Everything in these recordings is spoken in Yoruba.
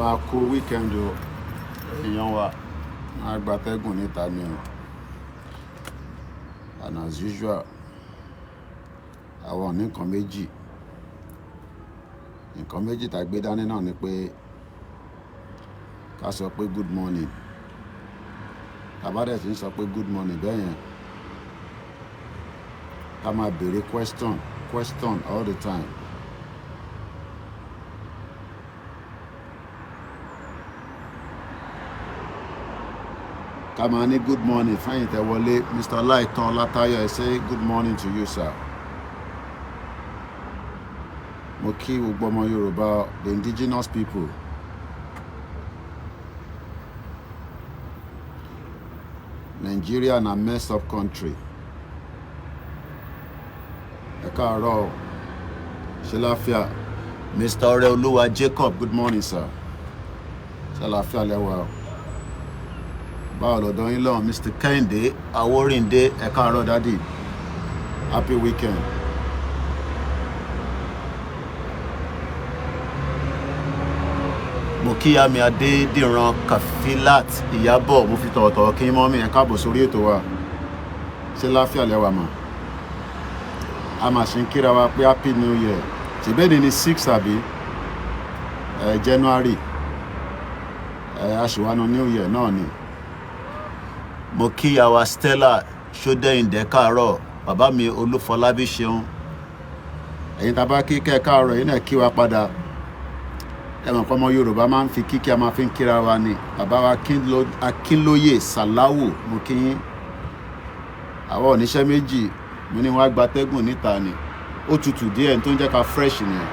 A kú weekend o, èèyàn wa. A gbatẹ́gùn níta ni o. And as usual, àwọn ní nǹkan méjì. Nǹkan méjì tá gbé dání náà ni pé ká sọ pé good morning. Tá bá dẹ̀ tí ń sọ pé good morning bẹ́ẹ̀ yẹn, ká máa béèrè question, question all the time. Ká máa ní good morning fẹ́yìn tẹ́ wọlé. Mr. Ọláìtàn Ọlátayọ̀, I say good morning to you, sir. Mo kí gbogbo ọmọ Yorùbá, the indigenous people. Nigeria na mess up country. Ẹ káàárọ̀, ṣé láfíà? Mr. Ọrẹ́olúwa Jacob, good morning, sir. Ṣé láfíà lẹ́wà o? Báwo lọ́dọ̀ yín lọ́hùn? Mr. Kẹ́hìndé Awórìndé, ẹ káàárọ̀ daddy. Happy weekend. Mo kí Àmì Adédìran Kafilat Ìyábọ̀, mo fi tọ̀wọ̀tọ̀wọ̀ kí mummy, ẹ káàbọ̀ sórí ètò wa. Ṣé láfíà lẹ́wà mà? A máa ṣe ń kíra wa pé happy new year. Ṣèbéèni ni 6 àbí January, ẹ aṣèwánu new year náà ni. Mo kí ìyá Stella Ṣódẹ́yìndé, káàárọ̀. Bàbá mi Olúfọlábí ṣeun. Ẹ̀yin tá a bá kí kẹ́ káàárọ̀, ẹ̀yin náà kí wa padà. Ẹ mọ̀ pé ọmọ Yorùbá máa ń fi kíkí a máa fi ń kíra wa ni. Bàbá wa Akínlóyè Sàláwù, mo kí yín. Àwa oníṣẹ́ méjì, mo ní wọ́n á gbatẹ́gùn níta ni. Ó tutù díẹ̀ tó ń jẹ́ ká fresh nìyẹn.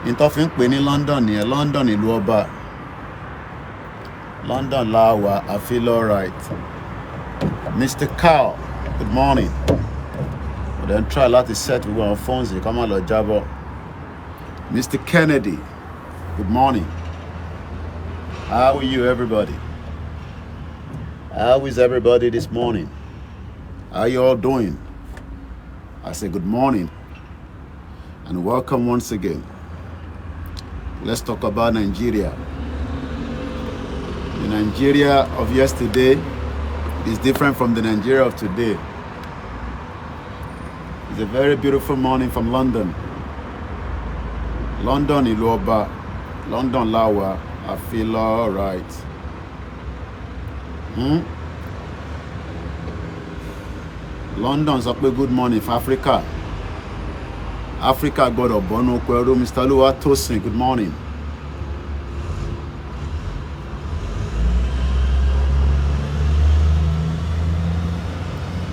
Ní tó fi ń pè ní London nìyẹn, London ìlú ọba. London la wà, I feel alright. Mr. Carl, good morning. Mo dẹ̀ ń try láti set gbogbo àwọn phones yìí ká má lọ jábọ́. Mr. Kennedy, good morning. How are you, everybody? How is everybody this morning? How you all doing? I say good morning and welcome once again. Let's talk about Nigeria. The Nigeria of yesterday is different from the Nigeria of today. It's a very beautiful morning from London. London ìlú ọba, London la wà, I feel alright. London sọ pé good morning for Africa. Africa gbọ́dọ̀ bọ́nú oko ẹrú. Mr. Olúwa Tosin, good morning.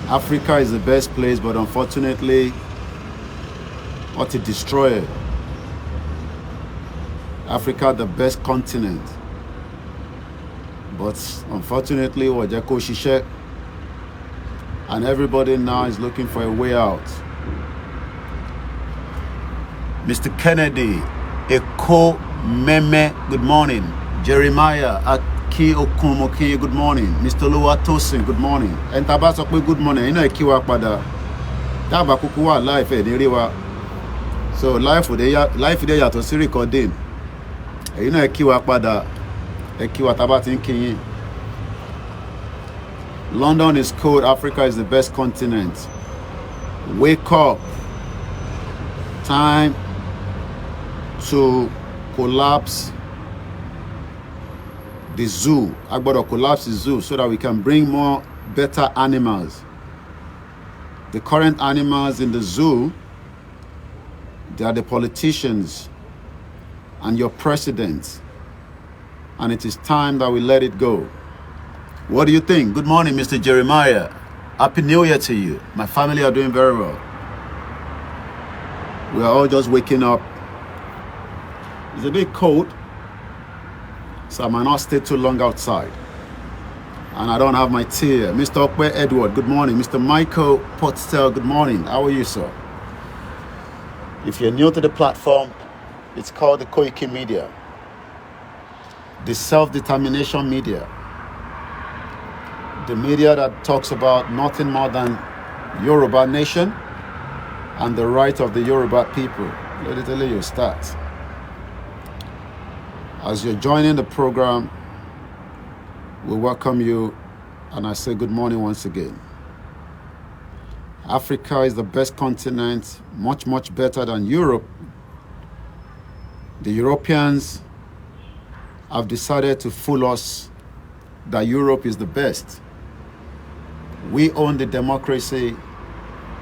Africa is the best place, but unfortunately, what to destroy it. Africa, the best continent, but unfortunately, wọ́n jẹ́ kó ṣiṣẹ́, and everybody now is looking for a way out. Mr. Kennedy, Eko Meme, good morning. Jeremiah Aki Okunmokin, good morning. Mr. Oluwa Tosin, good morning. Ẹni tá a bá sọ pé good morning, ẹ̀yin náà kí wa padà. Dábàá kúkú wà láìfẹ́ ní rí wa. So live dé yàtọ̀ sí recording. Ẹ̀yin náà kí wa padà. Ẹ kí wa tá a bá ti ń kí yín. London is cold. Africa is the best continent. Wake up. Time to collapse the zoo. A gbọ́dọ̀ collapse the zoo so that we can bring more better animals. The current animals in the zoo, they are the politicians and your presidents. And it is time that we let it go. What do you think? Good morning, Mr. Jeremiah. Happy New Year to you. My family are doing very well. We are all just waking up. It's a bit cold, so I might not stay too long outside. And I don't have my tea here. Mr. Okwe Edward, good morning. Mr. Michael Pottel, good morning. How are you, sir? If you're new to the platform, it's called the Koiki Media, the self-determination media, the media that talks about nothing more than Yoruba nation and the right of the Yoruba people. Let it tell you start. As you're joining the program, we welcome you and I say good morning once again. Africa is the best continent, much, much better than Europe. The Europeans have decided to fool us that Europe is the best. We own the democracy,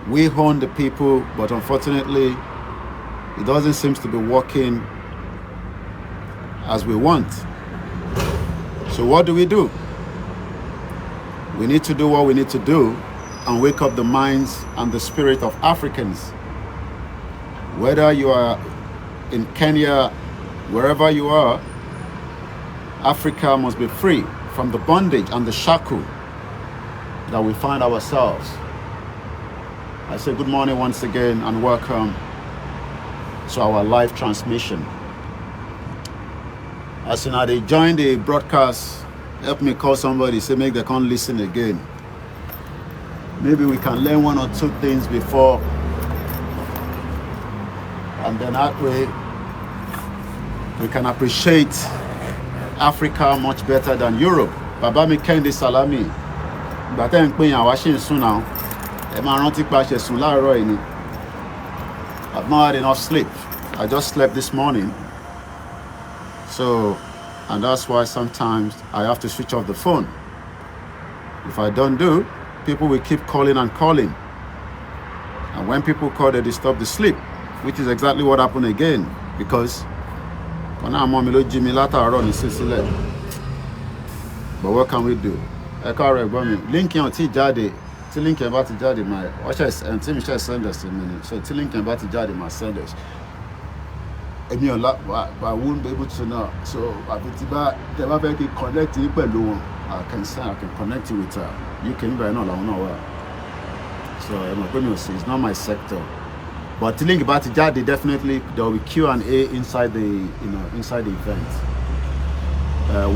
we own the people, but unfortunately, it doesn't seem to be working as we want. So, what do? We need to do what we need to do and wake up the minds and the spirit of Africans. Whether you are in Kenya, wherever you are, Africa must be free from the bondage and the shackle that we find ourselves. I say good morning once again and welcome to our live transmission. As soon as they join the broadcast, help me call somebody, say make they come listen again. Maybe we can learn one or two things before, and then that way we can appreciate Africa much better than Europe. Bàbá mi Kẹ́hìndé Salami, ìgbà tẹ́ ń pín yàn wá ṣì ń sùn náà. Ẹ máa rántí pa ṣe sùn láàárọ̀ yìí ni. I've not had enough sleep. I just slept this morning. So, and that's why sometimes I have to switch off the phone. If I don't do, people will keep calling and calling. And when people call, they disturb the sleep, which is exactly what happened again. Because kan náà mọ́ mi ló jí mi látàárọ̀ ní sísílẹ̀. But what can we do? Ẹ káàárọ̀ ẹ̀gbọ́n mi. Link yẹn ò tí ì jáde. Tí link yẹn bá ti jáde, máa ọṣẹ ẹ̀ tí mi ṣe send ẹ̀ sí mi ni. So tí link yẹn bá ti jáde, máa send ẹ̀. Èmi ò lá, I won't be able to know. So àbí tí bá tẹ bá fẹ́ kí n connect yín pẹ̀lú wọn, I can connect you with UK nígbà yẹn náà làwọn náà wà. So ẹ mọ̀ pé mi ò sí, it's not my sector. But tí link bá ti jáde, definitely there will be Q&A inside the event.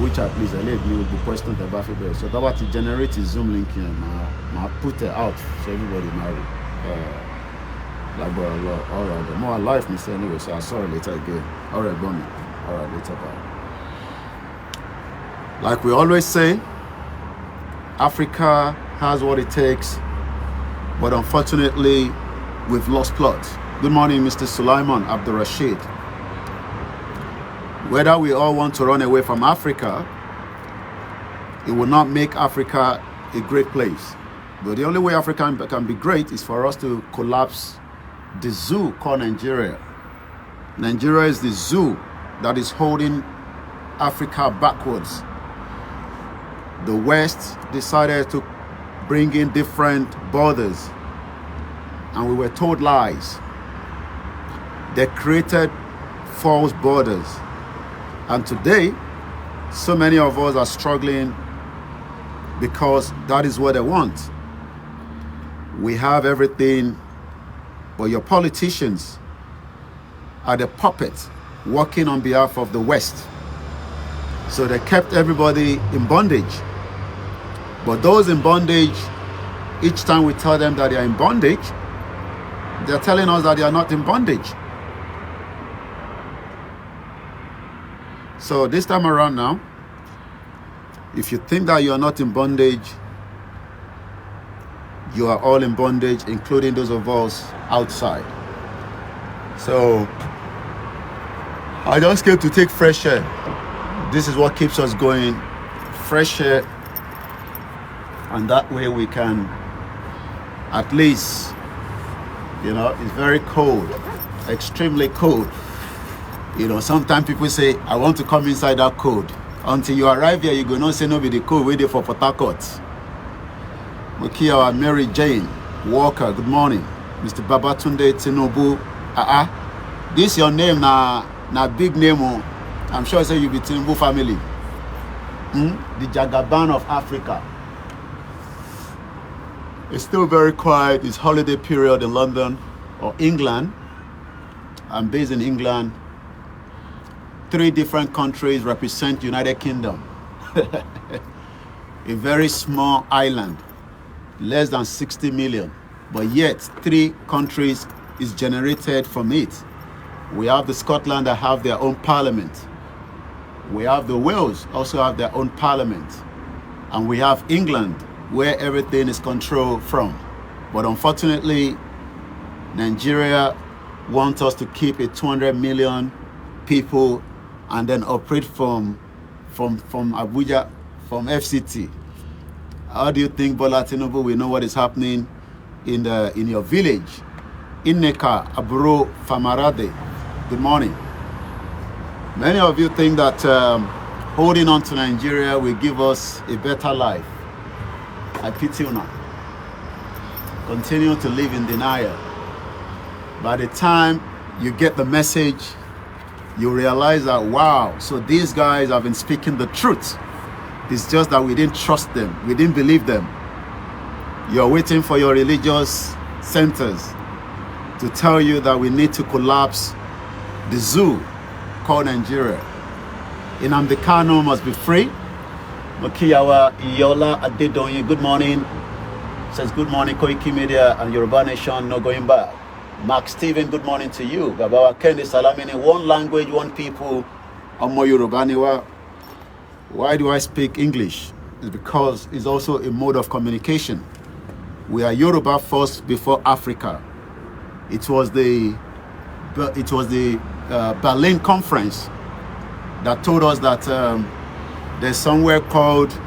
Which at least ẹ lè ní gbogbo question tẹ bá fi bẹ̀rẹ̀. So tó bá ti generate Zoom link yẹn, màá put it out so everybody máa rí. Lágbára lọ, all right. Mo wà live ní sẹ́ anyway, so I'll sorry later again. All right, gbọ́n mi. All right, later, bye. Like we always say, Africa has what it takes, but unfortunately, we've lost plot. Good morning, Mr. Sulaiman Abdul Rashid. Whether we all want to run away from Africa, it will not make Africa a great place. But the only way Africa can be great is for us to collapse the zoo called Nigeria. Nigeria is the zoo that is holding Africa backwards. The West decided to bring in different borders, and we were told lies. They created false borders. And today, so many of us are struggling because that is what they want. We have everything, but your politicians are the puppets working on behalf of the West. So they kept everybody in bondage. But those in bondage, each time we tell them that they are in bondage, they're telling us that they are not in bondage. So this time around now, if you think that you are not in bondage, you are all in bondage, including those of us outside. So I just came to take fresh air. This is what keeps us going. Fresh air. And that way we can at least, it's very cold, extremely cold. Sometimes people say, "I want to come inside that cold." Until you arrive here, you go not say no be the cold waiting for Port Harcourt. Mo kí our Mary Jane Walker, good morning. Mr. Babatunde Tinubu. Ah, uh-uh. This your name na big name. Oh. I'm sure say you be Tinubu family. The Jagaban of Africa. It's still very quiet. It's holiday period in London or England. I'm based in England. 3 different countries represent United Kingdom. A very small island, less than 60 million, but yet 3 countries is generated from it. We have the Scotland that have their own parliament. We have the Wales also have their own parliament. And we have England, where everything is controlled from. But unfortunately, Nigeria wants us to keep a 200 million people and then operate from Abuja, from FCT. How do you think Bola Tinubu will know what is happening in your village? Ineka Aburo Famarade, good morning. Many of you think that holding on to Nigeria will give us a better life. I pity you now. Continue to live in denial. By the time you get the message, you realize that, wow, so these guys have been speaking the truth. It's just that we didn't trust them, we didn't believe them. You're waiting for your religious centers to tell you that we need to collapse the zoo called Nigeria. Nnamdi Kanu must be free. Mokiyawa Iola Adedoyin, good morning. Says good morning, Koiki Media and Yoruba Nation, no going back. Mark Stephen, good morning to you. Babawa Kendi Salamini, one language, one people. Ọmọ Yorùbá ni wá. Why do I speak English? It's because it's also a mode of communication. We are Yoruba first before Africa. It was the Berlin Conference that told us that there's somewhere called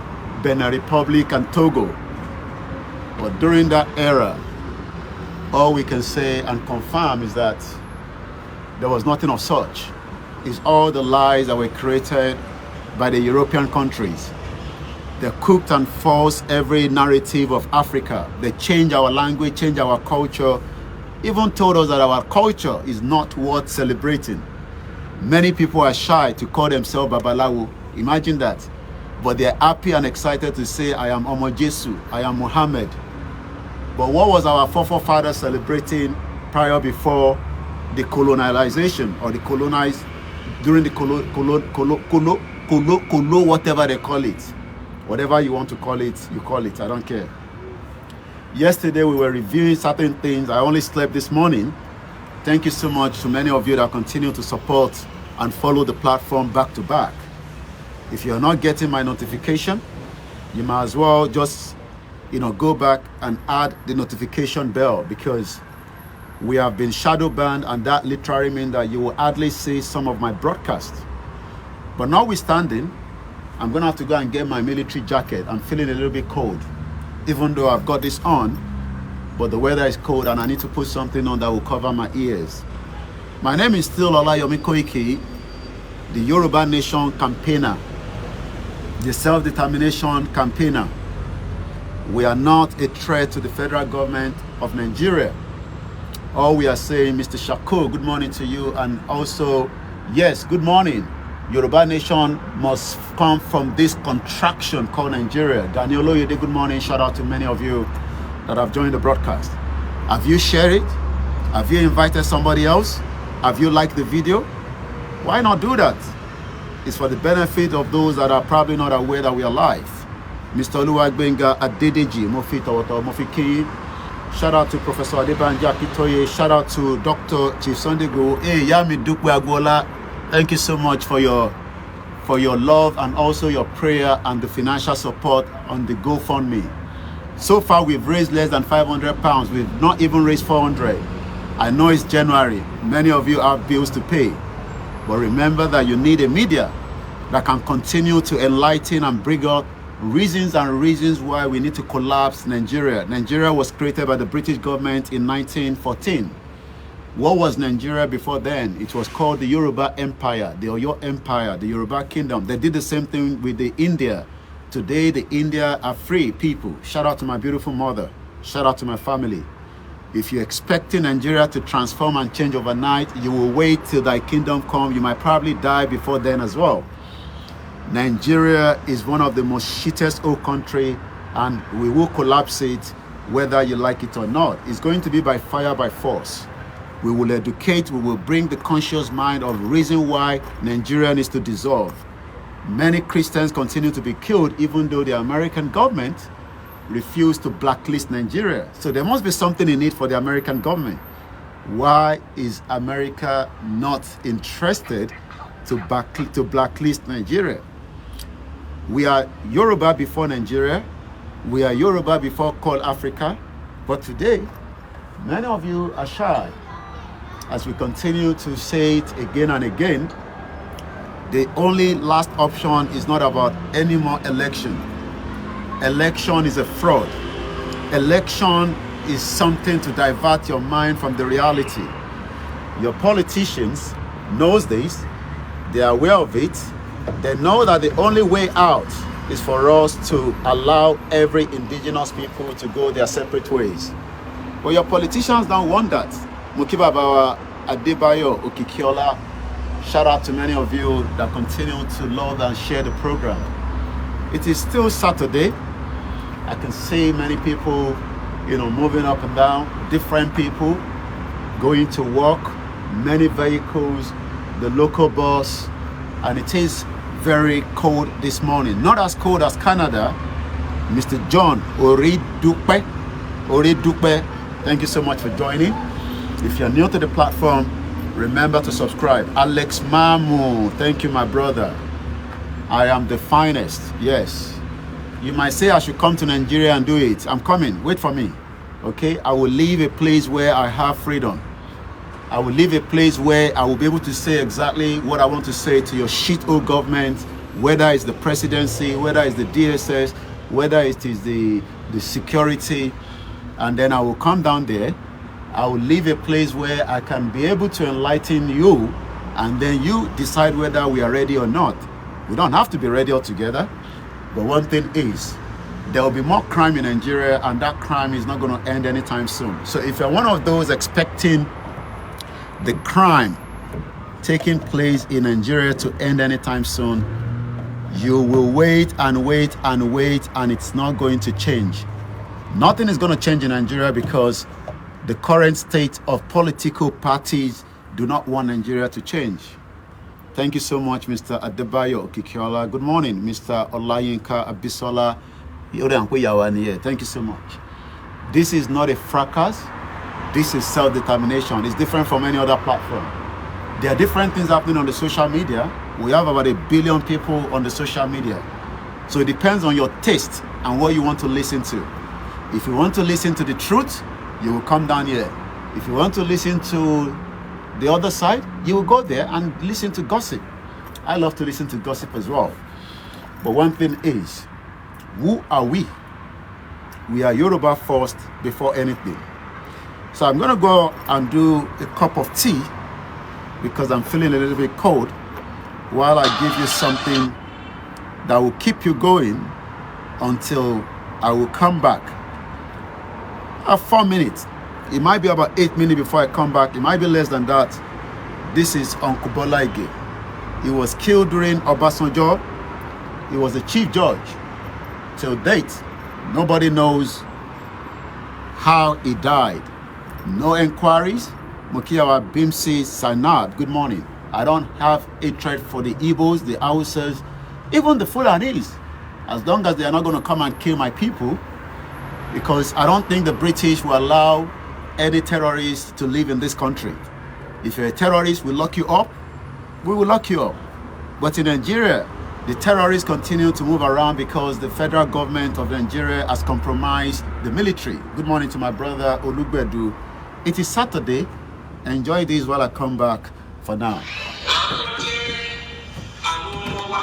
Benin Republic and Togo. But during that era, all we can say and confirm is that there was nothing of such. It's all the lies that were created by the European countries. They cooked and forced every narrative of Africa. They changed our language, changed our culture, even told us that our culture is not worth celebrating. Many people are shy to call themselves Babalawo. Imagine that. But they're happy and excited to say, "I am Omo Jesu, I am Muhammad." But what was our forefathers celebrating prior before the colonization or the colonized during the colo, colo, colo, colo, colo, colo, whatever they call it? Whatever you want to call it, you call it. I don't care. Yesterday we were reviewing certain things. I only slept this morning. Thank you so much to many of you that continue to support and follow the platform back to back. If you're not getting my notification, you might as well just go back and add the notification bell, because we have been shadow banned, and that literally means that you will hardly see some of my broadcasts. But notwithstanding, I'm gonna have to go and get my military jacket. I'm feeling a little bit cold, even though I've got this on, but the weather is cold and I need to put something on that will cover my ears. My name is still Olayomi Koiki, the Yoruba Nation campaigner, the self-determination campaigner. We are not a threat to the federal government of Nigeria. All we are saying, Mr. Shakur, good morning to you. And also, yes, good morning. Yoruba Nation must come from this contraction called Nigeria. Daniel Oyede, good morning. Shout out to many of you that have joined the broadcast. Have you shared it? Have you invited somebody else? Have you liked the video? Why not do that? It's for the benefit of those that are probably not aware that we are live. Mr. Oluwagbenga Adedeji, mo fi tọ̀wọ̀tọ̀wọ̀ mo fi kí yín. Shout out to Professor Adebanji Akintoye. Shout out to Dr. Chief Sunday Igboho. Hey, Yami Dukwe Agbola. Thank you so much for your love and also your prayer and the financial support on the GoFundMe. So far, we've raised less than £500. We've not even raised 400. I know it's January. Many of you have bills to pay. But remember that you need a media that can continue to enlighten and bring out reasons and reasons why we need to collapse Nigeria. Nigeria was created by the British government in 1914. What was Nigeria before then? It was called the Yoruba Empire, the Oyo Empire, the Yoruba Kingdom. They did the same thing with the India. Today, the India are free people. Shout out to my beautiful mother. Shout out to my family. If you're expecting Nigeria to transform and change overnight, you will wait till thy kingdom come. You might probably die before then as well. Nigeria is one of the most shittest old country, and we will collapse it whether you like it or not. It's going to be by fire, by force. We will educate, we will bring the conscious mind of reason why Nigeria needs to dissolve. Many Christians continue to be killed even though the American government refused to blacklist Nigeria. So there must be something in it for the American government. Why is America not interested to blacklist Nigeria. We are Yoruba before Nigeria. We are Yoruba before called Africa. But today, many of you are shy. As we continue to say it again and again, the only last option is not about any more election. Election is a fraud. Election is something to divert your mind from the reality. Your politicians knows this. They are aware of it. They know that the only way out is for us to allow every indigenous people to go their separate ways. But your politicians don't want that. Mo kí bàbá wa Adebayo Okikiola. Shout out to many of you that continue to love and share the program. It is still Saturday. I can see many people moving up and down, different people going to work, many vehicles, the local bus, and it is very cold this morning. Not as cold as Canada. Mr. John Oridupe, Oridupe, thank you so much for joining. If you're new to the platform, remember to subscribe. Alex Mamu, thank you, my brother. I am the finest. Yes. You might say I should come to Nigeria and do it. I'm coming. Wait for me. Okay? I will leave a place where I have freedom. I will leave a place where I will be able to say exactly what I want to say to your shit old government, whether it's the presidency, whether it's the DSS, whether it is the security. And then I will come down there. I will leave a place where I can be able to enlighten you, and then you decide whether we are ready or not. We don't have to be ready altogether. But one thing is, there will be more crime in Nigeria, and that crime is not going to end anytime soon. So if you're one of those expecting the crime taking place in Nigeria to end anytime soon, you will wait and wait and wait, and it's not going to change. Nothing is going to change in Nigeria because the current state of political parties do not want Nigeria to change. Thank you so much, Mr. Adebayo Okikiola. Good morning, Mr. Olayinka Abisola. Thank you so much. This is not a fracas. This is self-determination. It's different from any other platform. There are different things happening on the social media. We have about 1 billion people on the social media. So it depends on your taste and what you want to listen to. If you want to listen to the truth, you will come down here. If you want to listen to the other side, you will go there and listen to gossip. I love to listen to gossip as well. But one thing is, who are we? We are Yoruba first before anything. So I'm going to go and do a cup of tea because I'm feeling a little bit cold while I give you something that will keep you going until I will come back. 4 minutes. It might be about 8 minutes before I come back. It might be less than that. This is Uncle Bola Ige. He was killed during Obasanjo. He was a chief judge. Till date, nobody knows how he died. No inquiries. Mo kí wa Bimsi Sanad, good morning. I don't have hatred for the Igbos, the Hausas, even the Fulanis. As long as they are not going to come and kill my people, because I don't think the British will allow any terrorists to live in this country. If you're a terrorist, we lock you up. We will lock you up. But in Nigeria, the terrorists continue to move around because the federal government of Nigeria has compromised the military. Good morning to my brother Olugbedu. It is Saturday. Enjoy this while I come back for now. Àwọn jẹ́ àwọn ọmọ wa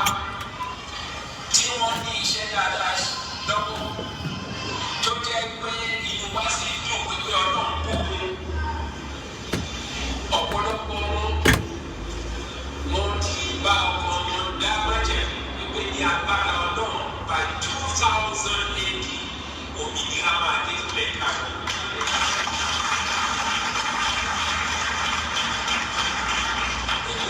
tí wọ́n ní iṣẹ́ dáadáa lọ́wọ́ tó jẹ́ pé inú wa sì dùn pé Ọlọ́run bùkún ọ̀pọ̀lọpọ̀ wọn. Wọ́n ti bá ọkọ wọn dá májẹ̀mú wípé ní agbára Ọlọ́run, by 2000 AD, òmìnira máa dé sílẹ̀ káàkiri. Èmi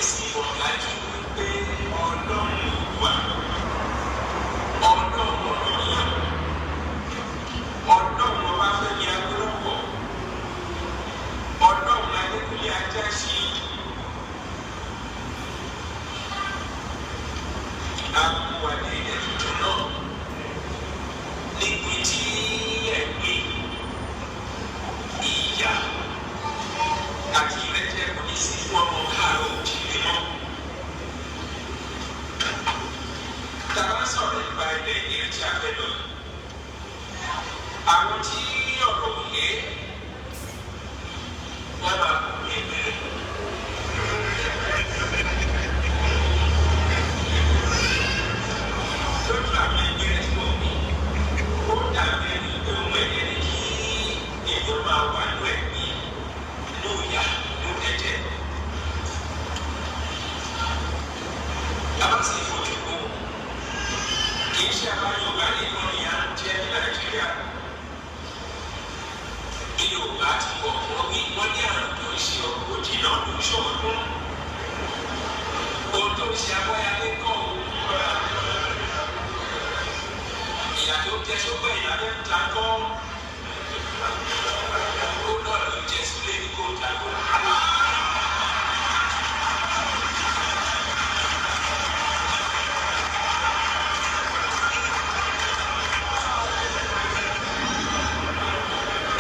jẹ Sógbẹ̀yìn l'Abẹ́òkúta ńkọ́? Òun náà ló ń jẹ Súlè ní Kòńtàgò.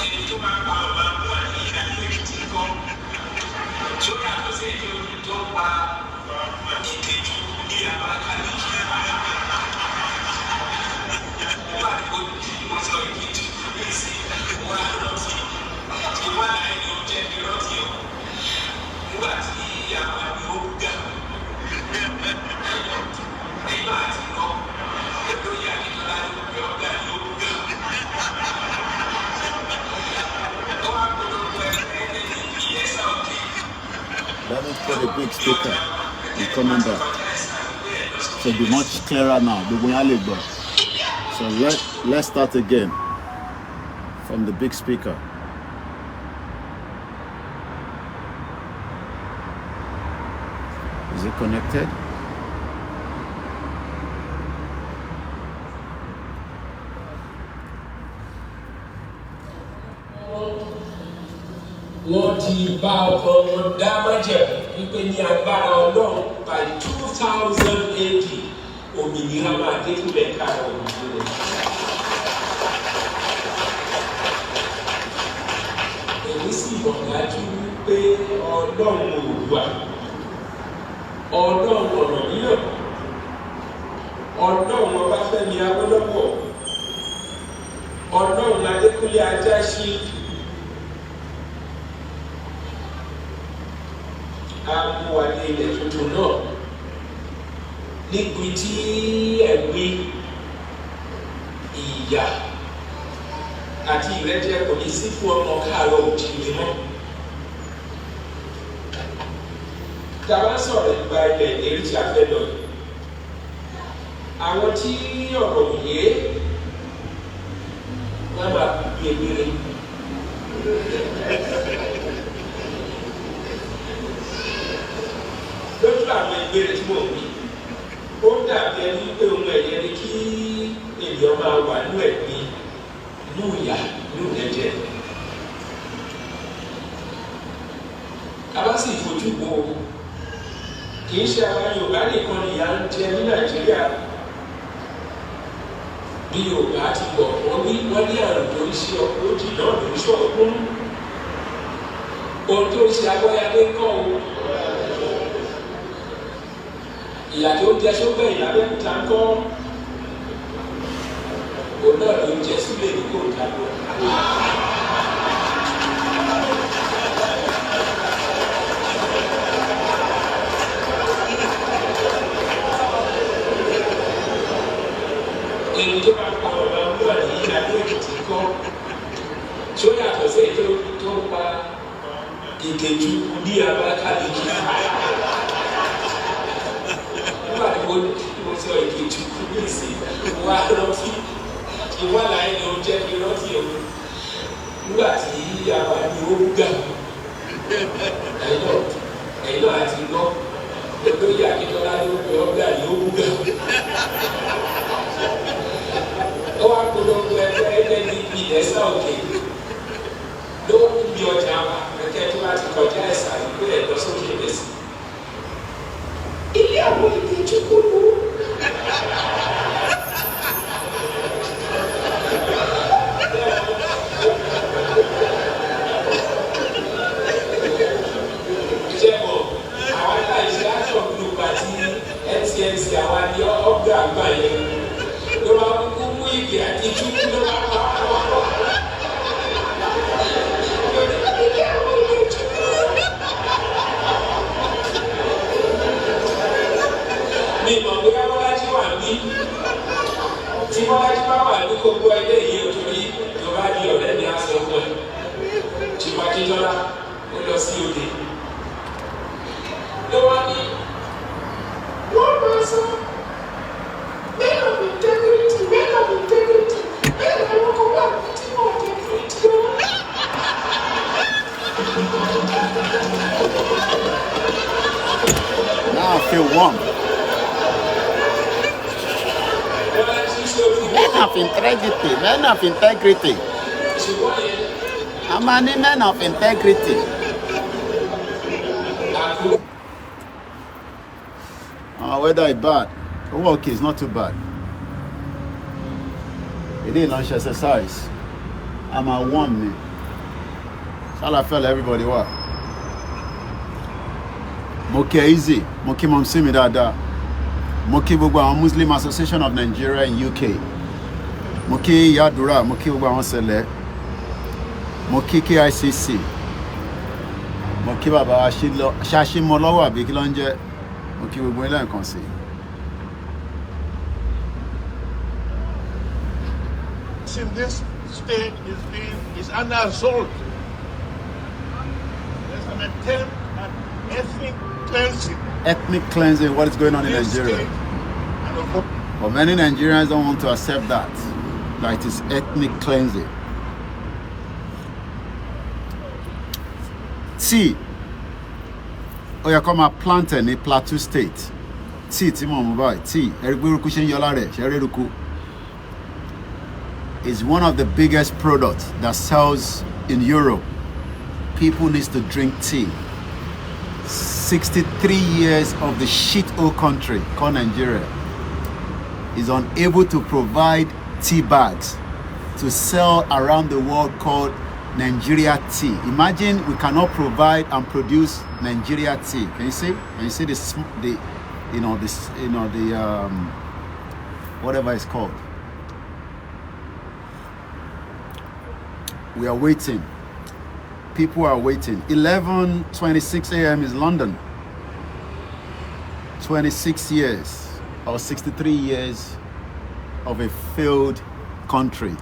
Ẹni tó máa pa ọba wà ní Adó Èkìtì ńkọ́? Tó yàtọ̀ sí èyí tó pa Ìkejì ní Abakaliki. Nígbà tí mo sọ Ìkejì ní ìsìn, wọ́n á rántí ìwà láì ló jẹ́ kí rántí o. Nígbà tí àwọn ẹni ó gà ẹ̀yìn náà ti lọ, olóyè Akíntọ́lá ló gbé ọ̀gá ní ó gà. Ó wá polongo ẹgbẹ́ NNP Ẹ̀sà Òkè. Let me put a big speaker. It's coming back. So be much clearer now. Gbogbo yẹn á lè gbọ́. So let's start again from the big speaker. Is it connected? Wọ́n ti bá ọkọ wọn dá májẹ̀mú wípé ní agbára Ọlọ́run, by 2000 AD, òmìnira máa dé fúnlẹ̀ káàárọ̀ òmìnira. Èmi sì mọ̀ dájú wípé Ọlọ́run Oòduà, Ọlọ́run Ọ̀rànmíyàn, Ọlọ́run Ọbáfẹ́mi Awólọ́wọ̀, Ọlọ́run Adékúnlé Ajáṣin á mú wa dé ilẹ̀ tuntun náà níbi tí ẹ̀gbin, ìyà àti ìrẹ́jẹ kò ní sí fún ọmọ káàárọ̀ òjìrì mọ́. Tá a bá sọ̀rọ̀ nípa ilẹ̀ ìlérí tí a fẹ́ lọ yìí, àwọn tí ọ̀rọ̀ òye wọ́n máa bí egbére. Lójú àwọn egbére tí mò ń wí, ó dàbí ẹni pé ohun ẹ̀yẹ ni kí ènìyàn máa wà nínú ẹ̀gbin, nínú ìyà, nínú ẹ̀jẹ̀. A bá sì fojú wo, kì í ṣe àwọn Yorùbá nìkan nìyà ń jẹ ní Nàìjíríà. Bí Yorùbá ti bọ̀, wọ́n wí, wọ́n ní àrùn tó ń ṣe ọkọ̀ náà ló ń ṣọ̀gbọ́n. Ohun tó ń ṣe Abọ́yadé kọ́ o. Ìyà tó ń jẹ Sógbẹ̀yìn l'Abẹ́òkúta ńkọ́? Òun náà ló ń jẹ Súlè ní Kòńtàgò. Ẹni tó bá pa ọba wà ní Adó Èkìtì ńkọ́? Tó yàtọ̀ sí èyí tó pa Ìkejì ní Abakaliki. Nígbà tí mo sọ Ìkejì ní ìsìn, wá rántí ìwà láì ló jẹ́ kí rántí o. Nígbà tí a wà ní Ògà, ẹ̀yin náà àti gbọ́, olóyè Akíntọ́lá ló pe ọ̀gá ní Ògà. Ó wá polongo ẹgbẹ́ NNP Ẹ̀sà Òkè ló ń bí ọjà wa kẹ́kẹ́ tó bá ti kọjá Ẹ̀sà ìpínlẹ̀ ẹ̀ lọ sókè lẹ́sìn. Ilé àwọn Ìkejì kúrú. Iṣẹ́ mọ̀, àwọn aláìṣẹ́ action group àti NCNC, àwa ní ọ̀gá àgbà yẹn ló máa kúkú mú Ìgè àti Chukwu ló máa pa á. Ilé àwọn Ìkejì kúrú. Mi mọ̀ bóyá Bọ́lájí wà ní, tí Bọ́lájí bá wà ní gbogbo ilé yìí o, torí tó bá di ọ̀rẹ́ mi á sọ fún ẹ. Chief Akíntọ́lá ó lọ sí òde. Ló wá ní wọ́n máa sọ men of integrity, men of integrity, bẹ́ẹ̀ làwọn kan wà ní tí wọ́n integrity o. Now I feel warm. Men of integrity, men of integrity. A máa ní men of integrity. Weather is bad. Oh, okay, it's not too bad. Èdè ìlànà ṣe exercise. A máa warm ni. Ṣàlàfẹ́ everybody wà. Mo kí ẹ easy, mo kí mọ̀ sí mi dáadáa. Mo kí gbogbo àwọn Muslim Association of Nigeria in UK. Mo kí Ìyá Àdúrà, mo kí gbogbo àwọn sẹ̀lẹ̀. Mo kí KICC. Mo kí bàbá wa ṣáṣímọ́ lọ́wọ́ àbí kí ló ń jẹ́. Mo kí gbogbo ilé nǹkan sí. In this state is under assault. There's an attempt at ethnic cleansing. Ethnic cleansing, what is going on in This Nigeria? state, and of course, But many Nigerians don't want to accept that, that it is ethnic cleansing. Tea, ó yẹ kó máa plant ẹ̀ ní Plateau State. Tea tí mò ń mú báyìí, tea, ẹ̀rí pé eruku ṣe ń yọ lára ẹ̀, ṣe rí eruku. Is one of the biggest products that sells in Europe. People needs to drink tea. 63 years of the shithole country called Nigeria is unable to provide tea bags to sell around the world called Nigeria tea. Imagine we cannot provide and produce Nigeria tea. Can you see? Can you see this? The, you know this. You know the whatever it's called. We are waiting. People are waiting. 11:26 a.m. is London. 26 years or 63 years of a failed country.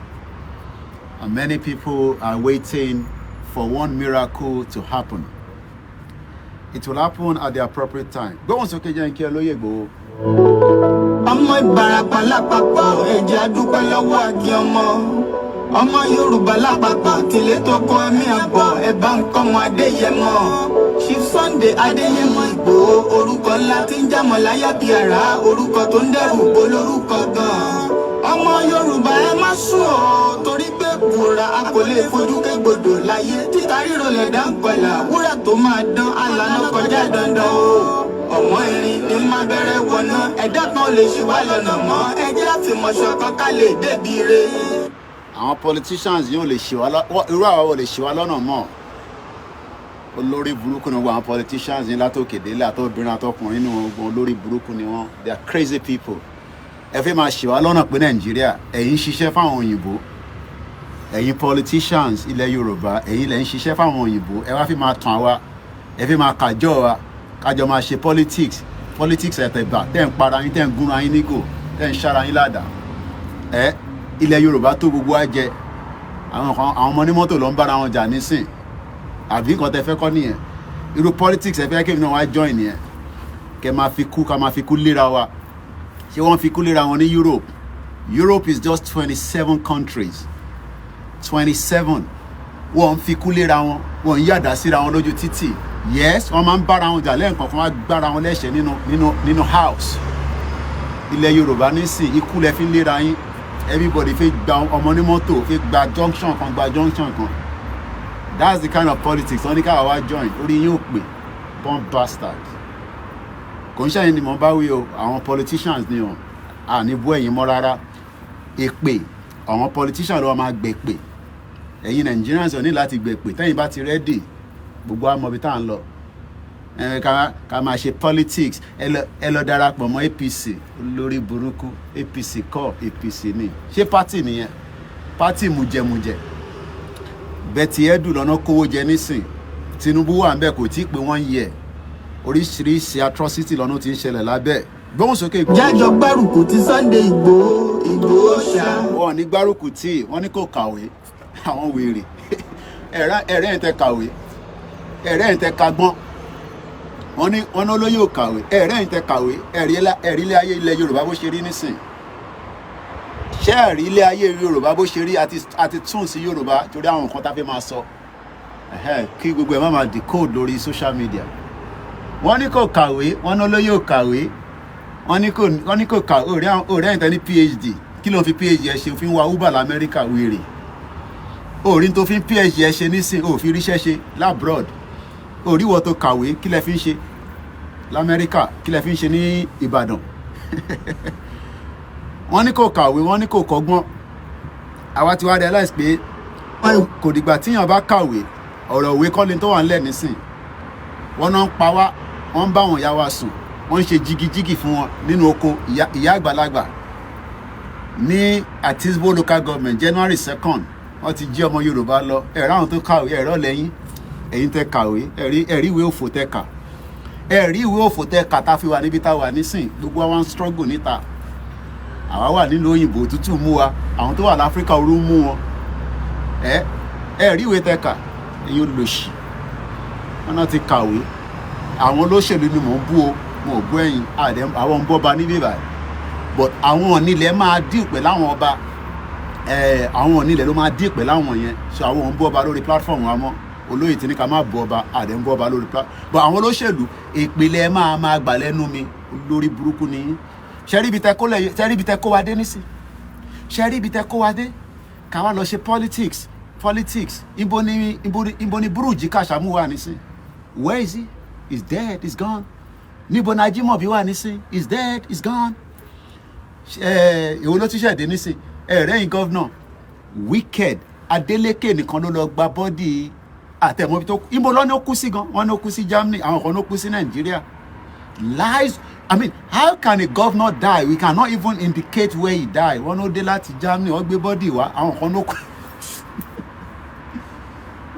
And many people are waiting for one miracle to happen. It will happen at the appropriate time. Gbóhùn sókè jẹ́ n kí ẹ lóye Ìgbòho. Ọmọ Ìbàràpá lápapọ̀, ẹ̀jẹ̀ adúpẹ́ lọ́wọ́ Akin ọmọ ọmọ Yorùbá lápapọ̀, tìlé tó kọ ẹ̀mí àbọ̀ ẹ̀ bá ń kọ́mọ Adéyẹmọ, Chief Sunday Adéyẹmọ Ìgbòho, orúkọ ńlá tí ń jámọ̀ láyà bí àrá, orúkọ tó ń dẹ́rù bò lórúkọ gan-an. Ọmọ Yorùbá, ẹ má sùn o, torí pé bùrà a kò lè fojú kégbodò láyé. Títa ríro lẹ̀dá ń kọlà, wúrà tó máa dán alànà kọjá dandan o. Ọ̀wọ́n irin ní má bẹ̀rẹ̀ wọ̀nà, ẹ̀dá kan ò lè ṣì wá lọ́nà mọ́. Ẹ jẹ́ àfìmọ̀ṣọ̀kan ká lè débi re. Àwọn politicians yóò lè ṣì wá irú àwọn ò lè ṣì wá lọ́nà mọ́. Olórí burúkú ni gbogbo àwọn politicians yín látòkè délé, àtọ́bìnrin àtọkùnrin nínú wọn, gbogbo olórí burúkú ni wọ́n. They are crazy people. Ẹ fẹ́ máa ṣì wá lọ́nà pé Nàìjíríà, ẹ̀yin ń ṣiṣẹ́ fáwọn òyìnbó. Ẹ̀yin politicians ilẹ̀ Yorùbá, ẹ̀yin lẹ̀ ń ṣiṣẹ́ fáwọn òyìnbó. Ẹ wá fi máa tàn wá, ẹ fi máa kàjọ́ wa, kájọ máa ṣe politics, politics ẹ̀tẹ̀gbà tẹ́ ń para yín, tẹ́ ń gúnra yín nígò, tẹ́ ń ṣára yín ládàá. Ẹ ilẹ̀ Yorùbá tó gbogbo wa jẹ. Àwọn kan, àwọn ọmọ onímọ́tò ló ń bára wọn jà nísìn, àbí nǹkan tẹ́ fẹ́ kọ́ nìyẹn? Irú politics ẹ fẹ́ kí èmi náà wá join nìyẹn, kẹ máa fi kú, ká máa fi kú léra wa. Ṣé wọ́n fi kú léra wọn ní Europe? Europe is just 27 countries, 27. Wọ́n ń fi kú léra wọn, wọ́n ń yàdá síra wọn lójú títì. Yes, wọ́n máa ń bára wọn jà lẹ́ẹ̀kan kan, wọ́n á gbára wọn lẹ́sẹ̀ nínú house. Ilẹ̀ Yorùbá nísìn, ikú lẹ fi ń léra yín. Everybody fẹ́ gba ọmọ onímọ́tò, fẹ́ gba junction kan, gba junction kan. That's the kind of politics wọ́n ní káwa wá join. Orí yín ò pè, born bastard. Kò ń ṣàyẹn ni mo bá wí o, àwọn politicians ni o. Àní bú ẹ̀yin mọ́ rárá. Èpè àwọn politicians ló wà máa gbẹ pè. Ẹ̀yin Nigerians ò ní láti gbẹ pè. Tẹ́yìn bá ti ready, gbogbo àmọ́ ibi tá à ń lọ. Ẹ ká máa ṣe politics. Ẹ lọ darapọ̀ mọ́ APC. Lórí burúkú APC kọ́, APC ni. Ṣé party nìyẹn? Party mùjẹmùjẹ. Bẹ́tì ẹ̀dùn lọ́nà kówó jẹ nísìn. Tinubu wà ń bẹ̀, kò tí ì pé wọ́n yẹ. Oríṣiríṣi atrocity lọ́nà tí ń ṣẹlẹ̀ lábẹ́. Gbóhùn sókè, Ìgbòho. Jájọ gbárùkù ti Sunday Ìgbòho, Ìgbòho ṣá. Wọn ní gbárùkù tí wọn ní kò kàwé. Àwọn wèrè, ẹ̀rẹ́ ẹ̀ tẹ kàwé, ẹ̀rẹ́ ẹ̀ tẹ kagbọ́n. Wọ́n ní wọ́n ní olóyè ò kàwé. Ẹ̀rẹ́ ẹ̀ tẹ kàwé, ẹ̀rí ilé ayé ilẹ̀ Yorùbá bó ṣe rí nísìn. Ṣé ẹ̀rí ilé ayé Yorùbá bó ṣe rí? Àti tún sí Yorùbá torí àwọn nǹkan tá a fi máa sọ. Ẹ̀hẹ́, kí gbogbo ẹ̀ má máa decode lórí social media. Wọ́n ní kò kàwé, wọ́n ní olóyè ò kàwé. Wọ́n ní kò kà òrí ẹ̀yìn tán ní PhD. Kí ló ń fi PhD ẹ ṣe? Òfin wa Uber lamẹ́ríkà, wèrè. Òrí tó fi ń PhD ẹ ṣe nísìn, òfin ríṣẹ́ ṣe l'abroad. Òrí wọ́n tó kàwé, kí lẹ fi ń ṣe lamẹ́ríkà? Kí lẹ fi ń ṣe ní Ìbàdàn? Wọ́n ní kò kàwé, wọ́n ní kò kọ́gbọ́n. Àwa ti wá realize pé kò dìgbà tíyàn bá kàwé. Ọ̀rọ̀ òwe kọ́ni tó wà ńlẹ̀ nísìn. Wọ́n náà ń pa wá, wọ́n ń bá àwọn ìyá wa sùn, wọ́n ń ṣe jigijigi fún wọn nínú oko. Ìyá àgbàlagbà ní Atisbo Local Government, January 2nd, wọ́n ti jí ọmọ Yorùbá lọ. Ẹ̀rọ àwọn tó kàwé, ẹ̀rọ lẹ́yìn ẹ̀yin tẹ́ kàwé, ẹ̀rí ìwé òfò tẹ́ kà, ẹ̀rí ìwé òfò tẹ́ kà, tá a fi wà níbi tá a wà nísìn. Gbogbo wa ń struggle níta. Àwa wà nílùú òyìnbó, òtútù mú wa. Àwọn tó wà láfíríkà, ooru mú wọn. Ẹ rí ìwé tẹ́ kà, ẹ̀yin olòṣì. Wọn náà ti kàwé. Àwọn olóṣèlú ni mò ń bú o, mo ò bú ẹ̀yin. Àwọn ń bọ́ba níbí báyìí, but àwọn onílẹ̀ máa deal pẹ̀lú àwọn ọba. Àwọn onílẹ̀ ló máa deal pẹ̀lú àwọn yẹn. So àwọn ò ń bú ọba lórí platform wa mọ́. Olóyè tí ní ká má bú ọba, àdé ń bú ọba lórí platform, but àwọn olóṣèlú, ìpìlẹ̀ máa gbà lẹ́nu mi. Lórí burúkú ni yín. Ṣẹ́rí ibi tẹ kó wa dé nísìn? Ṣẹ́rí ibi tẹ kó wa dé? Ká wá lọ ṣe politics, politics. Ibo ni Burújí Kàṣámù wà nísìn? Where is he? He's dead, he's gone. Níbo ni Ajímọ̀bí wà nísìn? He's dead, he's gone. Èwo ló tún ṣẹ̀dé nísìn? Ẹ̀rẹ́yìn governor wicked Adeleke nìkan ló lọ gba body àtẹ̀mọ́bí tó. Ibo lọ́ni ó kú sí gan? Wọ́n ní ó kú sí Germany, àwọn kan ló kú sí Nàìjíríà. Lies. I mean, how can a governor die? We cannot even indicate where he died. Wọ́n ló dé láti Germany, wọ́n gbé body wá, àwọn kan ló kú.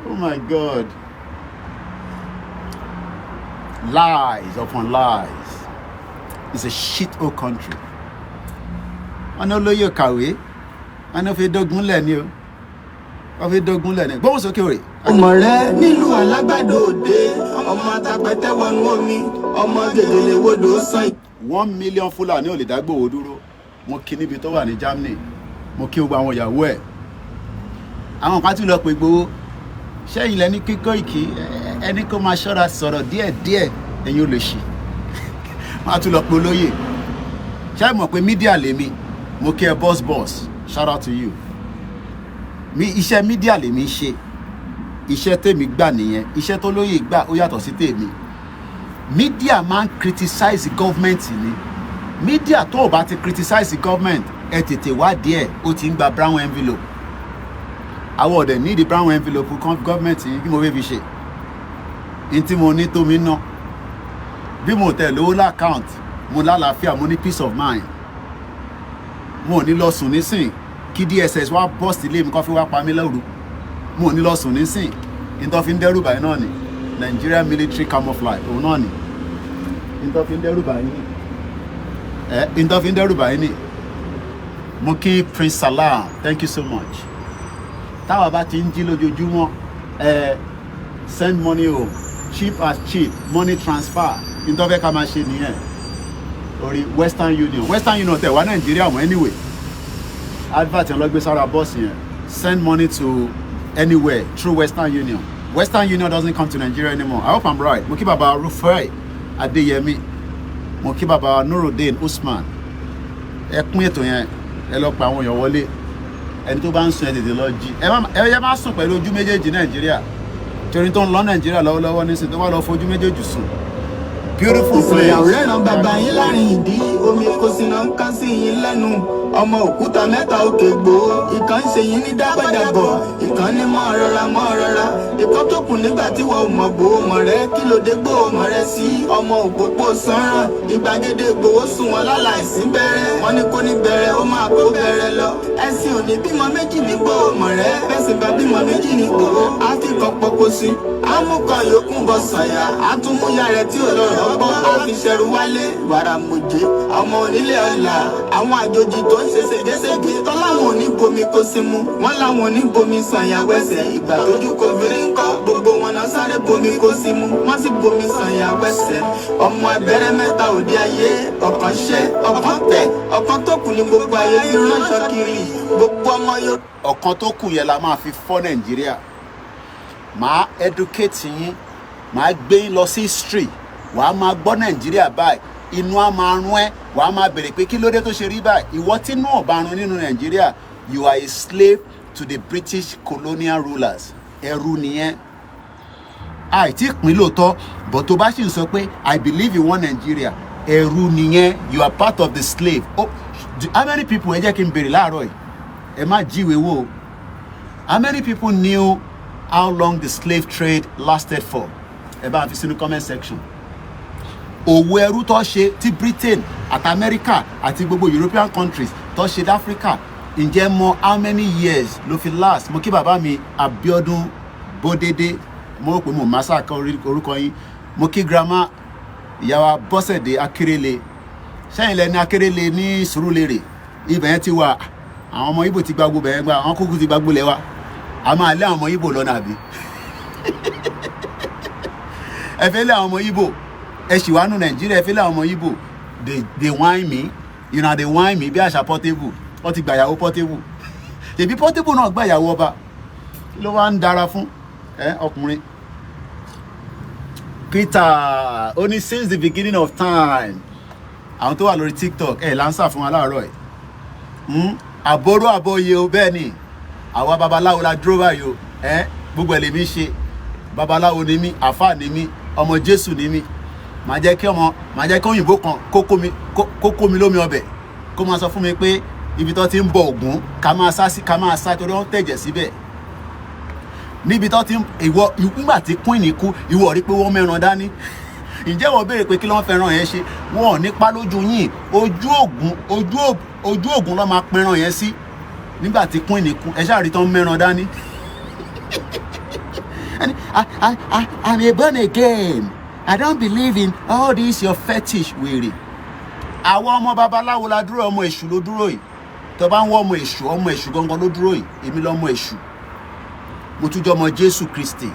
Oh my God, lies upon lies. It's a shit hole country. Wọ́n ní olóyè kàwé, wọ́n ní ó fi dógún lẹ̀ ni o, wọ́n fi dógún lẹ̀ ni. Gbóhùn sókè rè. Ọmọ rẹ nílùú Alágbàdo Òde, ọmọ atapẹtẹ wọnú omi, ọmọ gègèlè wodò sàn. 1 million Fúlàní ò lè dá Ìgbòho dúró. Mo kí níbi tó wà ní Germany, mo kí gbogbo àwọn ìyàwó ẹ̀. Àwọn kan tún lọ pé Ìgbòho ṣẹ́yìn lẹ́ni kíkọ́ ìkí ẹni kó máa ṣọ́ra sọ̀rọ̀ díẹ̀díẹ̀. Ẹ̀yin ò lè ṣì máa tún lọ pé olóyè. Ṣé ẹ mọ̀ pé media lèmi? Mo kí ẹ, boss boss, shout out to you. Mi iṣẹ́ media lèmi ń ṣe. Iṣẹ́ tèmi gbà nìyẹn. Iṣẹ́ tó lóye gbà, ó yàtọ̀ sí tèmi. Media máa ń criticize government ni. Media tó o bá ti criticize government, ẹ tètè wádìí ẹ̀, ó ti ń gba brown envelope. Àwọn ọ̀dẹ̀ ní the brown envelope government yìí. Kí mo fẹ́ fi ṣe n tí mo ní tó mi ná? Bí mo tẹ̀ lówó l'account, mo lálàáfíà, mo ní peace of mind. Mo ò ní lọ sùn nísìn kí DSS wá burst ilé mi kó fi wá pa mí lóru. Mo ò ní lọ sùn nísìn. Ní tó fi ń dẹ́rù báyìí náà ni Nigeria military camouflage, òun náà ni ní tó fi ń dẹ́rù báyìí ni ẹ, ní tó fi ń dẹ́rù báyìí ni. Mo kí Prince Salam, thank you so much. Táwa bá ti ń jí lójoojúmọ́, ẹ send money home, cheap as cheap money transfer. Ní tó fẹ́ ká máa ṣe nìyẹn orí Western Union. Western Union tẹ̀ wá Nàìjíríà mọ́ anyway. Advert yẹn lọ gbé sára bọ́ọ̀sì yẹn: send money to anywhere through Western Union. Western Union doesn't come to Nigeria anymore. I hope I'm right. Mo kí baba Rufai Adeyemi, mo kí baba Nurudeen Usman. Ẹ pín ètò yẹn, ẹ lọ pa àwọn èèyàn wọlé. Ẹni tó bá ń sùn, ẹ tètè lọ jí. Ẹ má sùn pẹ̀lú ojú méjèèjì. Nàìjíríà torí tó ń lọ Nàìjíríà lọ́wọ́lọ́wọ́ nísìnyí, tó bá lọ fojú méjèèjì sùn, beautiful place. Ìsọ̀yà rẹ̀ràn bàbá yín láàrin ìdí omi kò sí náà ń kán sí yín lẹ́nu. Ọmọ òkúta mẹ́ta òkè gbòó, ìkan ń ṣe yín ní dábàdàbọ̀, ìkan ní mọ́ rọra mọ́ rọra, ìkan tó kù nígbà tí wọ́n mọ̀ gbòó mọ̀ rẹ. Kí ló dé gbòó mọ̀ rẹ sí ọmọ òpópó sanran ìgbàgede gbòó sùn wọn láláìsí bẹ̀rẹ̀? Wọn ní kó ní bẹ̀rẹ̀, ó máa kó bẹ̀rẹ̀ lọ. Ẹ̀sìn òní bímọ méjì ní gbòó mọ̀ rẹ. Bẹ́sìn bá bímọ méjì ní gbòó, á fi kan pọkó sí, amúkan yòókù bọ̀ sànyà, àtúmúyà rẹ̀ tí ò lọ́rọ̀ gbọ́, àfiṣẹ́rù wálé wàrà mòjé. Ọmọ onílé ọ̀la, àwọn àjòjì tó ń ṣe ségesège tọ́láwọn ò ní bomi kó sí mu, wọ́n láwọn ò ní bomi sànyà wẹ́sẹ̀. Ìgbà tójú kò fi rí ńkọ́? Gbogbo wọn náà sáré bomi kó sí mu, wọ́n sì bomi sànyà wẹ́sẹ̀. Ọmọ abẹ́rẹ́ mẹ́ta òde ayé, ọ̀kan ṣẹ́, ọ̀kan tẹ̀, ọ̀kan tó kù ní gbogbo ayé fi ránṣọ kiri gbogbo ọmọ Yorùbá. Ọ̀kan tó kù yẹn la máa fi fọ́ Nàìjíríà. Màá educate yín, màá gbé yín lọ sí history, wàá máa gbọ́ Nàìjíríà báyìí. Inú á máa rún ẹ, wàá máa béèrè pé kí ló dé tó ṣe rí báyìí. Ìwọ tí inú ọ̀bá run nínú Nàìjíríà, you are a slave to the British colonial rulers. Ẹrú nìyẹn. Àìtí ìpín lóòótọ́, but tó bá sì ń sọ pé "I believe in one Nigeria", ẹrú nìyẹn. You are part of the slave. Oh, how many people, ẹ jẹ́ kí n béèrè láàárọ̀ yìí, ẹ má jíwèé wò ó, how many people knew how long the slave trade lasted for? Ẹ bá fi sínú comment section. Òwò ẹrú tó ṣe tí Britain àti America àti gbogbo European countries tó ṣe d'Africa, ǹjẹ́ mọ how many years ló fi last? Mo kí bàbá mi Abiodun Bódédé, mo rò pé mo máa ṣàkọ orúkọ yín. Mo kí grandma, ìyàwó Bọ́sẹ̀dé Akérèlé, sẹ́yìn lẹ́ni Akérèlé ní Sùúrùlérè. Ibẹ̀ yẹn ti wà, àwọn ọmọ Ìgbò ti gba gbogbo bẹ̀yẹn gbà, àwọn kúkú ti gba gbogbo lẹ̀ wa. A máa lé àwọn ọmọ Ìgbò lọ́nà, àbí ẹ fẹ́ lé àwọn ọmọ Ìgbò? Ẹ sì wá nù Nàìjíríà, ẹ fẹ́ lé àwọn ọmọ Ìgbò. They whine me, you know, they whine me bí àṣà Portable. Wọ́n ti gbàyàwó Portable, tèbí Portable náà gbàyàwó ọba. Kí ló wá ń dára fún ẹ ọkùnrin? Peter ó ní since the beginning of time. Àwọn tó wà lórí TikTok, ẹ lánsà fún wa láàárọ̀ ẹ̀. Àbóró àbóyè o. Bẹ́ẹ̀ ni, àwa babaláwo la dúró báyìí o. Ẹ gbogbo ẹ̀ lèmi ṣe. Babaláwo ni mí, àfáà ni mí, ọmọ Jésù ni mí. Màá jẹ́ kí ọmọ, màá jẹ́ kí òyìnbó kan kó kó mi lómi ọbẹ̀, kó máa sọ fún mi pé ibi tó ti ń bọ Ògún, ká máa sá sí, ká máa sá, torí wọ́n tẹ̀jẹ̀ síbẹ̀ níbi tó ti ń. Ìwọ, nígbà tí Queen kú, ìwọ rí pé wọ́n mẹ́ran dání. Ǹjẹ́ wọ́n béèrè pé kí ló ń fẹ́ràn yẹn ṣe? Wọn ò nípa lójú yín. Ojú Ògún, ojú Ògún ló máa pẹran yẹn sí. Nígbà tí Queen kú, ẹ ṣáà rí tán mẹ́ran dání. And I'm a born again. I don't believe in all this your fetish. Wèrè. Àwọn ọmọ babaláwo la dúró, ọmọ èṣù ló dúró yìí. Tó bá ń wọ ọmọ èṣù, ọmọ èṣù gangan ló dúró yìí. Èmi lọmọ èṣù. Mo tún jẹ́ ọmọ Jésù Kristi.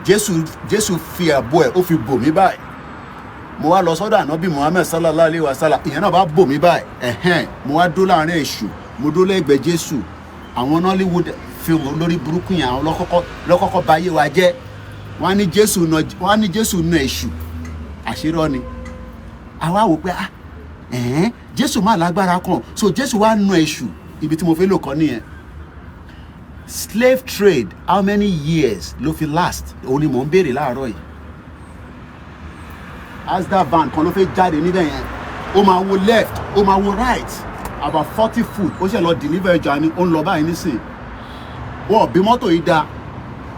Jésù fi àbò ẹ̀, ó fi bò mí báyìí. Mo wá lọ sọ́dọ̀ ànábì Muhammed sallallahu alayhi wa sallam, ìyẹn náà bá bò mí báyìí. Ẹ̀hẹ́n, mo wá dó láàrin èṣù, mo dó lẹ́gbẹ̀ẹ́ Jésù. Àwọn Nollywood fíìmù lórí burúkú yẹn, àwọn lọ́kọ́kọ́ báyé wa jẹ́. Wọ́n á ní Jésù na èṣù. Àṣírọ́ ni. Àwa wò pé, ah, ẹ̀hẹ́n, Jésù máa lágbára kan, so Jésù wá na èṣù. Ibi tí mo fẹ́ lò kọ́ nìyẹn. Slave trade, how many years ló fi last? Òun ni mò ń béèrè láàárọ̀ yìí. Asda van kan ló fẹ́ jáde níbẹ̀ yẹn. Ó máa wo left, ó máa wo right, about 40 foot. Ó ṣe lọ deliver ẹja ni, ó ń lọ báyìí nísìn. Wọ́n ò bí mọ́tò yìí da.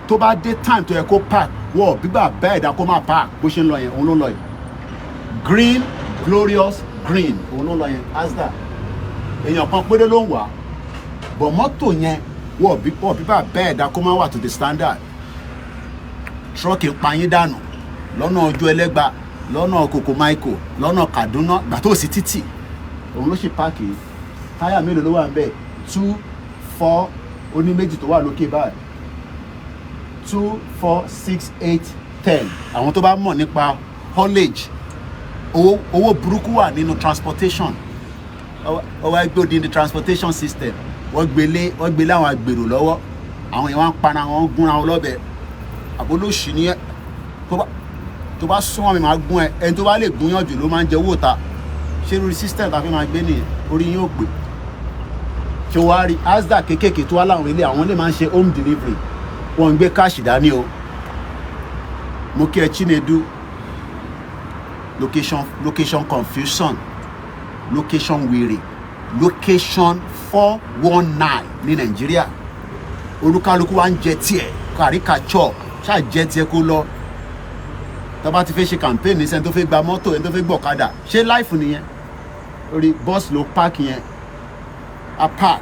Tó bá dé time tó yẹ kó park, wọ́n ò bí bàbá ẹ̀dá kó máa park. Bó ṣe ń lọ yẹn, òun ló ń lọ yìí. Green, glorious green, òun ló ń lọ yẹn. Asda, èèyàn kan péré ló ń wà bọ̀. Mọ́tò yẹn, wọ́n ò bí bàbá ẹ̀dá kó má wà to the standard. Truck ń pa yín dànù lọ́nà Ojú Ẹlẹ́gba, lọ́nà Kòkó Michael, lọ́nà Kaduna, gbà tó sí títì. Òun ló sì park yìí. Táyà mélòó ló wà ń bẹ̀? Two, four, ó ní méjì tó wà lókè báyìí. 2, 4, 6, 8, 10. Àwọn tó bá mọ̀ nípa haulage, owó burúkú wà nínú transportation. Ọwọ́ ẹgbẹ́ òdi ní transportation system. Wọ́n gbélé àwọn agbèrò lọ́wọ́. Àwọn yẹn wọ́n ń para wọn, gúnra wọn lọ́bẹ̀. Àbólóṣì ni ẹ. Tó bá súnmọ́ mi, máa gún ẹ. Ẹni tó bá lè gúnyàn jù ló máa ń jẹ owó ta. Ṣé lórí system tàbí máa gbé nìyẹn? Orí yín ò pè. Ṣé wàá rí Asda kéékèèké tó wá láwọn ilé, àwọn ilé máa ń ṣe home delivery, wọ́n ń gbé cash dání o. Mo kí ẹ, Chinedu. Location, location confusion, location wèrè, location 419 ní Nàìjíríà. Olúkálukú wa ń jẹ tiẹ̀ kàríkàtsọ̀, ṣáà jẹ tiẹ̀ kó lọ. Tó bá ti fẹ́ ṣe campaign ní sẹ́ni tó fẹ́ gba mọ́tò, ẹni tó fẹ́ gbọ̀kadà, ṣé life nìyẹn? Orí bọ́ọ̀sì ló park yẹn, a park.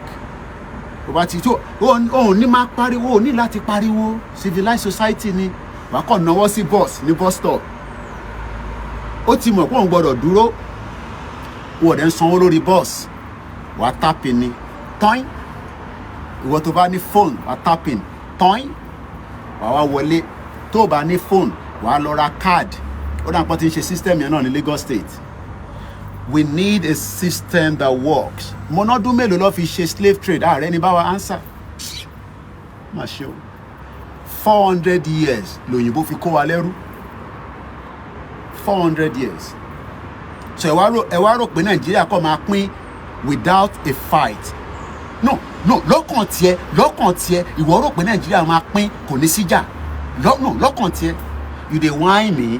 Tó bá ti tó, òun ní máa pariwo, ò ní láti pariwo. Civilized society ni. Wàá kàn náwó sí bus ní bus stop, ó ti mọ̀ pé òun gbọ́dọ̀ dúró. Wọ́n dẹ̀ ń sanwó lórí bus. Wàá tap in ni tọ́ín. Ìwọ tó bá ní phone, wàá tap in tọ́ín, wàá wá wọlé. Tó o bá ní phone, wàá lọ ra card. Ó dà pọ́n ti ń ṣe system yẹn náà ní Lagos State. We need a system that works. Mọ́nọ́dún mélòó ló fi ṣe slave trade? Ààrẹ ní báwa answer. Má ṣe o. 400 years lòyìnbó fi kó wa lẹ́rú. 400 years. So ẹ wá rò pé Nàìjíríà kọ́ máa pín without a fight? No, lọ́kàn tiẹ̀, ìwọ rò pé Nàìjíríà máa pín, kò ní síjà? No, lọ́kàn tiẹ̀, you dey whine me.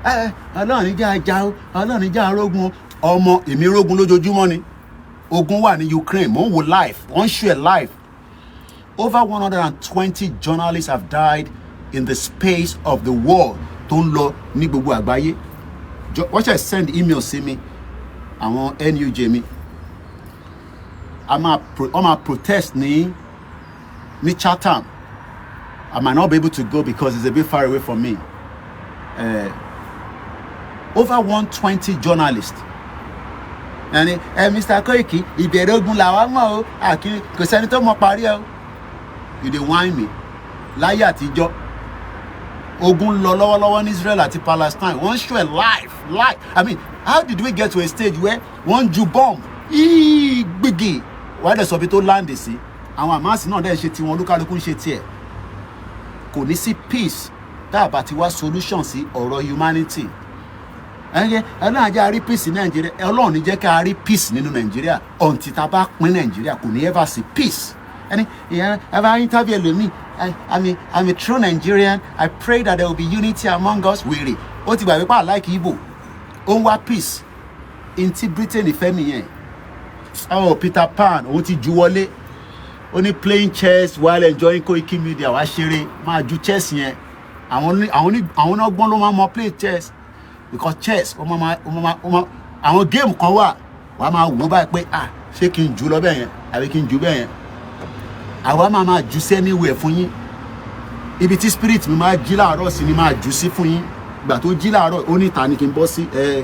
Ẹ Ọlọ́run jẹ́ ajá o, Ọlọ́run jẹ́ arógun o. Ọmọ èmi rógun lójoojúmọ́ ni. Ogun wà ní Ukraine, mò ń wo live, wọ́n ń show ẹ̀ live. Over 120 journalists have died in the space of the war tó ń lọ ní gbogbo àgbáyé. Wọ́n ṣe send email sí mi, àwọn NUJ mi, a máa pro wọ́n máa protest ní Chatham. I might not be able to go because it's a bit far away from me. Over 120 journalists. Ẹni ẹ, Mr. Koiki, ìbẹ̀rẹ̀ ogun làwa mọ̀ o, àkíní kò sẹ́ni tó mọ̀ parí ẹ o. You dey whine me. Láyé àtijọ́, ogun ń lọ lọ́wọ́lọ́wọ́ ní Israel àti Palestine, wọ́n ń show ẹ̀ live live. I mean, how did we get to a stage where wọ́n ń ju bomb yíì gbìgì, wàá dẹ̀ sọ bí tó land sí? Àwọn Hamas náà dẹ̀ ṣe tiwọn, olúkálukú ń ṣe tiẹ̀. Kò ní sí peace tá a bá ti wá solution sí ọ̀rọ̀ humanity. Ẹ̀yẹ Ọlọ́run jẹ́ a rí peace ní Nàìjíríà. Ọlọ́run ní jẹ́ ká a rí peace nínú Nàìjíríà until tá a bá pín Nàìjíríà. Kò ní ever sí peace. Ẹni ìyẹn ẹ bá interview ẹlòmíì, I'm a true Nigerian, I pray that there will be unity among us." Wèrè, ó ti gbàgbé pa like Igbo, ó ń wá peace ntí Britain fẹ́ nìyẹn. Oh, Peter Pan, òun ti ju wọlé. Ó ní playing chess while enjoying Koiki Media. Wá ṣeré, máa ju chess yẹn. Àwọn onígbọ́n ló máa mọ play chess, because chess, ó máa ó máa ó máa àwọn game kan wà, wàá máa wò báyìí pé, ah, ṣé kí n jù lọ bẹ́ẹ̀ yẹn àbí kí n jù bẹ́ẹ̀ yẹn? Àwa máa máa jù sí anywhere fún yín. Ibi tí spirit mi máa jí láàárọ̀ sí ni máa jù sí fún yín. Ìgbà tó jí láàárọ̀, ó ní ìta ni kí n bọ́ sí. Ẹ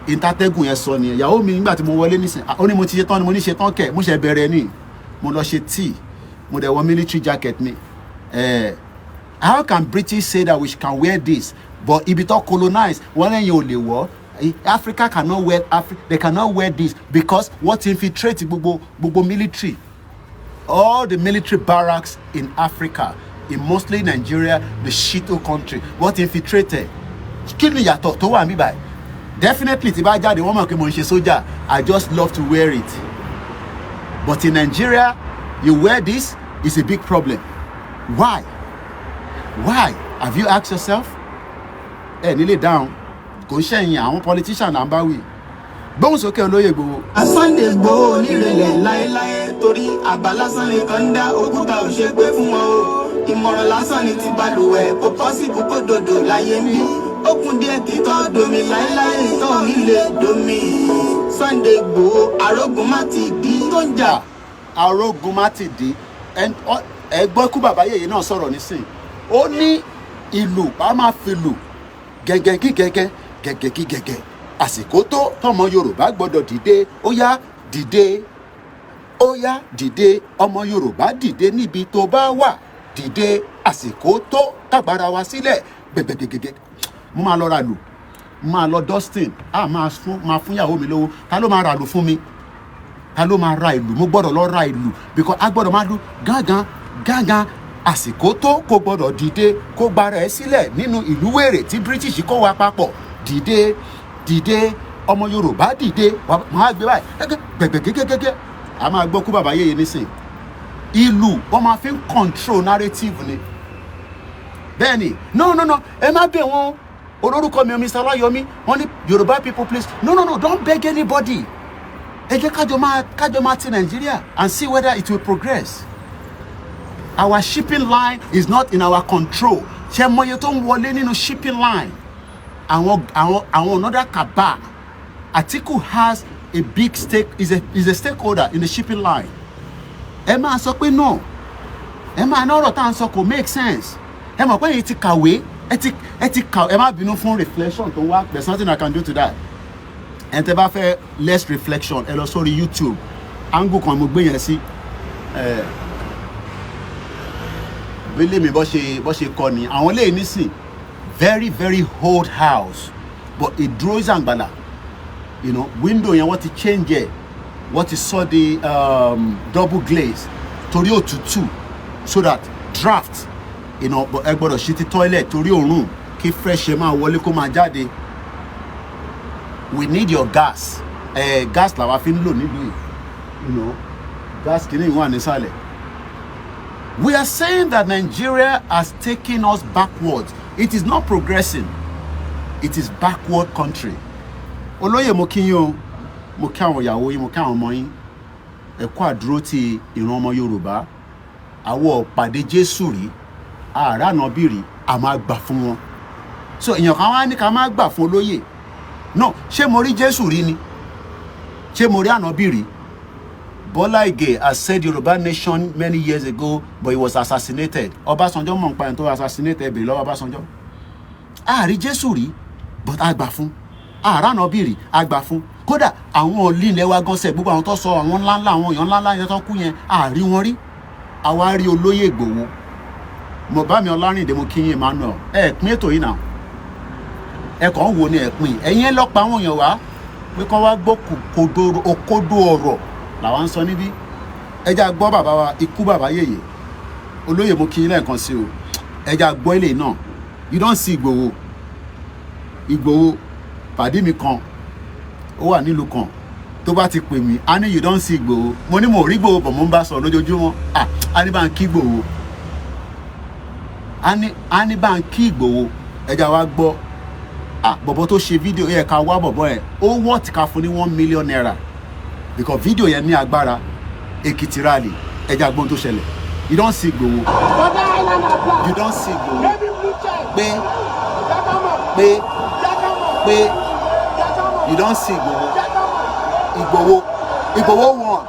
ìtàtẹ́gùn yẹn sọ nìyẹn. Ìyàwó mi, nígbà tí mo wọlé nísìn, ó ní mo ti ṣe tán ni. Mo ní ṣe tán kẹ̀? Mo ṣe bẹ̀rẹ̀ ni. Mo lọ ṣe tíì, mo dẹ̀ wọ military jacket mi. How can British say that we can wear this, but ibi tó colonize wọ́n lẹ́yìn ò lè wọ̀? Africa cannot wear they cannot wear this because wọ́n ti infiltrate gbogbo military, all the military barracks in Africa, in mostly Nigeria, the shithole country. Wọ́n ti infiltrate. Kí ni ìyàtọ̀ tó wà níbí báyìí? Definitely, tí bá jáde, wọ́n mọ̀ pé mo ń ṣe sójà. I just love to wear it. But in Nigeria, you wear this, is a big problem. Why? Why? Have you asked yourself? Ẹ nílé dáhùn. Kò ń ṣẹ̀yìn àwọn politician là ń bá wí. Gbóhùn sókè, olóyè Ìgbòho. Sunday Igboho onírẹ̀lẹ̀ láéláé, torí àbá lásán nìkan ń dá, òkúta ò ṣe gbé fún wọn o. Ìmọ̀ràn lásán ni ti balùwẹ̀, kò possible kó dòdò láyé mi. Ó kún díẹ̀ kí tọ́ domi láéláé, tọ́ nílé domi. Sunday Igboho, arógun má ti di tó ń jà. Arógun má ti dé. Ẹ gbọ́ kú, bàbá yèyé náà sọ̀rọ̀ nísìn. Ó ní ìlú bá máa fi lù gẹ́gẹ́ kí gẹ́gẹ́ gẹ́gẹ́ kí gẹ́gẹ́. Àsìkò tó tọmọ Yorùbá gbọ́dọ̀ dìde. Ó yá, dìde, ó yá, dìde, ọmọ Yorùbá, dìde níbi tó bá wà, dìde. Àsìkò tó tàgbára wa sílẹ̀ gbẹgbẹgbẹgbẹ. Mo máa lọ ra lù, mo máa lọ Dustin, a máa fún ìyàwó mi lówó. Ta ló máa ra lù fún mi? Ta ló máa ra ìlù? Mo gbọ́dọ̀ lọ ra ìlù because a gbọ́dọ̀ máa lu gángan gángan. Àsìkò tó kò gbọ́dọ̀ dìde, kó gbára ẹ sílẹ̀ nínú ìlú wèrè tí British kó wa papọ̀. Dìde, dìde, ọmọ Yorùbá, dìde. Máa gbé báyìí gbẹgbẹgẹgẹgẹ. A máa gbọ́ kú bàbá yéye nísìn. Ìlú wọ́n máa fi ń control narrative ni. Bẹ́ẹ̀ ni. No, no, no, ẹ má bẹ̀ wọ́n. Olórúkọ mi, Mr. Ọláyọmí, wọ́n ní Yorùbá people, please, no, no, no, don't beg anybody. Ẹ jẹ́ kájọ máa ti Nàìjíríà and see whether it will progress. Our shipping line is not in our control. Ṣé mọye tó ń wọlé nínú shipping line? Àwọn another cabal. Atiku has a big stake, is a stakeholder in the shipping line. Ẹ máa sọ pé no, ẹ máa ní ọ̀rọ̀ tá à ń sọ kò make sense. Ẹ mọ̀ pé èyí ti kàwé, ẹ ti kàwé. Ẹ má bínú fún reflection tó ń wá. There's nothing I can do to that. Ẹ tẹ́ bá fẹ́ less reflection, ẹ lọ sórí YouTube, angle kan mo gbé yẹn sí. Ẹ bílẹ̀ mi bọ́ ṣe kọ ni àwọn lè nísìn. Very, very old house, but ìdúró ìzàngbàlà. Window yẹn, wọ́n ti change ẹ̀, wọ́n ti sọ di double glaze torí òtútù, so that draft, but ẹ gbọ́dọ̀ ṣí ti toilet torí òórùn. Kí fresh air máa wọlé, kó máa jáde. We need your gas. Gas làwa fi ń lò nílùú yìí. Gas kìíní wà nísàlẹ̀. We are saying that Nigeria has taken us backwards. It is not progressing, it is backward country. Olóyè, mo kí yín o. Mo kí àwọn ìyàwó yín, mo kí àwọn ọmọ yín. Ẹ kú àdúró ti ìran ọmọ Yorùbá. Àwọn pàdé Jésù rí, ààrẹ ànábì rí, a máa gbà fún wọn. So èèyàn kan wá ní ká má gbà fún olóyè. No, ṣé mo rí Jésù rí ni? Ṣé mo rí ànábì rí? Bola Ige has said Yoruba nation many years ago, but he was assassinated. Ọbásanjọ́ mọ̀ nípa ẹni tó assassinate. Ẹ bèrè lọ́wọ́ Ọbásanjọ́. Ààrí Jésù rí, but a gbà fún. Ààrẹ ànábì rí, a gbà fún. Kódà àwọn olílẹ̀ wa gan sẹ̀, gbogbo àwọn tó sọ àwọn ńláńlá, àwọn èèyàn ńláńlá yẹn tó kú yẹn, àárí wọn rí. Àwa rí olóyè Ìgbòho. Mo bá mi Ọlárìndé, mo kí yín. Emmanuel, ẹ pín ètò yìí náà. Ẹ kàn ń wo ni, ẹ pín. Ẹ̀yin ẹ lọ́pàá àwọn èèyàn wá pé kán wá gbọ́ kòdòrò òkodò ọ̀rọ̀ làwa ń sọ níbí. Ẹ já gbọ́ bàbá wa, ikú bàbá yèyè. Olóyè, mo kí yín lẹ́ẹ̀kan sí o. Ẹ já gbọ́ ilé náà. You don see Ìgbòho. Ìgbòho pàdé mi kan, ó wà nílùú kan, tó bá ti pè mí, á ní, "You don see Ìgbòho." Mo ní mo rí Ìgbòho bọ̀, mo ń bá sọ̀rọ̀ lójoojúmọ́. Ah, á ní bá ń kí Ìgbòho, á ní bá ń kí Ìgbòho. Ẹ já wa gbọ́. Ah, bọ̀bọ̀ tó ṣe fídíò yẹ ká wá bọ̀bọ̀ yẹn, ó wọ́ọ̀tì ká fún ní ₦1 million, because fídíò yẹn ní agbára. Èkìtì rally, ẹ já gbọ́n tó ṣẹlẹ̀. You don see Ìgbòho. You don see Ìgbòho. Pé you don see Ìgbòho. Ìgbòho, Ìgbòho one.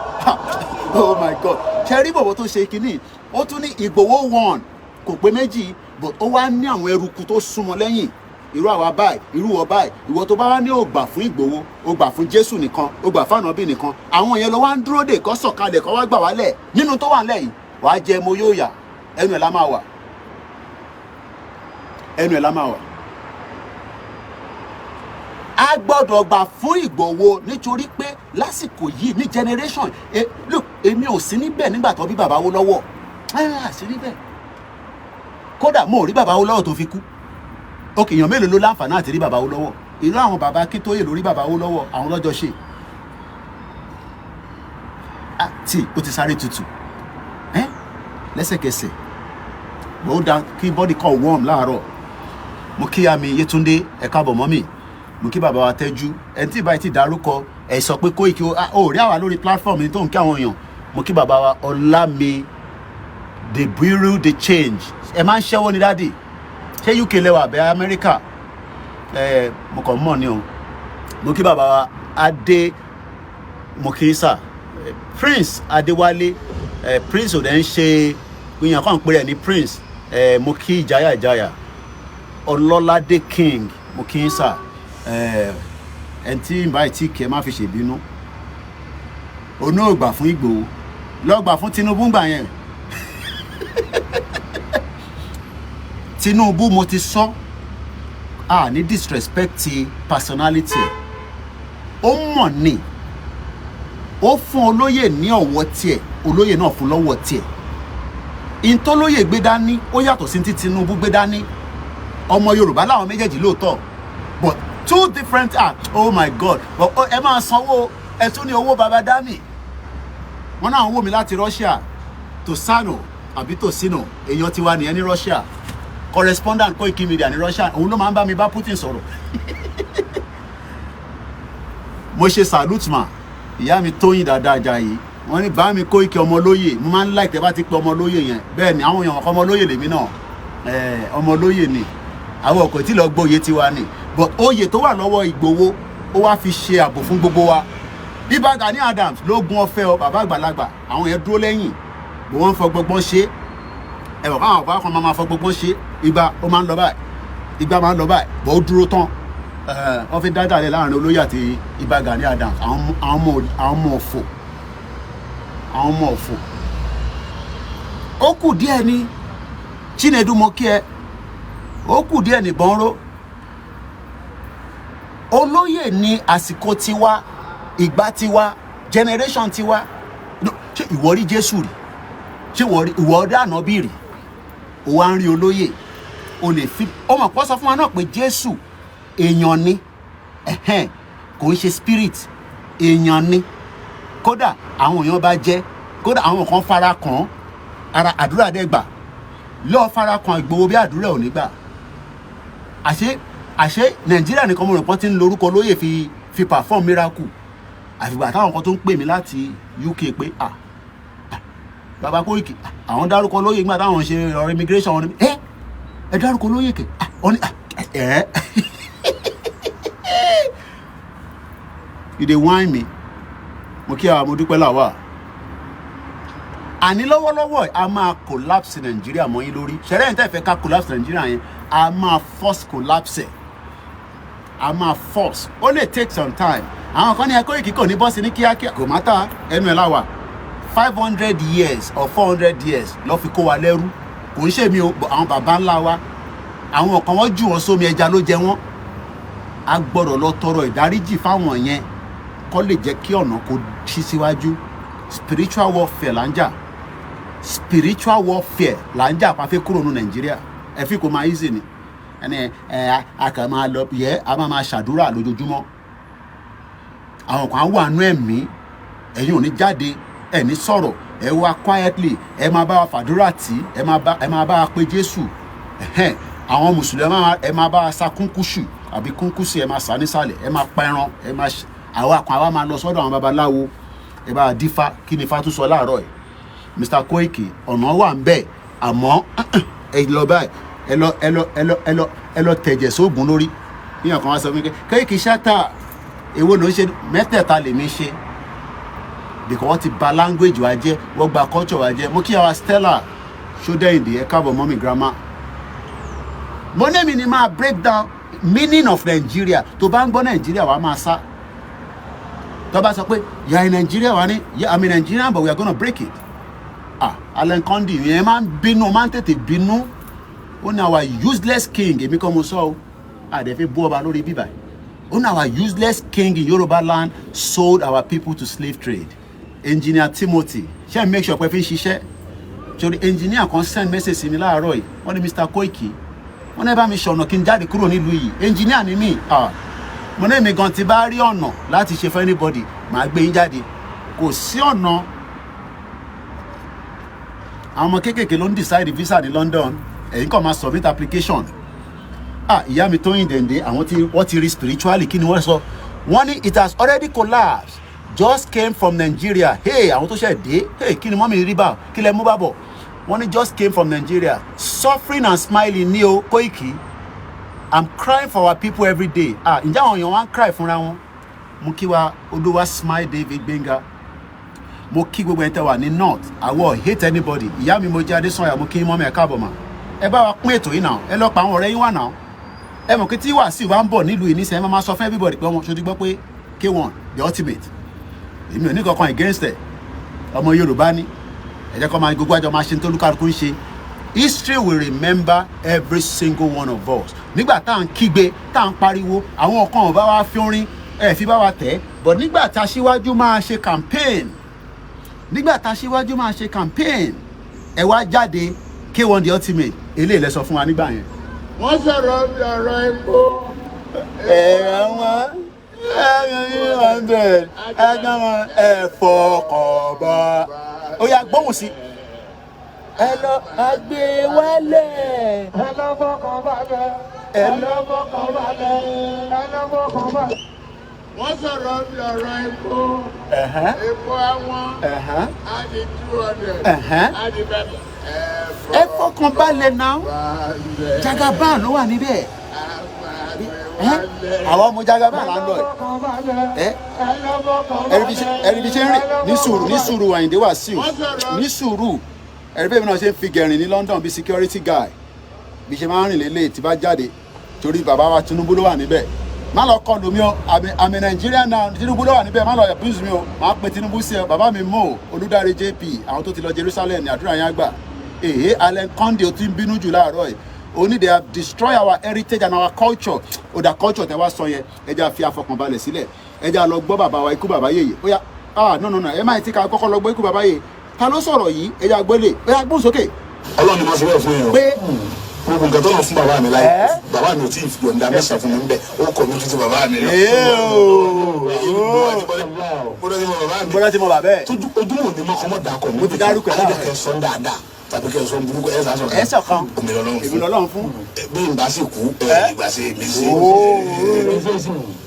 Oh my God! Ṣe rí bọ̀bọ̀ tó ṣe kínní? Ó tún ní Ìgbòho one, kò pé méjì, but ó wá ní àwọn eruku tó súnmọ́ lẹ́yìn, irú àwa báyìí, irú wọ báyìí. Ìwọ tó bá wá ní ò gbà fún Ìgbòho, ó gbà fún Jésù nìkan, ó gbà fún ànábì nìkan, àwọn yẹn ló wá ń dúró dè kó sọ̀kalẹ̀, kó wá gbà wálẹ̀ nínú tó wà nílẹ̀ yìí. Wàá jẹ mo yóò yà. Ẹnu ẹ̀ la máa wà, ẹnu ẹ̀ la máa wà. A gbọ́dọ̀ gbà fún Ìgbòho nítorí pé lásìkò yìí ní generation look, èmi ò sí níbẹ̀ nígbà tó bí bàbá Awólọ́wọ̀. Ẹ à sí níbẹ̀. Kódà mo ò rí bàbá Awólọ́wọ̀ tó fi kú. Ok, èèyàn mélòó ló láǹfààní àti rí bàbá Awólọ́wọ̀? Irú àwọn bàbá Akíntóyè lórí bàbá Awólọ́wọ̀, àwọn lọ́jọ́ ṣe. Ah, tí ó ti sáré tutù ẹ́ lẹ́sẹ̀kẹsẹ̀ bó da kí body kàn warm láàárọ̀. Mo kí àmì Yétúndé, ẹ káàbọ̀ mọ́mì. Mo kí bàbá wa Tẹ́jú. Ẹni tí ìbáyìí ti dárúkọ ẹ sọ pé Kóìkí ó rí àwa lórí platform ní tó ń kí àwọn èèyàn. Mo kí bàbá wa Ọlámi, the bureau the change. Ẹ máa ń ṣẹ́wó ní daddy. Ṣé UK lẹ́wà àbẹ́ Amẹ́ríkà? Ẹ mo kàn mọ̀ ni o. Mo kí bàbá wa Adé, mo kí sà Prince Adéwálé. Ẹ Prince ò dẹ̀ ń ṣe èèyàn kan pé rẹ̀ ní Prince. Ẹ mo kí Ìjáyà, Ìjáyà Ọlọ́ládé King, mo kí sà. Ẹ ẹni tí ń báyìí tí kì í má fi ṣèbínú. Onú ò gbà fún Ìgbòho, lọ́gbà fún Tinubu gbà yẹn. Tinubu, mo ti sọ, a ní disrespect personality. Ó mọ̀ ní ó fún olóyè ní ọ̀wọ́ tiẹ̀, olóyè náà fún lọ́wọ́ tiẹ̀. Ìtọ́lóyè gbé dání, ó yàtọ̀ sí ti Tinubu gbé dání. Ọmọ Yorùbá làwọn méjèèjì lóòótọ́, but two different acts. Oh my God! But ẹ máa sanwó, ẹ tún ní owó baba dami. Wọn náà ń wò mí láti Russia, Tosano àbí Tosino, èèyàn tiwa nìyẹn ní Russia, correspondent Koiki Media ní Russia. Òun ló máa ń bá mi bá Putin sọ̀rọ̀. Mo ṣe salute ma, ìyá mi Tóyìn dáadáa Ajayi. Wọ́n ní bá mi Koiki ọmọlóyè. Mo máa ń like tẹ́ bá ti pé ọmọlóyè yẹn. Bẹ́ẹ̀ ni àwọn èèyàn ọmọlóyè lèmi náà. Ọmọlóyè ni àwọn ọkọ̀ tí lọ gbóyè tiwa ni, but oyè tó wà lọ́wọ́ Ìgbòho, ó wá fi ṣe ààbò fún gbogbo wa. Ìbà Gani Adams ló gun ọ̀fẹ́ ọ bàbá àgbàlagbà, àwọn yẹn dúró lẹ́yìn bó wọ́n ń fọ gbọgbọ́n ṣe. Ẹ̀wọ̀n káwọn àbá kan máa fọ gbọgbọ́n ṣe. Ìgbà ó máa ń lọ báyìí, ìgbà máa ń lọ báyìí, bó ó dúró tán. Wọ́n fi dáadáa lẹ̀ láàrin olóyè àti Ìbà Gani Adams. Àwọn ọmọ òfò, àwọn ọmọ òfò. Ó kù díẹ̀ ní Chinedu, mo kí ẹ. Ó kù díẹ̀ nìbọn ró. Olóyè ní àsìkò tiwa, ìgbà tiwa, generation tiwa. No, ṣé ìwọ rí Jésù rí? Ṣé ìwọ rí ànábì rí? Ó wá ń rí olóyè. O lè fi ó mọ̀ pọ́ sọ fún wa náà pé Jésù èèyàn ni, ẹ̀hẹ́n, kò ń ṣe spirit, èèyàn ni. Kódà àwọn èèyàn bá jẹ́, kódà àwọn kan fara kàn án, ara àdúrà dẹ̀ gbà. Lọ́ọ́ fara kan Ìgbòho bí àdúrà ò ní gbà. Àṣé Nàìjíríà nìkan mo rò pọ́n ti ń lorúkọ lóye fi perform miracle, àfìgbà táwọn kan tó ń pè mí láti UK pé, "Ah, bàbá Kóìkì, àwọn dárúkọ lóye nígbà táwọn ṣe ọ̀rọ̀ immigration wọn ni." Ẹ dárúkọ lóye kẹ ọ ní ẹ you dey whine me. Mo kí àwọn, mo dúpẹ́ làwà. Àní lọ́wọ́lọ́wọ́, a máa collapse Nàìjíríà mọ́ yín lórí. Ṣẹ̀rẹ́ yẹn tẹ́ fẹ́ ká collapse Nàìjíríà yẹn, a máa force collapse ẹ̀, a máa force. Ó lè take some time. Àwọn kan ní ẹ Kóìkì kò ní bọ́ sí ní kíákíá, kò má ta ẹnu ẹ̀ láwà. 500 years or 400 years lọ́ fi kó wa lẹ́rú. Kò ń ṣèmi o, àwọn baba ńlá wa, àwọn kan wọ́n jù wọ́n sómi, ẹja ló jẹ wọ́n. A gbọ́dọ̀ lọ tọrọ ìdáríjì fáwọn yẹn kó lè jẹ́ kí ọ̀nà kó ṣí síwájú. Spiritual warfare là ń jà, spiritual warfare là ń jà pàfẹ́ kúrò ní Nàìjíríà. Ẹ fi kò máa easy ni ẹni ẹ a kàn máa lọ yẹ, a máa máa ṣàdúrà lójoojúmọ́. Àwọn kan wà nú ẹ̀mí, ẹ̀yin ò ní jáde, ẹ̀ ní sọ̀rọ̀, ẹ wá quietly, ẹ máa bá wa fàdúrà tí ẹ máa bá wa pe Jésù. Ẹ̀hẹ́n, àwọn mùsùlùmí, ẹ máa bá wa sa kúnkúṣù àbí kúnkúṣù, ẹ máa sá nísàlẹ̀, ẹ máa pa ẹran, ẹ máa àwa kan, àwa máa lọ sọ́dọ̀ àwọn babaláwo, ẹ bá wa dífá. Kí ni ifá tún sọ láàárọ̀ ẹ̀? Mr Koiki, ọ̀nà wà ń bẹ̀, àmọ́ ẹ lọ báyìí, ẹ lọ, ẹ lọ, ẹ lọ, ẹ lọ, ẹ lọ tẹ̀jẹ̀ sóògùn lórí. Yíyan kan wá sọ fún mi pé Koiki ṣáta, èwo ló ń ṣe? Mẹ́tẹ̀ẹ̀ta lèmi ṣe because wọ́n ti bà language wa jẹ́, wọ́n gba culture wa jẹ́. Mo kí àwa Stella Ṣódẹ́yìndé, ẹ káàbọ̀, mọ́mí grandma. Mo ní èmi ni máa break down meaning of Nigeria. Tó bá ń gbọ́ Nigeria, wàá máa sá. Tó bá sọ pé you are in Nigeria, wà ní, "Yeah, I'm in Nigeria, but we are gonna break it." Ah, Alan Condi yẹn máa ń bínú, máa ń tètè bínú. Ó ní our useless king, èmi kọ́ mo sọ o, àdẹ̀fẹ́ bú ọba lórí bíbá. Ó ní our useless king in Yoruba land sold our people to slave trade. Engineer Timothy, ṣe make sure pé fi ń ṣiṣẹ́ torí engineer kan send message sí mi láàárọ̀ yìí. Wọ́n ní, "Mr Koiki," wọ́n ní, "bá mi ṣọ̀nà kí n jáde kúrò nílùú yìí. Engineer ni mí." Ah, mo ní èmi gan ti bá rí ọ̀nà láti ṣe fún anybody, màá gbé yín jáde. Kò sí ọ̀nà. Àwọn ọmọ kéékèèké ló ń decide visa ní London, ẹ̀yin kàn máa submit application. Ah, ìyá mi Tóyìn Dẹ̀ǹdé, àwọn tí wọ́n ti rí spiritually, kí ni wọ́n sọ? Wọ́n ní it has already collapsed, just came from Nigeria. Hey, àwọn tó ṣẹ̀ dé, hey, kí ni mọ́mí rí bá? Kí lẹ mú bá bọ̀? Wọ́n ní just came from Nigeria, suffering and smiling ní o. Koiki, I'm crying for our people every day. Ah, ǹjẹ́ àwọn èèyàn wá ń cry fúnra wọn? Mo kí wa, Olúwa Smile David Gbénga, mo kí gbogbo ẹni tẹ́ wà ní north. Àwọ̀ hate anybody. Ìyá mi mo jẹ́ Adésanya, mo kí mọ́mí, ẹ̀ káàbọ̀ mà. Ẹ bá wa pín ètò yìí náà, ẹ lọ pa àwọn ọ̀rẹ́ yín wà náà. Ẹ mọ̀ pé tí Wàsíù bá ń bọ̀ nílùú yìí nísìnyí, ẹ máa sọ fún everybody pé ọmọ ṣojú gbọ́ pé K1 the Ultimate, èmi ò ní kankan against ẹ, ọmọ Yorùbá ni. Ẹ jẹ́ kó máa gbogbo àjọ máa ṣe ní tólúkàlùkù ń ṣe. History will remember every single one of us. Nígbà tá à ń kígbe, tá à ń pariwo, àwọn kan ò bá wa fi orin ẹ fi bá wa tẹ̀, but nígbà tá aṣíwájú máa ṣe campaign, nígbà tá aṣíwájú máa ṣe campaign, ẹ wá jáde. K1 the Ultimate, eléyìí lẹ sọ fún wa nígbà yẹn. Wọ́n sọ̀rọ̀ bí ọ̀rọ̀ epo. Ẹ̀rọ wọn 100 ẹgbẹ́ wọn, ẹ fọkàn bá. Ó yá, gbóhùn sí. Ẹ lọ àgbè wálẹ̀. Ẹ lọ fọkàn balẹ̀. Ẹ Ẹ lọ fọkàn balẹ̀. Ẹ lọ fọkàn balẹ̀. Wọ́n sọ̀rọ̀ bí ọ̀rọ̀ epo. Epo àwọn á di 200. Á di bẹ́ẹ̀. Ẹ fọkàn balẹ̀ náà. Balẹ̀. Jagaban ló wà níbẹ̀. Á máa gbé Ẹ wálẹ̀. àwọn ọmọ Jagaban là ń lọ ẹ. Ẹ lọ fọkàn Ẹrí bí ṣe ń rìn ní sùúrù, ní sùúrù. Àyìndé Wàsíù, ní sùúrù. Ẹ̀rí bí èmi náà ṣe ń fi gẹ̀rìn ní London bí security guy, bí ṣe máa ń rìn lélẹ̀ tí bá jáde, torí bàbá wa Tinubu ló wà níbẹ̀. Má lọ kọlù mi o. Àmì Nàìjíríà náà, Tinubu ló wà níbẹ̀, má lọ abuse mi o, má pe Tinubu sí ẹ. Bàbá mi mò Olùdarí JP, àwọn tó ti lọ Jerusalem ní àdúrà yẹn àgbà. Èhé, Allen Conde, ó ti ń bínú jù láàárọ̀ yìí. Ó ní they have destroyed our heritage and our culture. Ó dà, culture tẹ wá sọ yẹn, ẹ jẹ́ àfi àfọkànbalẹ̀ sílẹ̀. Ẹ jẹ́ à lọ gbọ́ bàbá wa ikú bàbá yèyè. Ó yá, ah, no, no, no, ẹ má ti ká kọ́kọ́ lọ gbọ́ ikú bàbá yèyè. Ta ló sọ̀rọ̀ yìí? Ẹ jẹ́ àgbélé. Ó yá, gbóhùn sókè. Ọlọ́run ni mo ṣe bẹ́ẹ̀ fún yẹn o. Pé Gbogbo Nǹkan tó lọ fún bàbá mi láyé, Ẹ́? bàbá mi ò tí ì yọ̀ǹda mẹ́sàn-án fún mi ń bẹ̀. Ó kọ̀ mí ju ti bàbá mi lọ. Ee o. Bọ́dọ̀ tí mo bàbá mi. Gbọ́dọ̀ tí mo bàbá ẹ̀. Tójú ojúmọ̀ ní mọ́kọ́ mọ́ dàkọ̀ mi. Mo ti dárúkọ ẹ̀ láàárọ̀. Kẹ́ sọ dáadáa tàbí kẹ́ sọ burúkú, ẹ̀ sá sọ̀kan. Ẹ̀ sọ̀kan. Èmi lọ́lọ́run Èmi fún. lọ́lọ́run fún. Bí n bá sì kú, ẹ̀ ìgbà sí mi sí.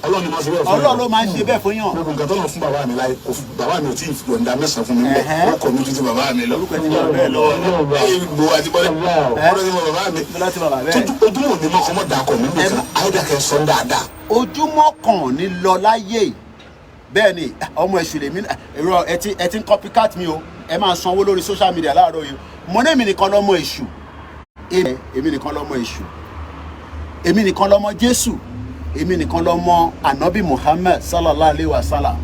Ọlọ́run ni mo ṣe bẹ́ẹ̀ fún mi. Ọlọ́run ló máa ń ṣe bẹ́ẹ̀ fún yàn. Gbogbo nǹkan tó lọ fún bàbá mi láyé, bàbá mi ò tí ì yọ̀ǹda mẹ́sàn-án fún mi ń bẹ̀. Ẹ̀hẹ́. Ó kọ̀ mí ju ti bàbá mi lọ. Orúkọ ti bàbá ẹ̀ lọ. Gbogbo àti bọ́lẹ̀. Bọ́dọ̀ tí mo bàbá mi. Bọ́dọ̀ tí mo bàbá ẹ̀. Tójú ojúmọ̀ ní mọ́kọ́ mọ́ dàkọ̀ mi nìkan. Ayédàkẹ́ sọ dáadáa. Ojúmọ́ kan ò ní lọ láyé yìí. Bẹ́ẹ̀ ni, ọmọ èṣù lèmi. Èrò ẹ ti ń copycat mi o. Ẹ máa sanwó lórí social media láàárọ̀ yìí. Mo ní èmi nìkan lọ́mọ èṣù, èmi nìkan lọ́mọ èṣù, èmi nìkan lọ́mọ Jésù, èmi nìkan lọ́mọ Anabi Muhammad sallallahu alayhi wa sallam.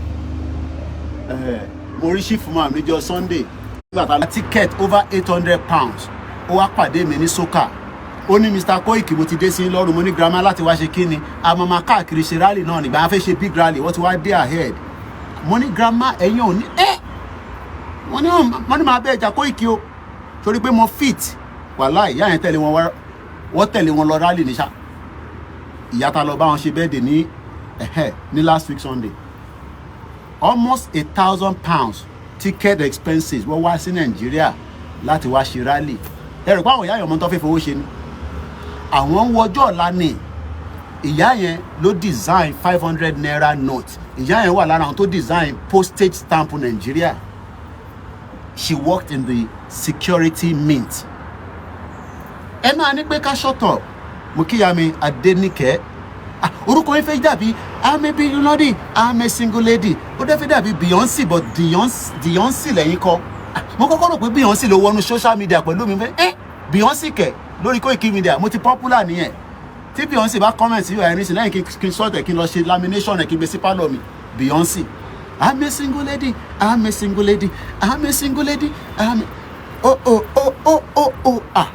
Mo rí chief imam níjọ́ Sunday nígbà tá a ticket over £800. Ó wá pàdé mi ní soka. Ó ní, "Mr Koiki, mo ti dé sí lọ́rùn." Mo ní, "Grandma, láti wá ṣe kí ni?" A máa máa káàkiri ṣe rally náà nígbà a fẹ́ ṣe big rally. Wọ́n ti wá dé ahead. Mo ní, "Grandma, ẹ̀yin ò ní ẹ́." Wọ́n ní máa bẹ́ ẹja Koiki o, torí pé mo fit. Wàláì, ìyá yẹn tẹ̀lé wọn wá, wọ́n tẹ̀lé wọn lọ rally ní ṣá. Ìyá ta lọ bá wọn ṣe birthday ní ẹ̀hẹ́ ní last week Sunday, almost £1,000 ticket expenses. Wọ́n wá sí Nàìjíríà láti wá ṣe rally. Ẹ rò pé àwọn ìyá yẹn ọmọ tó fẹ́ fowó ṣe ni? Àwọn ń wọjọ́ ọ̀la ni. Ìyá yẹn ló design ₦500 note. Ìyá yẹn wà lára àwọn tó design postage stamp Nàìjíríà. She worked in the security mint. Ẹ máa ní pé ká shut up. Mo kíyà mi Adéníkẹ́. Ah, orúkọ yín fẹ́ dàbí I'm a billionaire, I'm a single lady. Ó dẹ́ fẹ́ dàbí Beyonce, but Beyonce, Beyonce lẹ́yìn kọ́. Ah, mo kọ́kọ́ rò pé Beyonce ló wọnú social media pẹ̀lú mi. Fẹ́ ẹ́ Beyonce kẹ̀ lórí Koiki Media. Mo ti popular nìyẹn. Tí Beyonce bá comment sí ẹ̀rín sí lẹ́yìn, kí n sọ̀tẹ̀, kí n lọ ṣe lamination ẹ̀, kí n gbé sí pálọ̀ mi. Beyonce, I'm a single lady, I'm a single lady, I'm a single lady, I'm a, oh oh oh oh oh oh. Ah,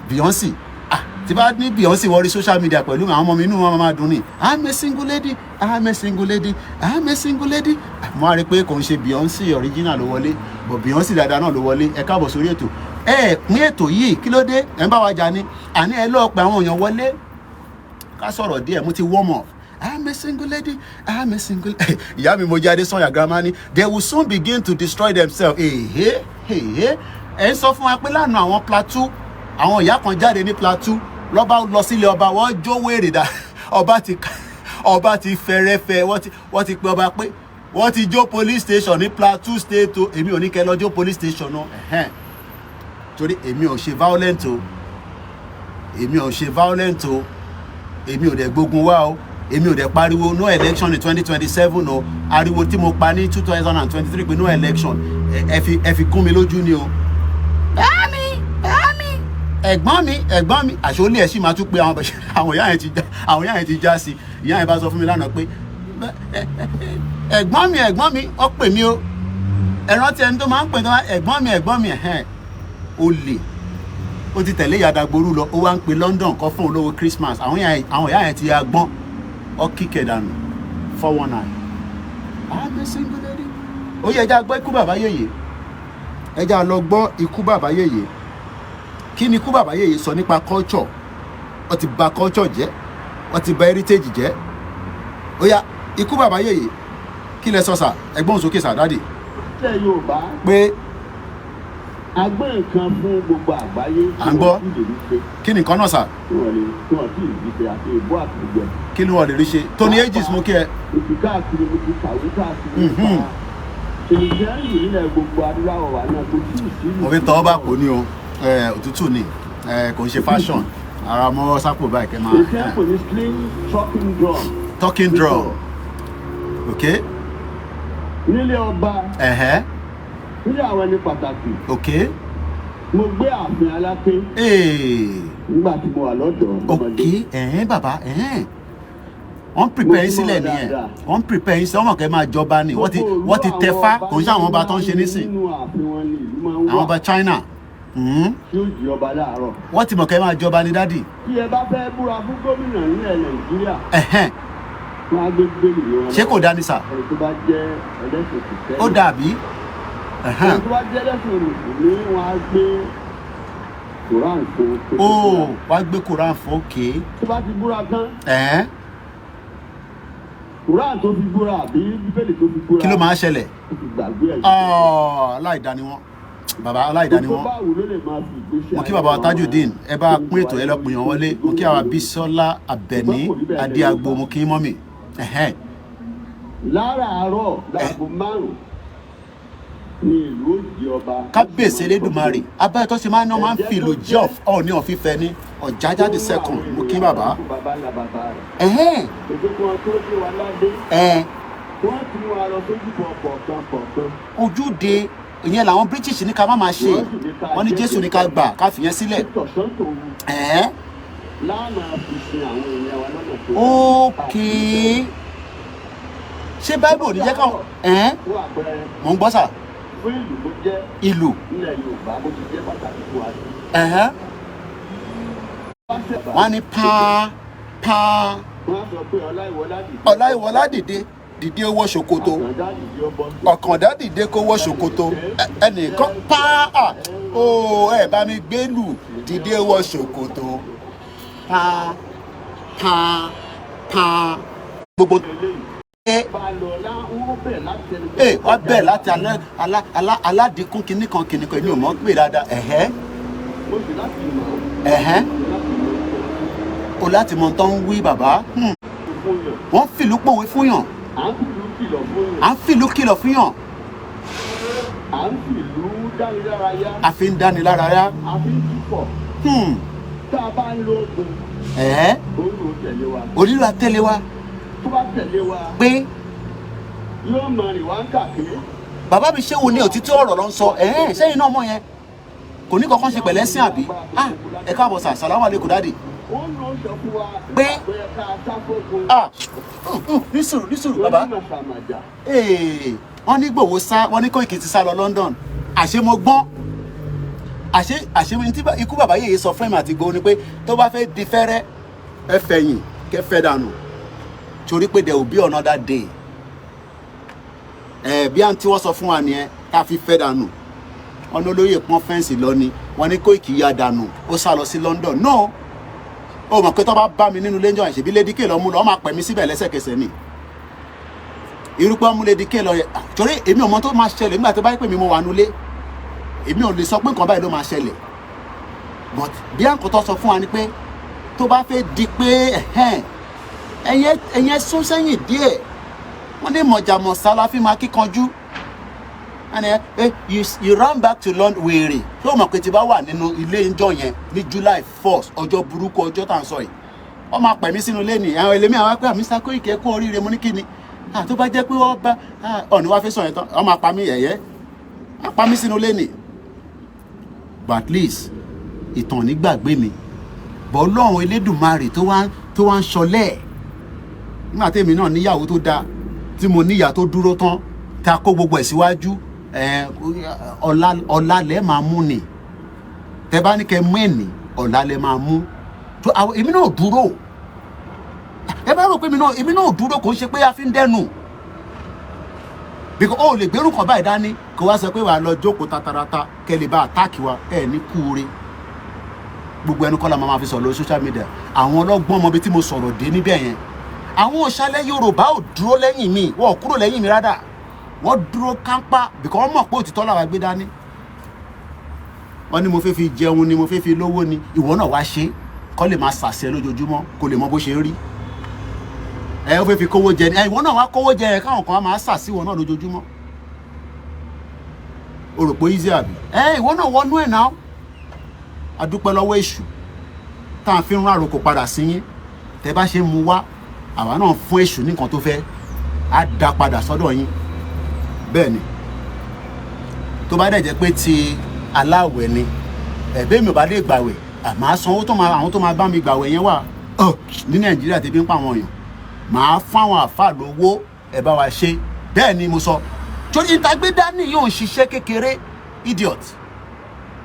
Beyonce. Ah, tí bá ní Beyonce wọrí social media pẹ̀lú àwọn ọmọ mi, inú wọn máa dùn ní. I'm a single lady, I'm a single lady, I'm a single lady. Mo á rí i pé kò ń ṣe Beyonce original ló wọlé, but Beyonce dáadáa náà ló wọlé. Ẹ káàbọ̀ sórí ètò. Ẹ pín ètò yìí. Kí ló dé? Ẹ ń bá wa jà ní àní. Ẹ lọ́ọ́ pe àwọn èèyàn wọlé, ká sọ̀rọ̀ díẹ̀. Mo ti warm up. I'm a single lady, I'm a single. Ìyá mi mo jáde sọ̀yà. Grandma ni they will soon begin to destroy themselves. Èhé èhé, ẹ ń sọ fún wa pé lánàá àwọn Plateau, àwọn ìyá kan jáde ní Plateau, lọ́ba lọ sílé ọba, wọ́n jó wèrè dà. Ọba ti fẹ́rẹ́fẹ́. Wọ́n ti pe ọba pé wọ́n ti jó police station ní Plateau State o. Èmi ò ní kẹ́ lọ jó police station o, ẹ̀hẹ́n, torí èmi ò ṣe violent o. Èmi ò ṣe violent o. Èmi ò dẹ̀ gbógun wá o. Èmi ò dẹ̀ pariwo no election ní 2027 o. Ariwo tí mo pa ní 2023 pé no election, ẹ fi gún mi lójú ni o. Báàmì, báàmì, ẹ̀gbọ́n mi, ẹ̀gbọ́n mi, àṣọlé ẹ̀ sì máa tún pé àwọn ìyá yẹn ti já sí. Ìyá yẹn bá sọ fún mi lánàá pé ẹ̀gbọ́n mi, ẹ̀gbọ́n mi, ó pè mí o. Ẹ rántí ẹni tó máa ń pè tó máa ẹ̀gbọ́n mi, ẹ̀gbọ́n mi, ẹ̀hẹ́n, olè. Ó ti tẹ̀lé ìyá Dagboru lọ. Ó wá ń pe London kọ́ fún olówó Christmas. Àwọn ìyá yẹn ti ya gbọ́n ọ kíkẹ́ dànù. 419. I'm a single lady. Ó yẹ ẹja gbọ́ ikú bàbá yèyé. Ẹja lọ gbọ́ ikú bàbá yèyé. Kí ni ikú bàbá yèyé sọ nípa culture? Wọ́n ti bà culture jẹ́, wọ́n ti bà heritage jẹ́. Ó yá, ikú bàbá yèyé, kí lẹ sọ sà? Ẹgbọ́n sókè sà, daddy. Ilẹ̀ Yorùbá, pé a gbé nǹkan fún gbogbo àgbáyé À ń gbọ́. tí wọ́n sì lè rí ṣe. Kí ni nǹkan náà sà? Tí wọ́n sì rí ṣe àti ìbò àtìgbẹ́. Kí ni wọ́n lè rí ṣe? Tony Ages, mo kí ẹ. Mo ti káàkiri, mo ti kàwé káàkiri nípa kìrìsìtẹ́nì nílẹ̀ gbogbo adúláwọ̀ wa náà, kò tí ì sí. Mo fi tọwọ́ bá kò ní o. Òtútù ni, kò ń ṣe fashion ara mọ́ sápò báyìí kẹ́ máa. Kìrìsìtẹ́nì kò ní sling talking drum. Talking drum, ok. Nílé ọba, nílé àwọn ẹni pàtàkì. Mo gbé ààfin Aláké nígbà tí mo wà lọ́dọ̀ ọmọdé. Ẹ̀hẹ́n, bàbá, ẹ̀hẹ́n, wọ́n prepare yín sílẹ̀ nìyẹn. Wọ́n prepare yín sílẹ̀, wọ́n mọ̀ kẹ́ máa jọba ni. Wọ́n ti tẹfá. Kò ń ṣe àwọn ọba tó ń ṣe nísìn. Nínú ààfin wọn ni ìlú máa ń Àwọn wà ọba China. tí ó jí ọba láàárọ̀. Wọ́n ti mọ̀ kẹ́ máa jọba ni, daddy. Tí ẹ bá fẹ́ búra fún gómìnà nílẹ̀ Nàìjíríà, wọ́n á gbé bíbélì lé wọn Ṣé kò lọ́wọ́. dá ní sà? Ẹni tó bá jẹ́ ẹlẹ́sìn kìrìsìtẹ́nì. Ó dàbí. Ẹni tó bá jẹ́ ẹlẹ́sìn mùsùlùmí, wọ́n á gbé Quran fún tó Ó búra. wá gbé Quran fún, òkè. Tó bá ti búra tán, Ẹ̀hẹ́n. Quran tó fi búra àbí Bíbélì tó fi búra, Kí ló máa ṣẹlẹ̀? ó ti gbàgbé ẹ̀. Ọ̀, aláìda ni wọ́n, bàbá, aláìda ni Tó wọ́n. bá wù ló lè máa fi ìgbésí Mo kí ayé bàbá wa wọn Tajudeen. máa Ẹ bá pín ètò, ẹ lọ pìyàn wọlé. Mo kí àwa Bísọ́lá Àbẹ̀ní Adéagbo, mo kí mọ́mì. Ẹ̀hẹ́n. Láràárọ̀ láago 5 ní ìlú òjì ọba. Kábíyèsí Elédùmarè, abáyọ tó ṣe máa ń ná máa ń fi ìlú jẹ́ Ọọ̀ni ọ̀fífẹ́ ní Ọ̀jájá the second. Mo kí bàbá. Bàbá ńlá bàbá rẹ̀. Ẹ̀hẹ́n. Ètò kí wọ́n tó gbé wa ládé. Ẹ̀. Wọ́n ti mú wa lọ sójúbọ kọ̀ọ̀kan kọ̀ọ̀kan. Ojúde ìyẹn làwọn British ní ká má máa ṣe. Wọ́n ní Jésù ní ká gbà, ká fìyẹn sílẹ̀. Tọ̀sán tòru Ẹ̀hẹ́n. láàmà fi sin àwọn èèyàn wa lọ́nà tó. Ókè, ṣé Báíbù ò ní jẹ́ káwọn, ẹ̀hẹ́n. Fún àpẹẹrẹ, Mò ń gbọ́ sà. fún ìlú tó jẹ́ Ìlú. ilẹ̀ Yorùbá, bó ti jẹ́ pàtàkì fún wa sí. Ẹ̀hẹ́n. Wọ́n á ní pàá pàá. Wọ́n á sọ pé Ọláìwọlá dìde. Ọláìwọlá dìde, dìde, wọ ṣòkòtò. Àtàndá dìde, ọbọ. Ọ̀kàndá dìde, kó wọ ṣòkòtò. Ẹnìkan pàá ó, ẹ bá mi gbélù, dìde, wọ ṣòkòtò, pàá pàá pàá gbogbo. Eléyìí Ẹ bá lọ lá, wọ́n bẹ̀ láti ẹni. Ẹ wá bẹ́ẹ̀ láti alẹ́ alá alá aládìkún kinní kan kinní kan, èmi ò mọ̀ pé dáadáa. Ẹ̀hẹ́. Mo sì láti mọ̀ Ẹ̀hẹ́. láti mọ̀ O láti mọ tó ń wí, bàbá. fún yàn. Wọ́n fìlú pòwe fún yàn. À ń fìlú kìlọ̀ fún yàn. À ń fìlú kìlọ̀ fún yàn. À ń fìlú dánilárayá. A fi ń dáni lárayá. A fi ń túfọ̀. Tá a bá ń lo ogun, Ẹ̀hẹ́. olú ó tẹ̀lé wa. Onílù àtẹ̀lé wa. Tó bá tẹ̀lé wa, Pé yóò mọ rìn wá ń kàkiri. Bàbá mi, ṣé wo ní òtítọ́ ọ̀rọ̀ ló ń sọ? Ẹ̀hẹ́n, sẹ́yìn náà mọ̀ yẹn kò ní kankan ṣe pẹ̀lẹ́ sí àbí? Ah, ẹ káàbọ̀ sà, sàlámù aleykum daddy. Ó ń lọ sọ fún wa pé ká sáfógun. Ah, nísùrù, nísùrù, bàbá. Lórí màsàmàjà. Ee, wọ́n ní Ìgbòho sá, wọ́n ní Kóìkì ti sá lọ London. Àṣé mo gbọ́n, àṣé ní tí ikú bàbá yèyé sọ fún ẹ̀mí àti Ìgbòho ni pé tó bá fẹ́ di fẹ́rẹ́, ẹ fẹ̀yìn kẹ́ fẹ́ dànù, torí pé there will be another day. Ẹ bí àǹtí wọ́n sọ fún wa nìyẹn tá a fi fẹ́ dànù. Wọ́n ní olóyè pọ́n fence lọ ni, wọ́n ní Kóìkì ya dànù, ó sá lọ sí London. No, ó mọ̀ pé tó bá bá mi nínú lẹ́jọ́ àṣebí Lady K lọ mú lọ, wọ́n máa pẹ̀ mí síbẹ̀ lẹ́sẹ̀kẹsẹ̀ ni. Irúpẹ́ mú Lady K lọ yẹ. Ah, torí èmi ò mọ tó máa ṣẹlẹ̀ nígbà tó bá yẹ pé mi mo wà nulẹ̀, èmi ò lè sọ pé nǹkan báyìí ló máa ṣẹlẹ̀. But bí àǹkó tó sọ fún wa ni pé tó bá fẹ́ di pé ẹ̀hẹ́n, ẹ̀yẹn ẹ̀yẹn sún sẹ́yìn díẹ̀. Wọ́n ní mọ̀jàmọ̀sá la fi máa kíkanjú and you run back to London. Wèrè, ṣé o mọ̀ pé tí bá wà nínú ilé ìjọ yẹn ní July 1st, ọjọ́ burúkú, ọjọ́ tá à ń sọ yìí, wọ́n máa pẹ̀ mí sínú ilé ní àwọn ẹlẹ́mìí àwọn pé, "Mr Koiki, ẹ kú oríire." Mo ní kí ni? Ah, tó bá jẹ́ pé wọ́n bá ọ̀nì wá fẹ́ sọ yẹn tán, wọ́n máa pa mí yẹ̀yẹ́, á pa mí sínú ilé ní. But at least ìtàn ní gbàgbé mi bọ́. Ọlọ́run Elédùmarè tó wá ń ṣọlẹ̀ nígbà tèmi náà níyàwó tó dáa, tí mo níyà tó dúró tán, tá a kó gbogbo ẹ̀ síwájú. Ẹ̀, ọ̀la ọ̀la lẹ́ máa mú ni. Tẹ bá ní kẹ́ mú ẹ̀nì, ọ̀la lẹ́ máa mú tó. Àwọn èmi náà dúró. Ẹ bá rò pé èmi náà dúró, kò ń ṣe pé a fi ń dẹnu, because ó lè gbérù kan báyìí dání kó wá sọ pé wàá lọ jókòó tatarata kẹ́ lè bá attack wa. Ẹ ní kúure, gbogbo ẹnu kọ́ la máa fi sọ̀rọ̀ lórí social media. Àwọn ọlọ́gbọ́n mọ ibi tí mo sọ̀rọ̀ dé níbẹ̀ yẹn. Àwọn òṣàlẹ̀ Yorùbá ò dúró lẹ́yìn mi, wọ́n ò kúrò lẹ́yìn mi rádà, wọ́n dúró káńpá because wọ́n mọ̀ pé òtítọ́ làwa gbé dání. Wọ́n ní mo fẹ́ fi jẹun ni, mo fẹ́ fi lówó ni. Ìwọ náà wá ṣe kọ́ lè máa ṣàṣẹ lójoojúmọ́, kó lè mọ bó ṣe ń rí. Ẹ ó fẹ́ fi kówó jẹ ni. Ẹ ìwọ náà wá kówó jẹ ẹ, káwọn kan á máa ṣàṣìwọ náà lójoojúmọ́. O rò pé easy àbí? Ẹ ìwọ náà wọnú ẹ̀ náà. Adúpẹ́ lọ́wọ́ èṣù tá a fi ń rán àròkò padà sí yín. Tẹ bá ṣe ń mu wá, àwa náà fún èṣù ní nǹkan tó fẹ́, á dá padà sọ́dọ̀ yín. Bẹ́ẹ̀ ni, tó bá dẹ̀ jẹ́ pé ti aláwẹ̀ ni, ẹ̀bẹ́ mi ò bá lè gbàwẹ̀, àmọ́ sanwó tó máa àwọn tó máa bá mi gbàwẹ̀ yẹn wà ní Nàìjíríà tẹ̀bí ń pa àwọn èèyàn, màá fún àwọn àáfàá lówó, ẹ̀ bá wa ṣe. Bẹ́ẹ̀ ni mo sọ, torí ìtagbé dání yóò ń ṣiṣẹ́ kékeré. Idiot,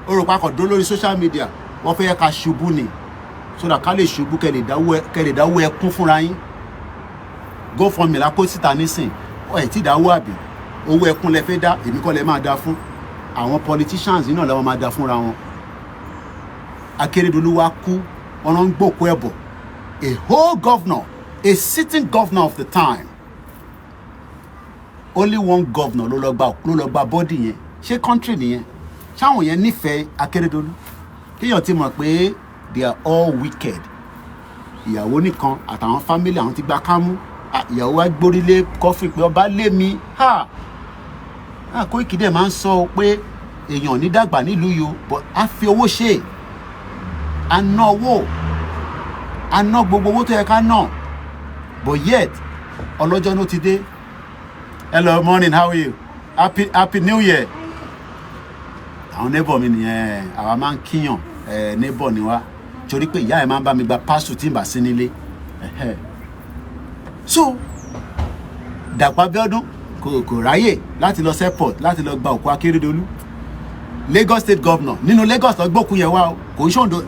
ó rò papọ̀ dó lórí social media, wọ́n fẹ́ ká ṣubú ni, so that ká lè ṣubú, kẹ́ lè dáwọ́ ẹkún fúnra yín. GoFundMe la kó síta nísìn, ẹ̀ tí dáwọ́ àbí owó ẹkún lẹ fẹ́ dá. Èmi kọ́ lẹ máa dá fún, àwọn politicians náà làwọn máa dá fúnra wọn. Akérédolú wá kú, wọn lọ ń gbòkú ẹ̀ bọ̀. A whole governor, a sitting governor of the time, only one governor ló lọ gba body yẹn. Ṣé country nìyẹn? Ṣáwọn yẹn nífẹ̀ẹ́ Akérédolú? Kéèyàn ti mọ̀ pé they are all wicked. Ìyàwó nìkan àtàwọn family àwọn ti gba kámú. Ah, ìyàwó wa gbórílé coffin pé ọba lé mi. Ha, ah, Koiki dẹ̀ máa ń sọ pé èèyàn ní dàgbà nílùú yìí o, but a fi owó ṣe, a ná owó, a ná gbogbo owó tó yẹ ká ná, but yet ọlọ́jọ́ ló ti dé. Hello, morning, how are you? Happy, happy New Year. Àwọn neighbor mi nìyẹn. Àwa máa ń kíyàn ẹ, neighbor ni wá, torí pé ìyá ẹ máa ń bá mi gba parcel tí n bá sí nílé. Ẹhẹ́. So Dàpọ̀ Abíọ́dún kò ráyè láti lọ airport láti lọ gba òkú Akérédolú, Lagos State governor. Nínú Lagos lọ gbókun yẹn wá o, kò ń ṣòǹdó.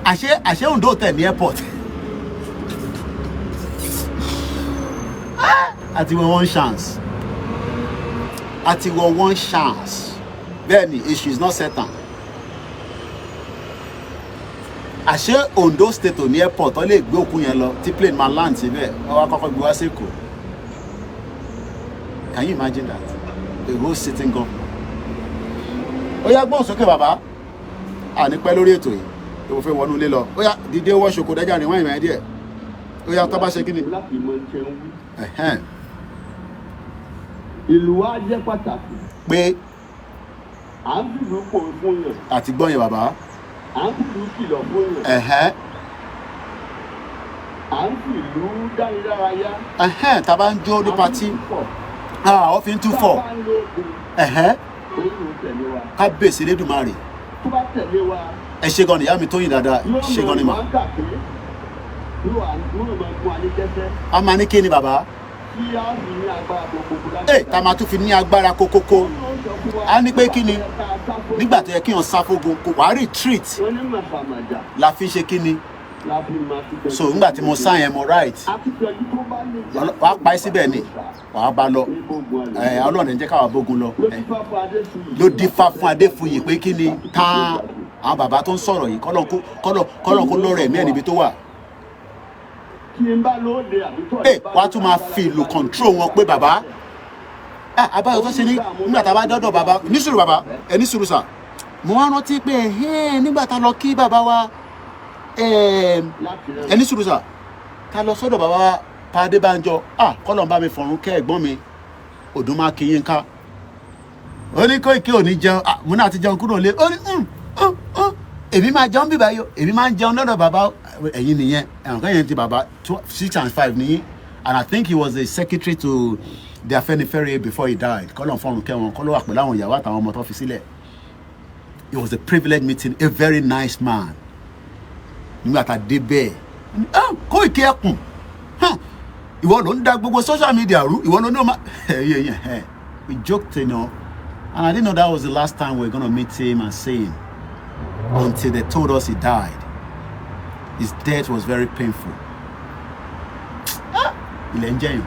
Àṣé Oǹdó tẹ̀ ní airport àti wọ one chance, àti wọ one chance. Bẹ́ẹ̀ ni, issue is not certain. Àṣé Ondo State ò ní airport tó lè gbé òkú yẹn lọ tí plane máa land síbẹ̀? Wọ́n wá kọ́kọ́ gbé wá sí Èkó. Can you imagine that? A whole sitting governor. Ó yá, gbóhùn sókè, bàbá. Àní pẹ́ lórí ètò yìí tó mo fẹ́ wọnú ilé lọ. Ó yá, dìde, wọ́ ṣòkò dájà rìn wọ́n ìmọ̀ ẹ́ díẹ̀. Ó yá, tó bá ṣe kí ni. Láti mọ ṣe ń wí. Ìlú wa jẹ́ pàtàkì. Pé À ń fìlú pòwe fún yàn. Àti gbọ́n yẹn, bàbá. À ń fìlú kìlọ̀ fún yàn. À ń fìlú dánilárayá. Tá a bá ń jó ní party. À ń fìlú pọ̀. Ah, ó fi ń tú fọ̀. Tá a bá ń lo oògùn, orí ò tẹ̀lé wa. Kábíyèsí Elédùmarè. Tó bá tẹ̀lé wa, Ẹ ṣe gan ni, ìyá mi Tóyìn dáadáa. yóò Ṣe gan ni mọ mà. ìwà ń kàké, yóò máa gún wa ní kẹsẹ́ A máa ní kí ni, bàbá? tí a fi ní agbára gbogbo láti Ẹ tá a máa tún fi ní agbára kókókó. Á ní pé kí ni nígbà tó yẹ kí wọn sá fógun kò wá retreat. Wọ́n ní màsàmàjà La fi ń ṣe kí ni? La fi máa ti bẹ̀rẹ̀. So nígbà tí mo sá yẹn, mo right. Akíkanjú tó bá lè jà Wàá pa ẹ́ síbẹ̀ ni, wàá bá lọ. Ẹ Ọlọ́run ẹ̀ ń jẹ́ káwa bógun lọ. Ló Ẹ dífá fún Adéfúyì. Ló dífá fún Adéfúyì pé kí ni tán àwọn bàbá tó ń sọ̀rọ̀ yìí, kọ́lọ́n kó lọ́rọ̀ ẹ̀mí ẹ̀ níbi tó wà. Kí n bá lóde àbí tọ́. Ẹ wàá tún máa fi ìlú control wọn pé bàbá, ah, àbáyọ tó ṣe ní nígbà tá a bá dọ́dọ̀ bàbá. Ní sùúrù, bàbá, ẹ ní sùúrù sà. Mo wá rántí pé ẹ̀hẹ́n, nígbà tá a lọ kí bàbá wa, ẹ ní sùúrù sà, tá a lọ sọ́dọ̀ bàbá wa Pa Adébánjọ, ah, kọ́lọ̀ ń bá mi fọ̀run kẹ́ ẹ̀gbọ́n mi Odùmákin Yínká. Ó ní Kóìkí ò ní jẹun. Ah, mo náà ti jẹun kúrò lé. Ó ní èmi máa jẹun bíbá yìí o, èmi máa ń jẹun lọ́dọ̀ bàbá ẹ̀yin nìyẹn. Ẹ̀wọ̀n kẹ́yìn ti bàbá six and five nìyí, and I think he was the secretary to the Afẹ́nifẹ́re before he died. Kọ́lọ̀ fọ́run kẹ́wọn, kọ́lọ̀ wà pẹ̀lú àwọn ìyàwó àtàwọn ọmọ tó fi sílẹ̀. It was a privilege meeting a very nice man. Nígbà tá a dé bẹ́ẹ̀, ah, Kóìkí ẹkùn, ìwọ ló ń da gbogbo social media rú, ìwọ ló ní o ma. We joked, and I didn't know that was the last time we were gonna meet him and see him until they told us he died. His death was very painful. Ah, ilẹ̀ ń jẹyàn.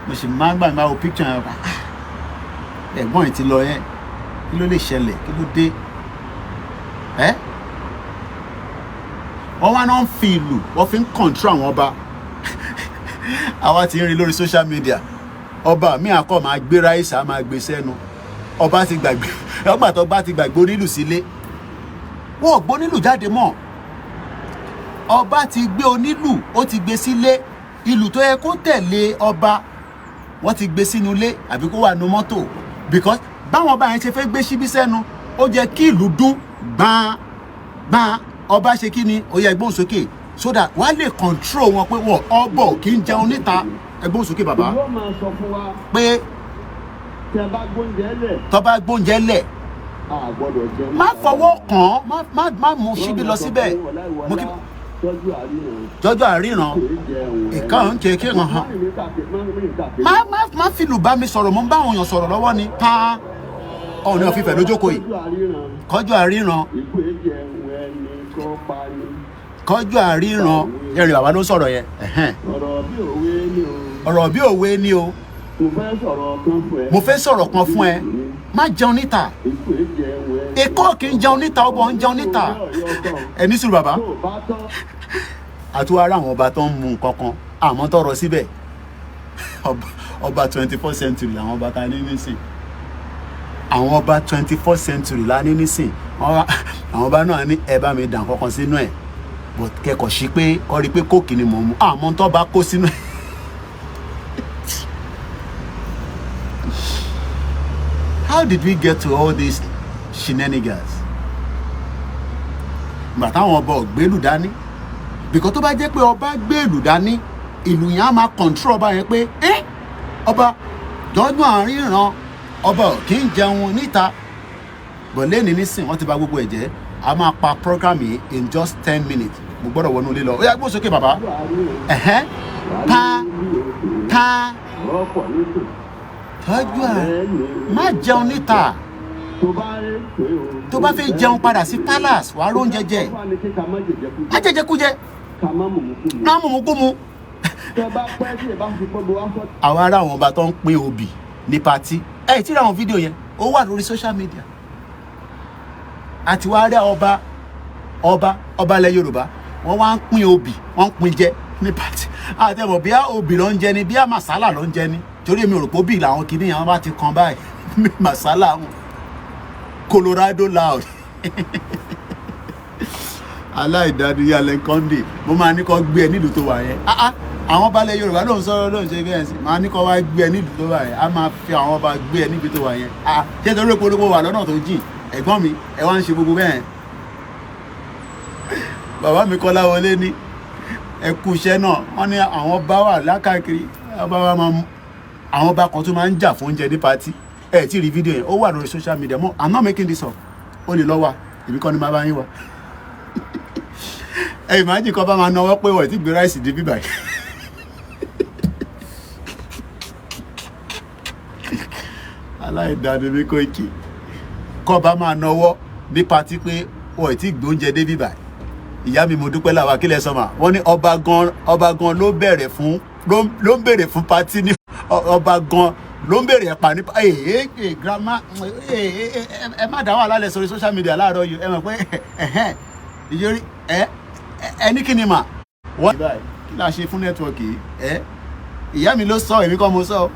Mo sì máa ń gbà máa wo picture yẹn. Ah, ẹ̀gbọ́n yìí ti lọ yẹn, kí ló lè ṣẹlẹ̀? Kí ló dé? Ẹ́ wọ́n wá náà ń fi ìlú, wọ́n fi ń control àwọn ọba. Àwa ti ń rí lórí social media, ọba mi àkọ́ máa gbé ráìsì, á máa gbé sẹ́nu. Ọba ti gbàgbé ọgbà tó bá ti gbàgbé onílù sílé, wọn ò gbónílù jáde mọ́. Ọba ti gbé onílù, ó ti gbé sílé. Ìlù tó yẹ kó tẹ̀lé ọba, wọ́n ti gbé sínú ilé àbí kó wà nú mọ́tò, because báwọn ọba yẹn ṣe fẹ́ gbé síbí sẹ́nu, ó jẹ́ kí ìlú dún gbọ́n gbọ́n. Ọba ṣe kí ni? Ó yẹ gbóhùn sókè so that wàá lè control wọn pé wọn ọbọ kì í jẹun níta. Ẹgbóhùn sókè, bàbá. Ìlú máa sọ fún wa pé tí a bá gbóúnjẹ lẹ̀, tó bá gbóúnjẹ lẹ̀, a gbọ́dọ̀ jẹun. Má fọwọ́ kàn án, má mú síbí lọ síbẹ̀. Mo kí Tọ́jú àríyàn. Jọjọ àríran. Kì í jẹun. Ìkan ń ké kí hàn hàn. Má rìn káàkiri, má rìn káàkiri. Má fìlù bá mi sọ̀rọ̀, mo ń bá àwọn èèyàn sọ̀rọ̀ lọ́wọ́ ni. Pa Ọ̀ọ̀ni of Ifẹ̀ lójókòó yìí. Tọ́jú àríyàn. Kọjú àríran. Ikú jẹun ẹni kọ́ pa ni. Kọjú àríran, ẹ̀rìn bàbá ló sọ̀rọ̀ yẹn. Ẹ̀hẹ́n. Ọ̀rọ̀ bí òwe ni o. Ọ̀rọ̀ bí òwe ni o. Mo fẹ́ sọ̀rọ̀ kan fún ẹ. Mo fẹ́ sọ̀rọ̀ kan fún ẹ, má jẹun níta. Ikú ẹ jẹun ẹ. Èkó kì í jẹun níta, ọbọ̀ ń jẹun níta. Ẹ ní sùúrù, bàbá. Tó o bá tọ́. Àtúwárà àwọn ọba tó ń mu nǹkan kan àmọ́ tọrọ síbẹ̀. Ọba 24th century làwọn ọba ta ní nísìn. Àwọn ọba 24th century la ní nísìn. Àwọn ọba náà ní ẹ bá mi dà nǹkan kan sínú ẹ̀, but kẹ́kọ̀ọ́ sí pé kọ́ rí pé Coke ni mò ń mu, àmọ́ tó bá kó sínú ẹ̀. How did we get to all these shenanigans? Ìgbà táwọn ọba ò gbélù dání, bìkọ́ tó bá jẹ́ pé ọba gbé ìlú dání, ìlú yẹn á máa control ọba yẹn pé ẹ́ ọba dọ́dún àárín ìran, ọba ò kí ń jẹun níta. But lẹ́ni nísìn, wọ́n ti bà gbogbo ẹ̀ jẹ́. A máa pa program yìí in just 10 minutes. Mo gbọ́dọ̀ wọnú ilé lọ. Ó yá, gbó sókè, bàbá. Ẹ̀hẹ́n, pa pa Ọ̀pọ̀ nítò. tọ́jú à má jẹun níta. Tó bá rí pé o. Tó bá fẹ́ jẹun, padà sí palace, wàá róúnjẹ jẹ. Wọ́n ní kí ká má jẹjẹkújẹ. Má jẹjẹkújẹ. Ká má mùmúkúmu. Má mùmúkúmu. Tẹ bá pẹ́ tí ẹ bá fi gbogbo wá sọ. Àwọn ará àwọn ọba tó ń pín obì ní party, ẹ tí ra àwọn fídíò yẹn, ó wà lórí social media. Àti wàá rí ọba ọba ọba ilẹ̀ Yorùbá, wọ́n wá ń pín obì, wọ́n ń pín jẹ ní party. Àtẹ̀mọ̀ bí obì ló ń jẹ ni, bí màsálà ló ń jẹ ni, torí èmi ò rò pé obì làwọn kìíní yẹn. Wọ́n bá ti kan báyìí, màsálà wọn. Colorado loud aláìdániyàlẹ̀ kọ́ndé, mo máa ní kó gbé ẹ nílùú tó wà yẹn. Ah ah, àwọn balẹ̀ Yorùbá ló ń sọ̀rọ̀, ló ń ṣe bẹ́ẹ̀ sí. Máa ní kó wá gbé ẹ nílùú tó wà yẹn. A máa fi àwọn ọba gbé ẹ níbi tó wà yẹn. Ah, ṣé torí pé olówó wà lọ́nà tó jìn, ẹ̀gbọ́n mi, ẹ wá ń ṣe gbogbo bẹ́ẹ̀? Bàbá mi Kọ́lá wọlé ní ẹ kú iṣẹ́ náà. Wọ́n ní àwọn bá wà lákàkiri, ọba wa máa mú àwọn ọba kan tó máa ń jà fún oúnjẹ ní party. Ẹ tí rí fídíò yẹn, ó wà lórí social media mọ́. I'm not making this up. Ó lè lọ wà, èmi kọ́ ni màá bá yín wá. Ẹ imagine kọ́ bá máa náwó pé wọ́n ti gbé rice dé bíbá yìí. Aláìdáni mi, Koiki, kọ́ bá máa náwó ní party pé wọ́n ti gbé oúnjẹ dé bíbá yìí. Ìyá mi, mo dúpẹ́ làwa kílẹ̀ sọ́mà. Wọ́n ní ọba gan, ọba gan ló bẹ̀rẹ̀ fún, ló ń béèrè fún party ní ọba gan ló ń béèrè ẹ̀pà ní. Ee ee, grandma, ee, ẹ má dá wàhálà lẹ̀ sórí social media láàárọ̀ yìí. Ẹ mọ̀ pé ẹ̀hẹ́n ìyórí ẹ ẹ ní kí ni mà wọ́n kí la ṣe fún network yìí? Ẹ ìyá mi ló sọ, èmi kọ́ mo sọ.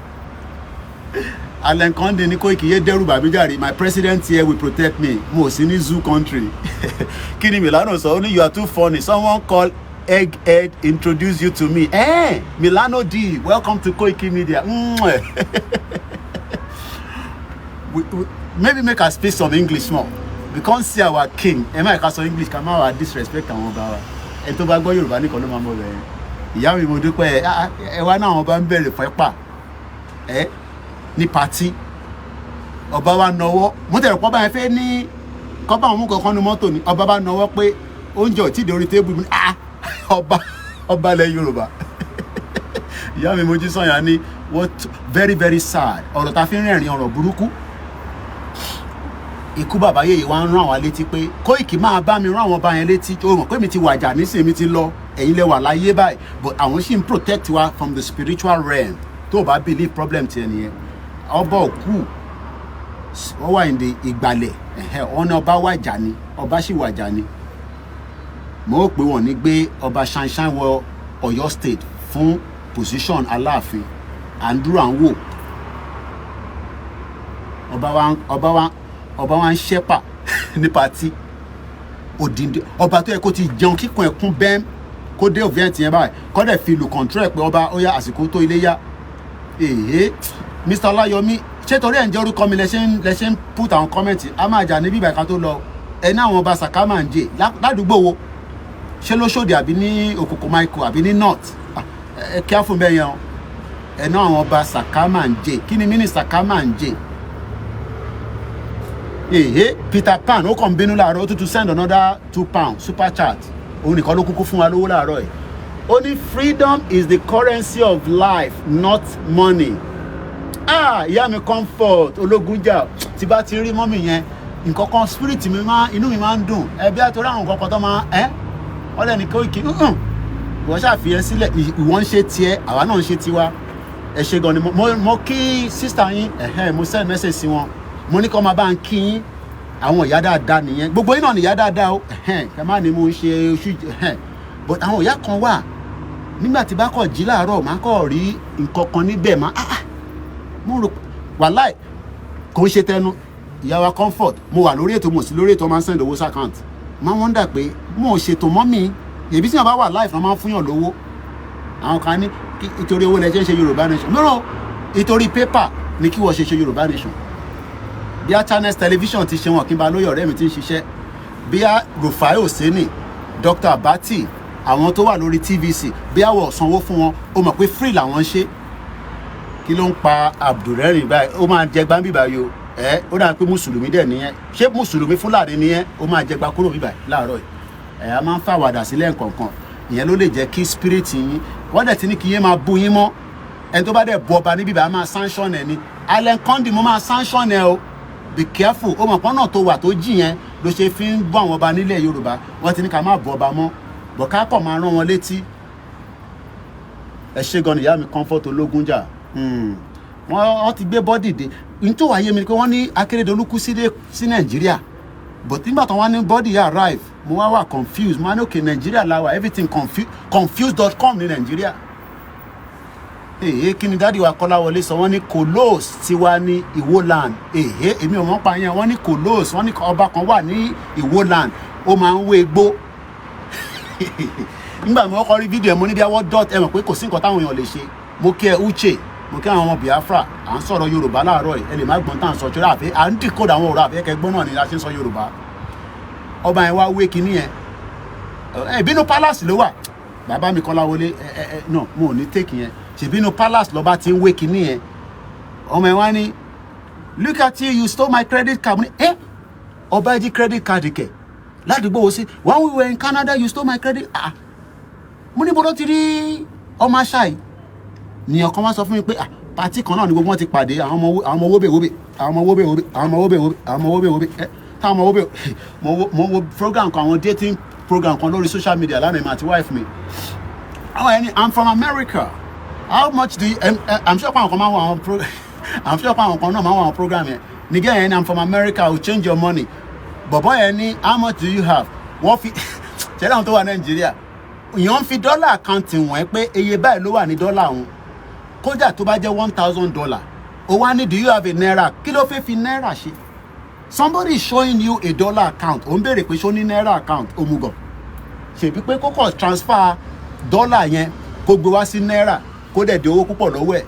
Allen Conde ní Koiki yé dẹ́rù bàbí jàre. My president here will protect me. Mo sí ní zoo country. Kí ni Milano sọ? Ó ní you are too funny. Someone call Egghead introduce you to me. Milano D, welcome to Koiki Media. We, maybe make us speak some English small. We can't see our king. Ẹ má ká sọ English, ká má wà disrespect àwọn ọba wa. Ẹni tó bá gbọ́ Yorùbá nìkan ló máa mọ̀ bẹ́ẹ̀. Ìyá mi, mo dúpẹ́. Ẹ wá náà, àwọn ọba ń bẹ̀rẹ̀ fún ẹ pa ẹ ní party. Ọba wa nọwọ́, mo tẹ̀rọ pọ́ báyẹn fẹ́ ní kọ́bá àwọn mú kankan nu mọ́tò ni. Ọba bá nọwọ́ pé oúnjẹ ò tí ì dé orí table mi. Ah, ọba, ọba ilẹ̀ Yorùbá. Ìyá mi Mojí Sànyà ní what? Very very sad. Ọ̀rọ̀ ta fi ń rẹ̀rìn, ọ̀rọ̀ burúkú. Ikú bàbá yèyí wa ń rán àwa létí pé Kóìkì máa bá mi rán àwọn ọba yẹn létí. Ó mọ̀ pé mi ti wàjà nísìnyí, mi ti lọ, ẹ̀yin lẹ wà láyé báyìí, but àwọn sì ń protect wa from the spiritual realm. Tó o bá believe, problem tiẹ̀ nìyẹn. Ọba òkú, wọ́n wà ní ìgbàlẹ̀. Wọ́n ní ọba wàjà ni, ọba sì wàjà ni. Mo rò pé wọ́n ní gbé ọba ṣanṣan wọ Ọ̀yọ́ State fún position Aláàfin. À ń dúró, à ń wò. Ọba wa ń ṣẹ́pà ní party. Òdìndín ọba tó yẹ kó ti jẹun kíkun ẹ̀kún bẹ́ẹ̀, kó dé event yẹn báyìí, kó dẹ̀ fi ìlú control ẹ̀ pé ọba ó yá, àsìkò tó, ilé yá. Èhé, Mr Ọláyọmí, ṣé torí ẹ̀ ń jẹ́ orúkọ mi lẹ ṣe ń put àwọn comment? A máa jà níbí ìbàkan tó lọ. Ẹ ní àwọn ọba sàkámà ń jè ládùúgbò wo? Ṣé lóṣòdì àbí ní Òkòkò Michael àbí ní North? Ẹ kí á fún bẹ́ẹ̀ yẹn o. Ẹ ní àwọn ọba sàkámà ń jè, kí ni mí ní sàkámà ń jè? Èhé, Peter Pan, ó kàn ń bínú láàárọ̀, ó tún tún send another £2 super chat. Òun nìkan ló kúkú fún wa lówó láàárọ̀ yìí. Ó ní freedom is the currency of life, not money. Ah, ìyá mi Comfort Ológunjà, tí bá ti rí mummy yẹn, nǹkan kan spirit mi máa, inú mi máa ń dùn. Ẹbí àtọ́rí àwọn nǹkan kan tó máa ẹ́ ọlẹ́ni Koiki, ìwọ ṣàfihàn sílẹ̀. Ìwọ ń ṣe tiẹ̀, àwa náà ń ṣe tiwa. Ẹ ṣe gan ni. Mo kí sister yín ẹ̀hẹ́n, mo send message sí wọn, mo ní kó máa bá ń kí yín. Àwọn ìyá dáadáa nìyẹn. Gbogbo yín náà nìyá dáadáa o. Ẹ̀hẹ́n, kẹ má ní mo ń ṣe oṣù ẹ̀hẹ́n, but àwọn ìyá kan wà, nígbà tí bá kọ̀ jí láàárọ̀, máa kọ̀ rí nǹkan kan níbẹ̀, máa ah ah, mo rò wàláì kò ń ṣe tẹnu. Ìyá wa Comfort, mo wà lórí ètò, mo sí lórí ètò, máa ń send owó sí account. Máa wonder pé mo ò ṣètò mọ́ mi. Èbí tí wọn bá wà live náà máa ń fúnyàn lówó. Àwọn kan ní ìtorí owó lẹ ṣe ń ṣe Yorùbá Nation. No, ìtorí pépà ni kí wọ́n ṣe ṣe Yorùbá Nation. Bí a Channels Television ti ṣe wọn kí n bá lóye ọ̀rẹ́ mi ti ń ṣiṣẹ́, bí a Rufai Oseni, Dr. Abati, àwọn tó wà lórí TVC, bí àwọ̀ sanwó fún wọn, ó mọ̀ pé free làwọn ń ṣe. Kí ló ń pa Abdulrẹ́rìn báyìí? Ó máa jẹ gbáǹbì báyìí o. Ẹ ó dà pé mùsùlùmí dẹ̀ nìyẹn. Ṣé mùsùlùmí Fúlàní nìyẹn? Ó máa jẹ gbá kúrò bíbà láàárọ̀ yìí. Ẹ a máa ń fàwàdà sílẹ̀ nǹkankan, ìyẹn ló lè jẹ́ kí spirit yín wọ́n dẹ̀ ti ní kí yín máa bú yín mọ́. Ẹni tó bá dẹ̀ bu ọba níbí bá máa sanction ẹ ni. Allen Condi, mo máa sanction ẹ o. Be careful. Ó mọ̀ pọ́nà tó wà tó jì yẹn ló ṣe fi ń bọ́ àwọn ọba nílẹ̀ Yorùbá. Wọ́n ti ní ká má bu ọba mọ́ bọ̀, ká kọ̀ máa rán wọn létí. Ẹ ṣé gan ni, ìyá mi Comfort Ológúnjà. Wọ́n ti gbé body dé. N tó wáyé mi ni pé wọ́n ní Akérédolú kú sí Nàìjíríà, but nígbà tó wọ́n ní body arrive, mo wá wà confused. Mo wá ní okay, Nàìjíríà la wà, everything confused.com ní Nàìjíríà. Èyí kí ni daddy wa Kọ́láwọlé sọ? Wọ́n ní kolos tiwa ní Ìwó land. Èyí èmi ò mọ̀ pa yẹn. Wọ́n ní kolos, wọ́n ní ọba kan wà ní Ìwó land, ó máa ń wé egbó. Nígbà tí wọ́n kọ́ rí fídíò ẹ̀, mo ní bí awọ́ dot. Ẹ mọ̀ pé kò sí nǹkan táwọn èèyàn lè ṣe. Mo kí ẹ Uche, mo kí àwọn ọmọ Biafra. À ń sọ̀rọ̀ Yorùbá láàárọ̀ yìí. Ẹ lè má gbọ́n tá à ń sọ ṣọ́ra, àfi à ń dìkódà àwọn ọ̀rọ̀ àfi ẹ̀kẹ́ gbọ́n náà ni a ṣe ń sọ Yorùbá. Ọba yẹn wá wé kinní yẹn. Ẹ ìbínú palace ló wà. Bàbá mi Kọ́láwọlé, ẹ ẹ ẹ no, mo ò ní take yẹn. Ṣèbínú palace lọ́ba ti ń wé kinní yẹn. Ọmọ ẹ wá ní, "Look at you, you stole my credit card." Mo ní ẹ ọba jí credit card kẹ ládùúgbò wo sí? "When we were in Canada, you stole my credit." Ah, mo ní bọ́dọ̀ ti rí ọmọ aṣá yìí. Nìyẹn kan wá sọ fún mi pé, ah, party kan náà ni gbogbo wọn ti pàdé. Àwọn ọmọ wóbè wóbè, àwọn ọmọ wóbè wóbè, àwọn ọmọ wóbè wóbè, àwọn ọmọ wóbè wóbè. Ẹ táwọn ọmọ wóbè. Mo wo program kan, àwọn dating program kan lórí social media lánàá, èmi àti wife mi. Àwọn ẹni, "I'm from America, how much do you I'm sure pé àwọn kan máa ń wọ àwọn pro I'm sure pé àwọn kan náà máa ń wọ àwọn program yẹn. Nìgẹ́ yẹn ní, "I'm from America, I will change your money." Bọ̀bọ̀ yẹn ní, "How much do you have?" Wọ́n fi ṣẹlẹ̀ àwọn tó wà Nàìjíríà, èèyàn ń fi dọ́là account wọ̀n ẹ́ pé iye báyìí ló wà ní dọ́là òun, kódà tó bá jẹ́ $1,000. Ó wá ní, "Do you have a naira?" Kí ló fẹ́ fi náírà ṣe? Somebody is showing you a dollar account, ó ń béèrè pé ṣó ní náírà account. Òmùgọ̀. Ṣèbí pé kó kọ̀ transfer dọ́là yẹn, kó gbé wá sí náírà, kó dẹ̀ di owó púpọ̀ lọ́wọ́ ẹ̀.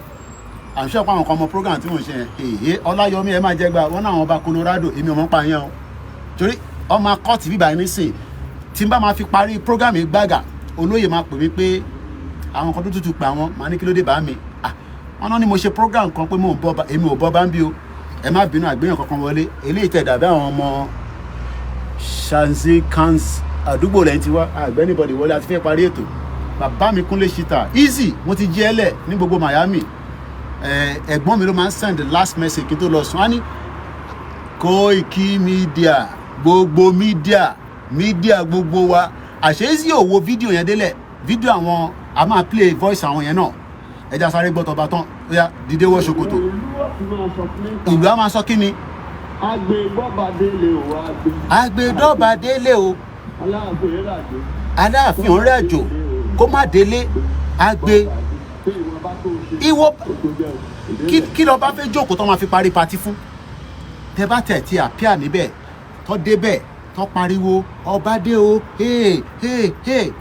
I'm sure pé àwọn kan mọ program tí mò ń ṣe yẹn. Èyí Ọláyọmí, ẹ máa jẹ gba wọn náà. Àwọn ọba Colorado, èmi ò mọ̀ pa yẹn o, torí ọmọ akọ́ọ̀tì bíbá yẹn nísìn. Tí n bá máa fi parí program yìí gbàgà, olóyè máa pè mí pé àwọn kan tó tútù pa àwọn. Màá ní kí ló dé bá mi? Ah, wọn náà ni mo ṣe program kan pé mò ń bọ́. Èmi ò bọ́ bá ń bí o. Ẹ má bínú, àgbéyàn kankan wọlé. Eléyìí tẹ̀ dàbí àwọn ọmọ Shanzi Kans àdúgbò lẹ́yìn tí wá àgbẹ̀ anybody wọlé. Àti fẹ́ parí ètò. Bàbá mi Kúnlé Ṣítà easy, mo ti jí ẹ lẹ̀ ní gbogbo Miami. Ẹ̀gbọ́n mi ló máa ń send the last message kí n tó lọ sùn. Á ní Koiki Media, gbogbo media media, gbogbo wa. Àṣé easy ò wo fídíò yẹn délẹ̀. Fídíò àwọn a máa play voice àwọn yẹn náà. Ẹja sáré gbọ́ tọba tán. Ó yá, dìde, wọ ṣòkòtò. Ìlú á máa sọ kí ni? Agbègbọ́badélé o, agbe. Agbèdọ́ba délé o. Aláàfin ìrìnàjò. Aláàfin òǹrẹ̀ àjò kó má délé agbe. Pé ìwọ̀n bá tó ṣe. Ìwọ Ó tó jẹ́ o. kí lọ bá fẹ́ jókòó tó máa fi parí party fún? Tẹ bá tẹ̀ tí àpíà níbẹ̀, tó débẹ̀, tó pariwo ọba dé o, hey hey hey,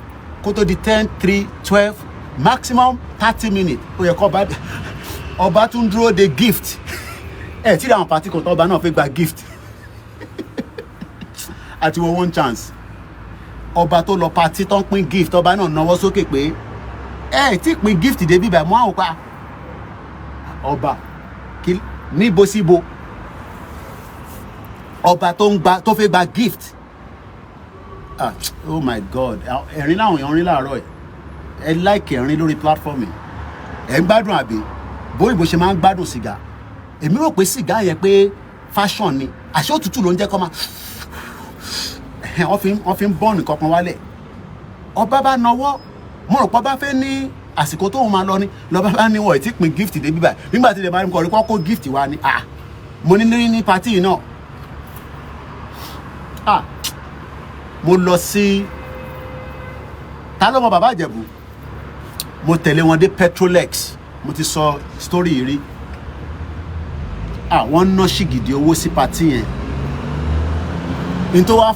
kó tó di 10, 3, 12, maximum 30 minutes, ó yẹ kó ọba ọba tún dúró de gift. Ẹ tí àwọn party kan tó ọba náà fẹ́ gba gift àti wọ one chance. Ọba tó lọ party tó ń pín gift, ọba náà náwó sókè pé ẹ tí pín gift dé bíbẹ̀ mọ́ àwọn pa ọba kí níbo síbo. Ọba tó ń gba, tó fẹ́ gba gift. Ah, oh my God, ẹ̀rín láwọn èèyàn rí láàárọ̀ ẹ̀. Ẹ like ẹ̀rín lórí platform yìí. Ẹ̀ ń gbádùn àbí bóyìnbó ṣe máa ń gbádùn sìgá? Èmi rò pé sìgá yẹn pé fashion ni. Àṣé òtútù ló ń jẹ́ kó máa wọ́n fi ń bọ́ọ̀nù kankan wálẹ̀. Ọba bá nawọ́, mo rò pé ọba fẹ́ ní Àsìkò tóun máa lọ ní lọ́ba bá ní wọ́n ti pín gift dé bíbá. Nígbà tí ilẹ̀ bá ń kọ́ rí kọ́ kó gift wa ni. Ah, mo ní party yìí náà. Ah, mo lọ sí, ta ló mọ Bàbá Ìjẹ̀bú? Mo tẹ̀lé wọn dé Petrolex. Mo ti sọ story yìí rí. Ah, wọ́n ná ṣìgìdì owó sí party yẹn. N tó wá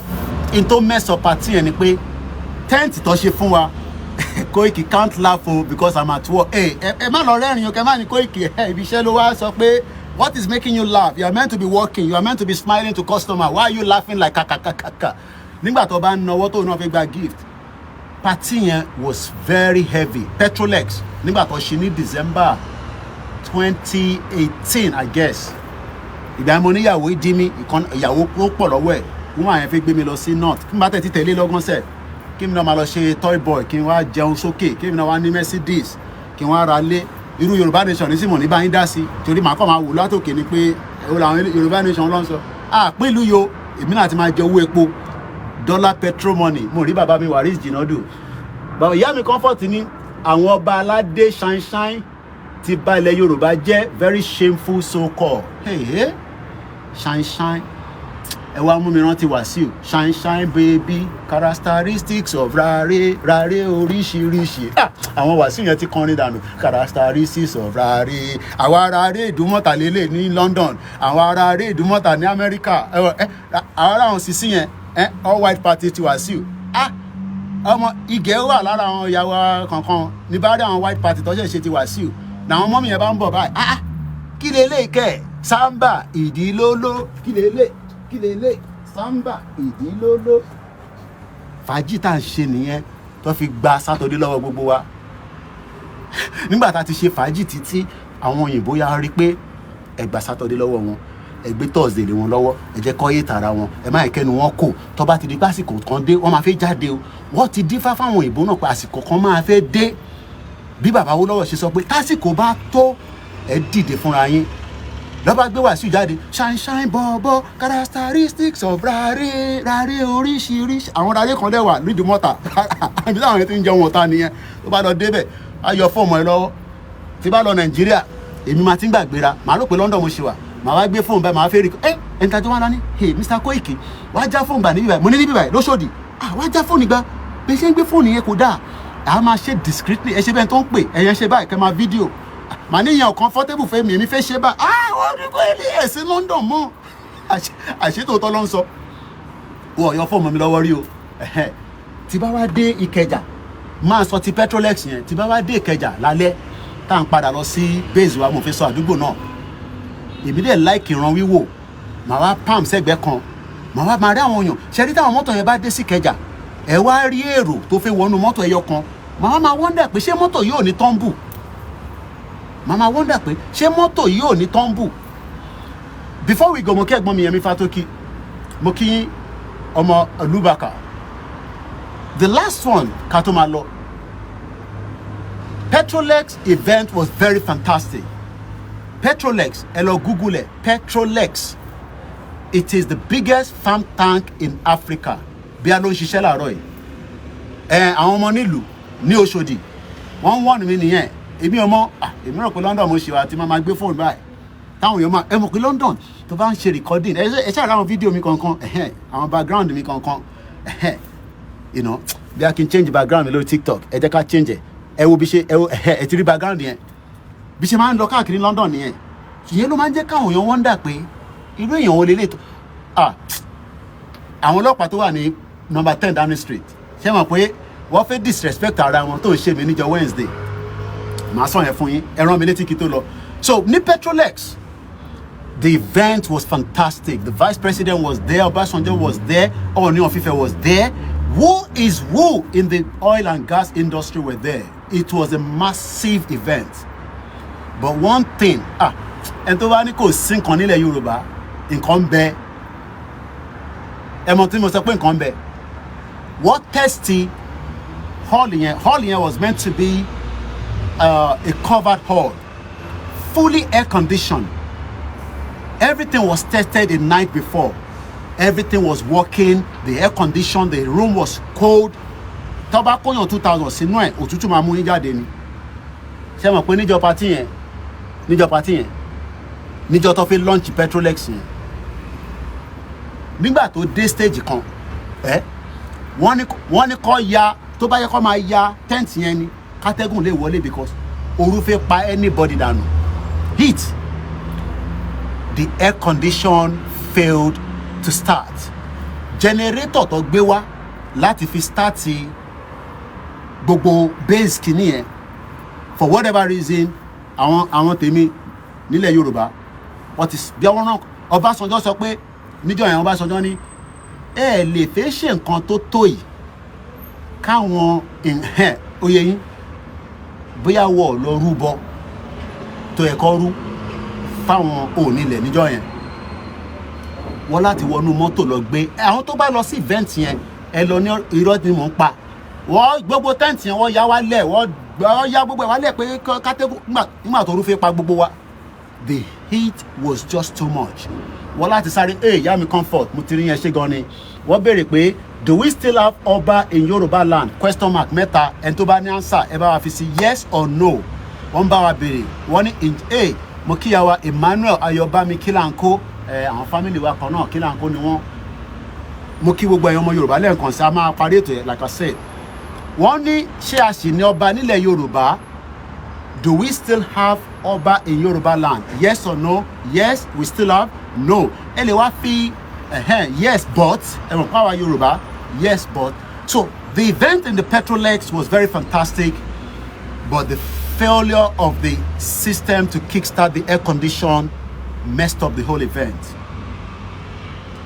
n tó mẹ́sàn party yẹn ni pé tent tó ṣe fún wa. Koiki can't laugh o, because I'm at work. Ẹ ẹ má lọ rẹ́rìn o, kẹ má ní Koiki ẹ ibi iṣẹ́ ló wá sọ pé, "What is making you laugh? You are meant to be working. You are meant to be smiling to customer. Why are you laughing like kakakakaka?" Nígbà tó bá ń nawọ́ tó náà fi gba gift, party yẹn was very heavy. Petrolex, nígbà tó ṣe ní December 2018, I guess. Ìgbà yẹn mo níyàwó ìdí mi ìkan, ìyàwó tó pọ̀ lọ́wọ́ ẹ̀. Wọ́n àyẹn fi gbé mi lọ sí north, kí n bá tẹ̀ ti tẹ̀lé lọ́gán sẹ̀, kí mi náà máa lọ ṣe toy boy, kí n wá jẹun sókè, kí mi náà wá ní Mercedes, kí n wá ra lé. Irú Yorùbá Nation ní sì mọ̀ ní báyìí dá sí, torí màá kàn máa wò látòkè ni pé èwo làwọn Yorùbá Nation ló ń sọ. Àpín ìlú yo, èmi náà ti máa jẹ owó epo, dollar, petrol money. Mo rí bàbá mi Waris Jinadu, bàbá ìyá mi Comfort ní àwọn ọba aládé ṣáínṣáín ti bà ilẹ̀ Yorùbá jẹ́, very shameful so called. Hey, hey. Ṣáínṣáín, ẹ wá mú mi rántí Wàsíù, "Shine shine baby, characteristics of rare rare oríṣiríṣi." Ah, àwọn Wàsíù yẹn ti kọrin dànù. Characteristics of rare, àwọn ará rare Ìdúmọ̀tà lélẹ̀ ní London, àwọn ará rare Ìdúmọ̀tà ní Amẹ́ríkà, ẹ àwọn ará àwọn sisi yẹn, ẹ all white party ti Wàsíù. Ah, ọmọ Ìgẹ̀ wà lára àwọn ìyàwó kankan ní bá rí àwọn white party tó ṣẹ̀ ṣe ti Wàsíù làwọn mọ́mí yẹn bá ń bọ̀ báyìí. Ah, kí lélẹ̀ kẹ́ sáńbà ìdílóló, kí lélẹ̀, kí lélẹ̀ sáńbà ìdílóló. Fàájì tá à ń ṣe nìyẹn tó fi gba Saturday lọ́wọ́ gbogbo wa. Nígbà tá a ti ṣe fàájì títí, àwọn òyìnbó ya rí pé ẹ gba Saturday lọ́wọ́ wọn, ẹ gbé Thursday lé wọn lọ́wọ́, ẹ jẹ́ kọ́ yé tara wọn, ẹ má kẹ́nu wọn kò. Tó bá ti di pé àsìkò kan dé, wọ́n máa fẹ́ jáde o. Wọ́n ti dífá fáwọn òyìnbó náà pé àsìkò kan máa fẹ́ dé. Bí bàbá Awólọ́wọ̀ ṣe sọ pé tásìkò bá tó, ẹ dìde fúnra yín, lọ́ba gbé Wàsíù jáde, "Shine shine bọ̀bọ̀, characteristics of rare rare oríṣiríṣi." Àwọn rare kan dẹ̀ wà nídìí mọ́ta àbí táwọn yẹn ti ń jẹun ọ̀tá nìyẹn. Tó bá lọ débẹ̀, á yọ fóònù ẹ lọ́wọ́. Tí bá lọ Nàìjíríà, èmi máa ti ń gbàgbéra, màá rò pé London mo ṣe wà. Màá wá gbé fóònù báyìí, màá fẹ́ rí ẹ ẹni tá a jọ wá lọ ní, "Hey, Mr Koiki, wàá já fóònù gbà níbí báyìí." Mo ní níbí báyìí lóṣòdì. Ah, wàá já fóònù gbà, bí ṣe ń gbé fóònù yẹn kò dáa. À máa ṣe discreetly, ẹ ṣe bẹ́ẹ̀ tó ń pè ẹ̀yẹn, ṣe báyìí kẹ́ máa fídíò. Màá níyàn comfortable fẹ́ mi, èmi fẹ́ ṣe báyìí. Ah, wọ́n rí kó ilé ẹ̀ sí London mọ́. Àṣetòótọ́ ló ń sọ, wọ́n yọ fóònù mi lọ́wọ́ rí o. Ẹ̀hẹ́n. Tí bá wá dé Ìkẹjà, máa sọ ti Petrolex yẹn. Tí bá wá dé Ìkẹjà lálẹ́, tá à ń padà lọ sí base wa, mo fi sọ àdúgbò náà. Èmi dẹ̀ like ìran wíwò. Màá wá palm sẹ́gbẹ̀ẹ́ kan, màá wá máa rí àwọn èèyàn ṣe rí. Táwọn mọ́tò yẹn bá dé sí Ìkẹjà, ẹ wá rí èrò tó fẹ́ wọnú mọ́tò ẹyọ kan. Màá wá máa wonder pé ṣé mọ́tò yóò ní tọ́ḿbù. Màá máa wonder pé ṣé mọ́tò yóò ní tọ́ḿbù. Before we go, mo kí ẹ̀gbọ́n mi Yẹmí Fátókì, mo kí ọmọ Olúbàkà. The last one ká tó máa lọ, Petrolex event was very fantastic. Petrolex, ẹ lọ Google ẹ, Petrolex. It is the biggest farm tank in Africa. Bí a ló ń ṣiṣẹ́ láàárọ̀ yìí, ẹ àwọn ọmọ nílùú ní Òṣòdì, wọ́n ń wọ́n mi nìyẹn. Èmi ọmọ, èmi rò pé London mo ṣe wà tí máa gbé fóònù báyìí táwọn èèyàn máa ẹ mọ̀ pé London tó bá ń ṣe recording, ẹ ṣáà àwọn fídíò mi kankan, ẹ̀hẹ́n, àwọn background mi kankan, ẹ̀hẹ́n, bí a kì í change background mi lórí TikTok, ẹ jẹ́ ká change ẹ. Ẹ wo bí ṣe ẹ wo, ẹ̀hẹ́, ẹ ti rí background yẹn, bí ṣe máa ń lọ káàkiri London nìyẹn. Ìyẹn ló máa ń jẹ́ káwọn èèyàn wonder pé irú èèyàn wo lélẹ̀ tó. Ah, àwọn ọlọ́pàá tó wà ní number 10 Downing Street, ṣé mọ̀ pé wọ́n fẹ́ disrespect ara wọn tó ń ṣe mí níjọ́ Wednesday? Màá sọ yẹn fún yín, ẹ rán mi létí kí tó lọ. So ní Petrolex, the event was fantastic. The vice president was there, Obasanjo was there, Ooni of Ife was there, who is who in the oil and gas industry were there. It was a massive event. But one thing, ah, ẹni tó bá ní kò sí nǹkan nílẹ̀ Yorùbá, nǹkan ń bẹ. Ẹ mọ̀ tí mo sọ pé nǹkan ń bẹ. Wọ́n test hall yẹn. Hall yẹn was meant to be a covered hall, fully air conditioned. Everything was tested the night before. Everything was working, the air condition, the room was cold. Tó bá kóyàn 2,000 sínú ẹ̀, òtútù máa mú yín jáde ni. Ṣé mọ̀ pé níjọ́ party yẹn, níjọ́ party yẹn, níjọ́ tó fi launch Petrolex yẹn, nígbà tó dé stage kan, ẹ wọ́n ní kó ya, tó bá yẹ kó máa ya tent yẹn ni kátẹ́gùn lè wọlé, because ooru fẹ́ pa anybody dànù, heat. The air condition failed to start. Generator tó gbé wá láti fi start gbogbo base kìíní yẹn, for whatever reason, àwọn tèmi nílẹ̀ Yorùbá, wọ́n ti bí wọ́n rán Ọbásanjọ́, sọ pé níjọ́ yẹn, Ọbásanjọ́ ní ẹ lè fẹ́ ṣe nǹkan tó tó yìí káwọn ìhẹ́n oyè yín bóyá wọ̀ lọ rúbọ tó yẹ kọ́ rú fáwọn onílẹ̀. Níjọ́ yẹn, wọ́n láti wọnú mọ́tò lọ gbé àwọn tó bá lọ sí event yẹn. Ẹ lọ ní irọ́ ni mò ń pa. Wọ́n gbogbo tent yẹn, wọ́n ya wálẹ̀, wọ́n ya gbogbo ẹ̀ wálẹ̀ pé kátẹ́gùn. Nígbà tó rúfẹ́ pa gbogbo wa, the heat was just too much. Wọ́n láti sáré. Ẹ ìyá mi Comfort, mo ti rí yẹn, ṣe gan ni. Wọ́n béèrè pé, "Do we still have ọba in Yorùbá land?" Question mark mẹ́ta. Ẹni tó bá ní answer, ẹ bá wa fi sí yes or no. Wọ́n bá wa béèrè, wọ́n ní ẹ mo kíyàwó Emmanuel Ayọ̀bámi Kílàńkó, ẹ àwọn family wa kan náà, Kílàńkó ni wọ́n. Mo kí gbogbo ẹ̀yin ọmọ Yorùbá lẹ́ẹ̀kan sí. A máa parí ètò yẹn. Like I said, wọ́n ní ṣé a sì ní ọba nílẹ̀ Yorùbá? Do we still have ọba in Yorùbá land, yes or no? Yes, we still have. No, ẹ lè wá fi yes but, ẹ mọ̀ pàwọn Yorùbá, yes but. So the event in the Petrolex was very fantastic, but the failure of the system to kickstart the air condition messed up the whole event.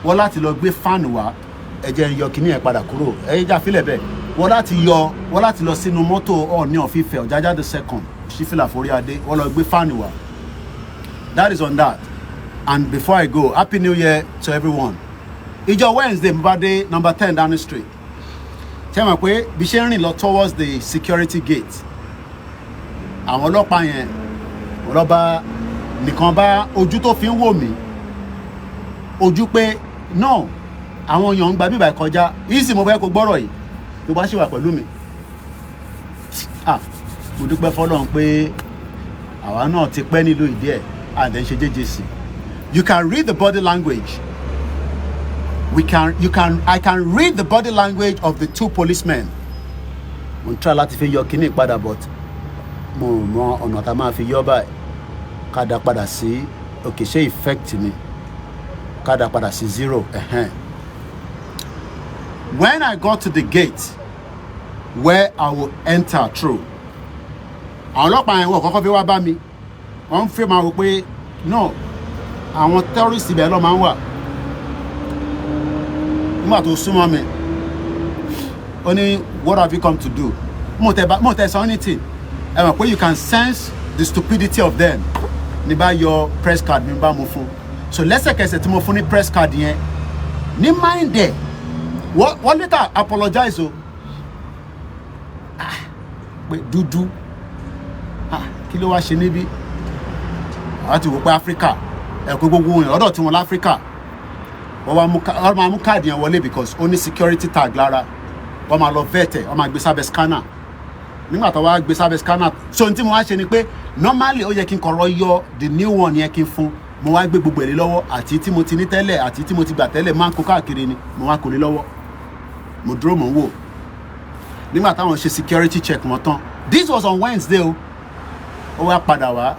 Wọ́n láti lọ gbé fan wá. Ẹ jẹ́ n yọ kíní ẹ̀ padà kúrò, ẹ jẹ́ àfilẹ̀ bẹ́ẹ̀. Wọ́n láti yọ, wọ́n láti lọ sínú mọ́tò Ọọ̀ni of Ifẹ̀, Ọ̀jájá the Second, sífìlà forí adé, wọ́n lọ gbé fan wá. That is on that. And before I go, happy New Year to everyone. Ìjọ Wednesday, mo bá dé number 10 Downing Street. Ṣé mọ̀ pé bí ṣe ń rìn lọ towards the security gate, àwọn ọlọ́pàá yẹn, ọlọ́ba nìkan bá ojú tó fi ń wò mí, ojú pé no, àwọn èèyàn ń gba bíbà kọjá. Easy, mo fẹ́ kó gbọ́rọ̀ yìí tó bá ṣì wà pẹ̀lú mi. Ah, mo dúpẹ́ fọlọ́run pé àwa náà ti pẹ́ nílùú ìdí ẹ̀ àdẹ̀ ń ṣe JJC. You can read the body language. We can you can I can read the body language of the two policemen. Mo ń try láti fi yọ kíní padà, but mo mọ ọ̀nà tá a máa fi yọ báyìí. Ká dá padà sí òkè, ṣé effect ni? Ká dá padà sí zero. Ẹ̀hẹ́n. When I got to the gate where I will enter through, àwọn ọlọ́pàá yẹn wọ́n kọ́kọ́ fi wá bá mi. Wọ́n ń fẹ́ máa wò pé no, àwọn terrorist ibẹ̀ lọ́ máa ń wà. Nígbà tó súnmọ́ mi, ó ní, "What have you come to do?" Mo tẹ sọ anything. Ẹ mọ̀ pé you can sense the stupidity of them. Ní bá yọ press card mi, bá mo fún. So lẹ́sẹ̀kẹsẹ̀ tí mo fún ní press card yẹn, ní mind ẹ̀, wọ́n later apologize o. Ah, pé dúdú, ah, kí ló wá ṣe níbí? Àwọn ti wò pé Áfíríkà ẹ̀kọ́ gbogbo èèyàn lọ́dọ̀ tí wọ́n láfíríkà. Wọ́n máa mú káàdì yẹn wọlé because ó ní security tag lára. Wọ́n máa lọ vet ẹ̀, wọ́n máa gbé sábẹ́ scanner. Nígbà tó wá gbé sábẹ́ scanner, so ohun tí mo wá ṣe ni pé normally ó yẹ kí n kọ̀rọ̀ yọ the new one yẹn kí n fún. Mo wá gbé gbogbo ẹ̀ lé lọ́wọ́, àti tí mo ti ní tẹ́lẹ̀ àti tí mo ti gbà tẹ́lẹ̀, máa ń kó káàkiri ni. Mo wá kó lé lọ́wọ́, mo dúró, mò ń wò. Nígbà táwọn ṣe security check wọn tán, this was on Wednesday o, ó wá padà wá.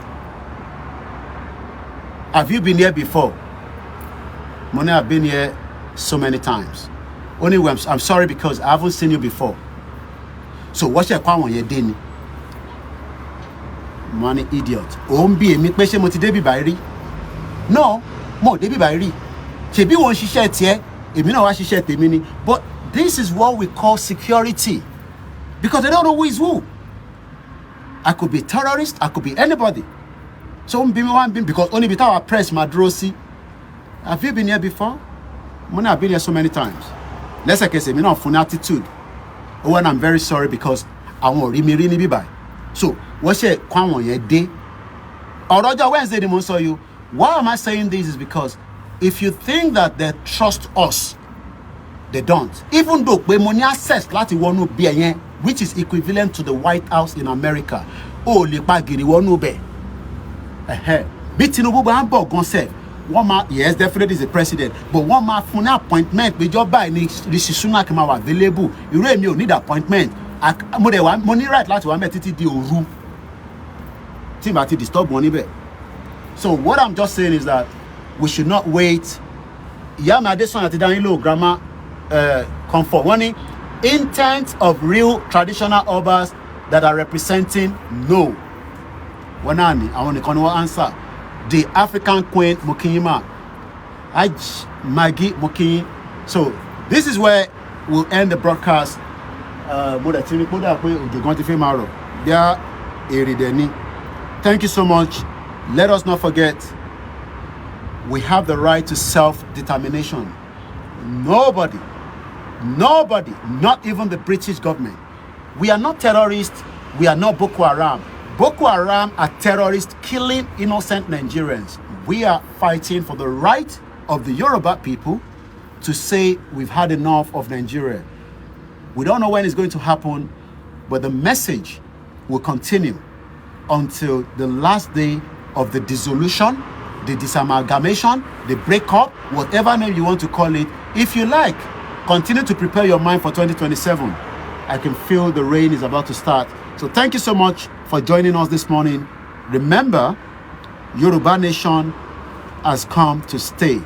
"Have you been here before?" Mo ní, "I've been here so many times." Ó ní, "Well, I'm sorry because I haven't seen you before." So wọ́n ṣe kó àwọn yẹn dé ni. Mo ní, "Idiot, ò ń bí èmi pé ṣé mo ti débi báyìí rí?" No, mo ò débi báyìí rí. Ṣèbí wọ́n ń ṣiṣẹ́ tiẹ̀, èmi náà wá ṣiṣẹ́ tèmi ni. But this is what we call security, because they don't know who is who. I could be terrorist, I could be anybody. So ń bí mi, wá ń bí mi because ó níbi táwa press máa dúró sí. "Have you been here before?" Mo ní, "I've been here so many times." Lẹ́sẹ̀kẹsẹ̀, mi náà fún ní attitude. Oh, and I'm very sorry because àwọn ò rí mi rí níbí báyìí. So wọ́n ṣe kó àwọn yẹn dé. Ọ̀rọ̀ ọjọ́ Wednesday ni mo ń sọ yìí o. Why am I saying this is because if you think that they trust us, they don't. Even though pé mo ní access láti wọnú bí ẹ yẹn which is equivalent to the White House in America. Ó lè pa gìrì wọnú bẹ̀. Ẹ̀hẹ́. Bí Tinubu bá ń bọ̀ gan sef, wọ́n máa, yes, definitely is a president, but wọ́n máa fún ní appointment pé ìjọba ẹ̀ ní Rishi Sunak máa wà available. Irú èmi ò need appointment. Mo dẹ̀ wá, mo ní right láti wà mẹ́ títí di òru tí n bá ti disturb wọn níbẹ̀. So what I'm just saying is that we should not wait. Ìyá mi Adesanya ti dá yín lò, Grandma Comfort. Wọ́n ní intent of real traditional obas that are representing, no. Wọ́n náà ní àwọn nìkan ni wọ́n answer. The African Queen Mokiyima, Aj Maggie Mokiyin. So this is where we'll end the broadcast. Mo dẹ̀ ti rí kódà pé òjò gan ti fẹ́ máa rọ̀ bí a èrè dẹ̀ ni. Thank you so much. Let us not forget we have the right to self-determination. Nobody, nobody, not even the British government. We are not terrorists. We are not Boko Haram. Boko Haram are terrorists killing innocent Nigerians. We are fighting for the right of the Yoruba people to say we've had enough of Nigeria. We don't know when it's going to happen, but the message will continue until the last day of the dissolution, the disamalgamation, the breakup, whatever name you want to call it. If you like, continue to prepare your mind for 2027. I can feel the rain is about to start. So thank you so much for joining us this morning. Remember, Yoruba Nation has come to stay.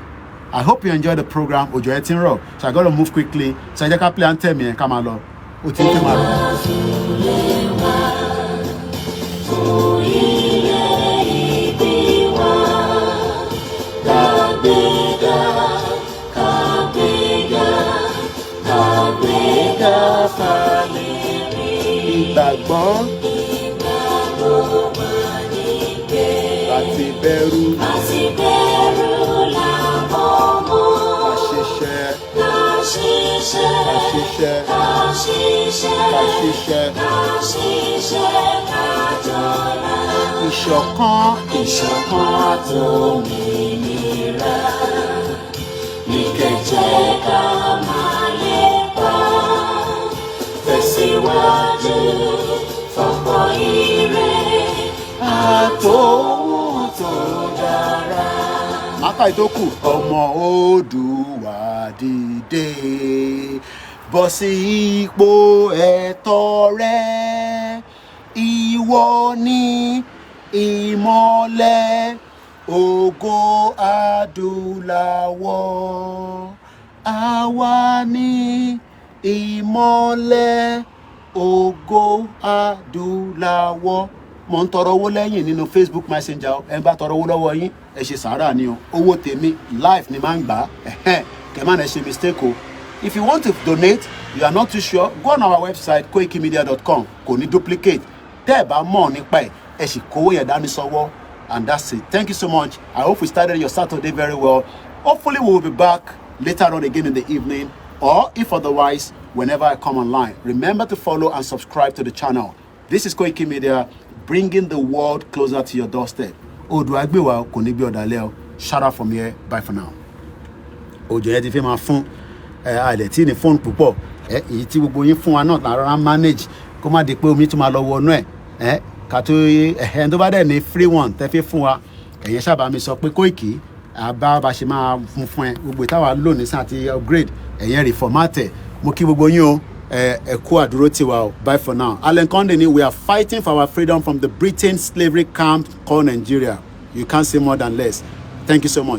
I hope you enjoyed the program. Òjò ẹ ti ń rọ̀, so I gotta move quickly. So ẹ jẹ́ ká play anthem yẹn ká máa lọ. Ó ti ń fi máa rọ̀. Ilẹ̀ ìbí wa, kàgbéga, kàgbéga, kàgbéga fáyé rí. Ìgbàgbọ́. Ìgbàgbọ́ wa ní pé Láti bẹ̀rù. Àti bẹ̀rù làbọ̀ mọ́. Ká ṣiṣẹ́. Ká ṣiṣẹ́. Ká ṣiṣẹ́. Ká ṣiṣẹ́. Ká ṣiṣẹ́. Ká ṣiṣẹ́ ká jọra. Ìṣọ̀kan. Ìṣọ̀kan àtòmìnira ní kẹ̀jẹ́ ká máa lépa. Tẹ̀síwájú fọ́pọ̀ ire àtòhun tó dára. Máka ìtókù. Ọmọ Oòduà, dìde, bọ́ sí ipò ẹ̀tọ́ rẹ. Ìwọ ni ìmọ́lẹ̀ ògo adúláwọ̀. Àwa ní ìmọ́lẹ̀ ògo adúláwọ̀. Mo ń tọrọ owó lẹ́yìn nínú Facebook Messenger o. Ẹ bá tọrọ owó lọ́wọ́ yín, ẹ ṣe sàárà ni o. Owó tèmi live ni máa ń gbà á. Kẹ má ẹ ṣe mistake o. If you want to donate, you are not too sure, go on our website, koikimedia.com. Kò ní duplicate. Tẹ́ ẹ bá mọ̀ nípa ẹ̀, ẹ sì kówó yẹn dání sọ́wọ́, and that's it. Thank you so much. I hope we started your Saturday very well. Hopefully we will be back later on again in the evening, or if otherwise, whenever I come online. Remember to follow and subscribe to the channel. This is Koiki Media, bringing the world closer to your doorstep. Odò àgbèwà kò ní gbé ọ̀dàlẹ̀ o. Shout out from here. Bye for now. Òjò yẹn ti fi máa fún ẹ àlẹ tí ní fóònù púpọ̀ ẹ, èyí tí gbogbo yín fún wa náà là rárá manage kó má di pé omi tún máa lọ wọnú ẹ ẹ ká tó ẹ. Tó bá dẹ̀ ní free one tẹ́ fi fún wa, ẹ̀yẹn sábà mi sọ pé Koiki àbá bá ṣe máa fún fún ẹ gbogbo ìtawà lò ní sàn àti upgrade ẹ̀yẹn reformat ẹ̀. Mo kí gbogbo yín o. Ẹ ẹ kú àdúró tiwa o. Bye for now. Allen Conde ni, we are fighting for our freedom from the Britain slavery camp called Nigeria. You can't say more than less. Thank you so much.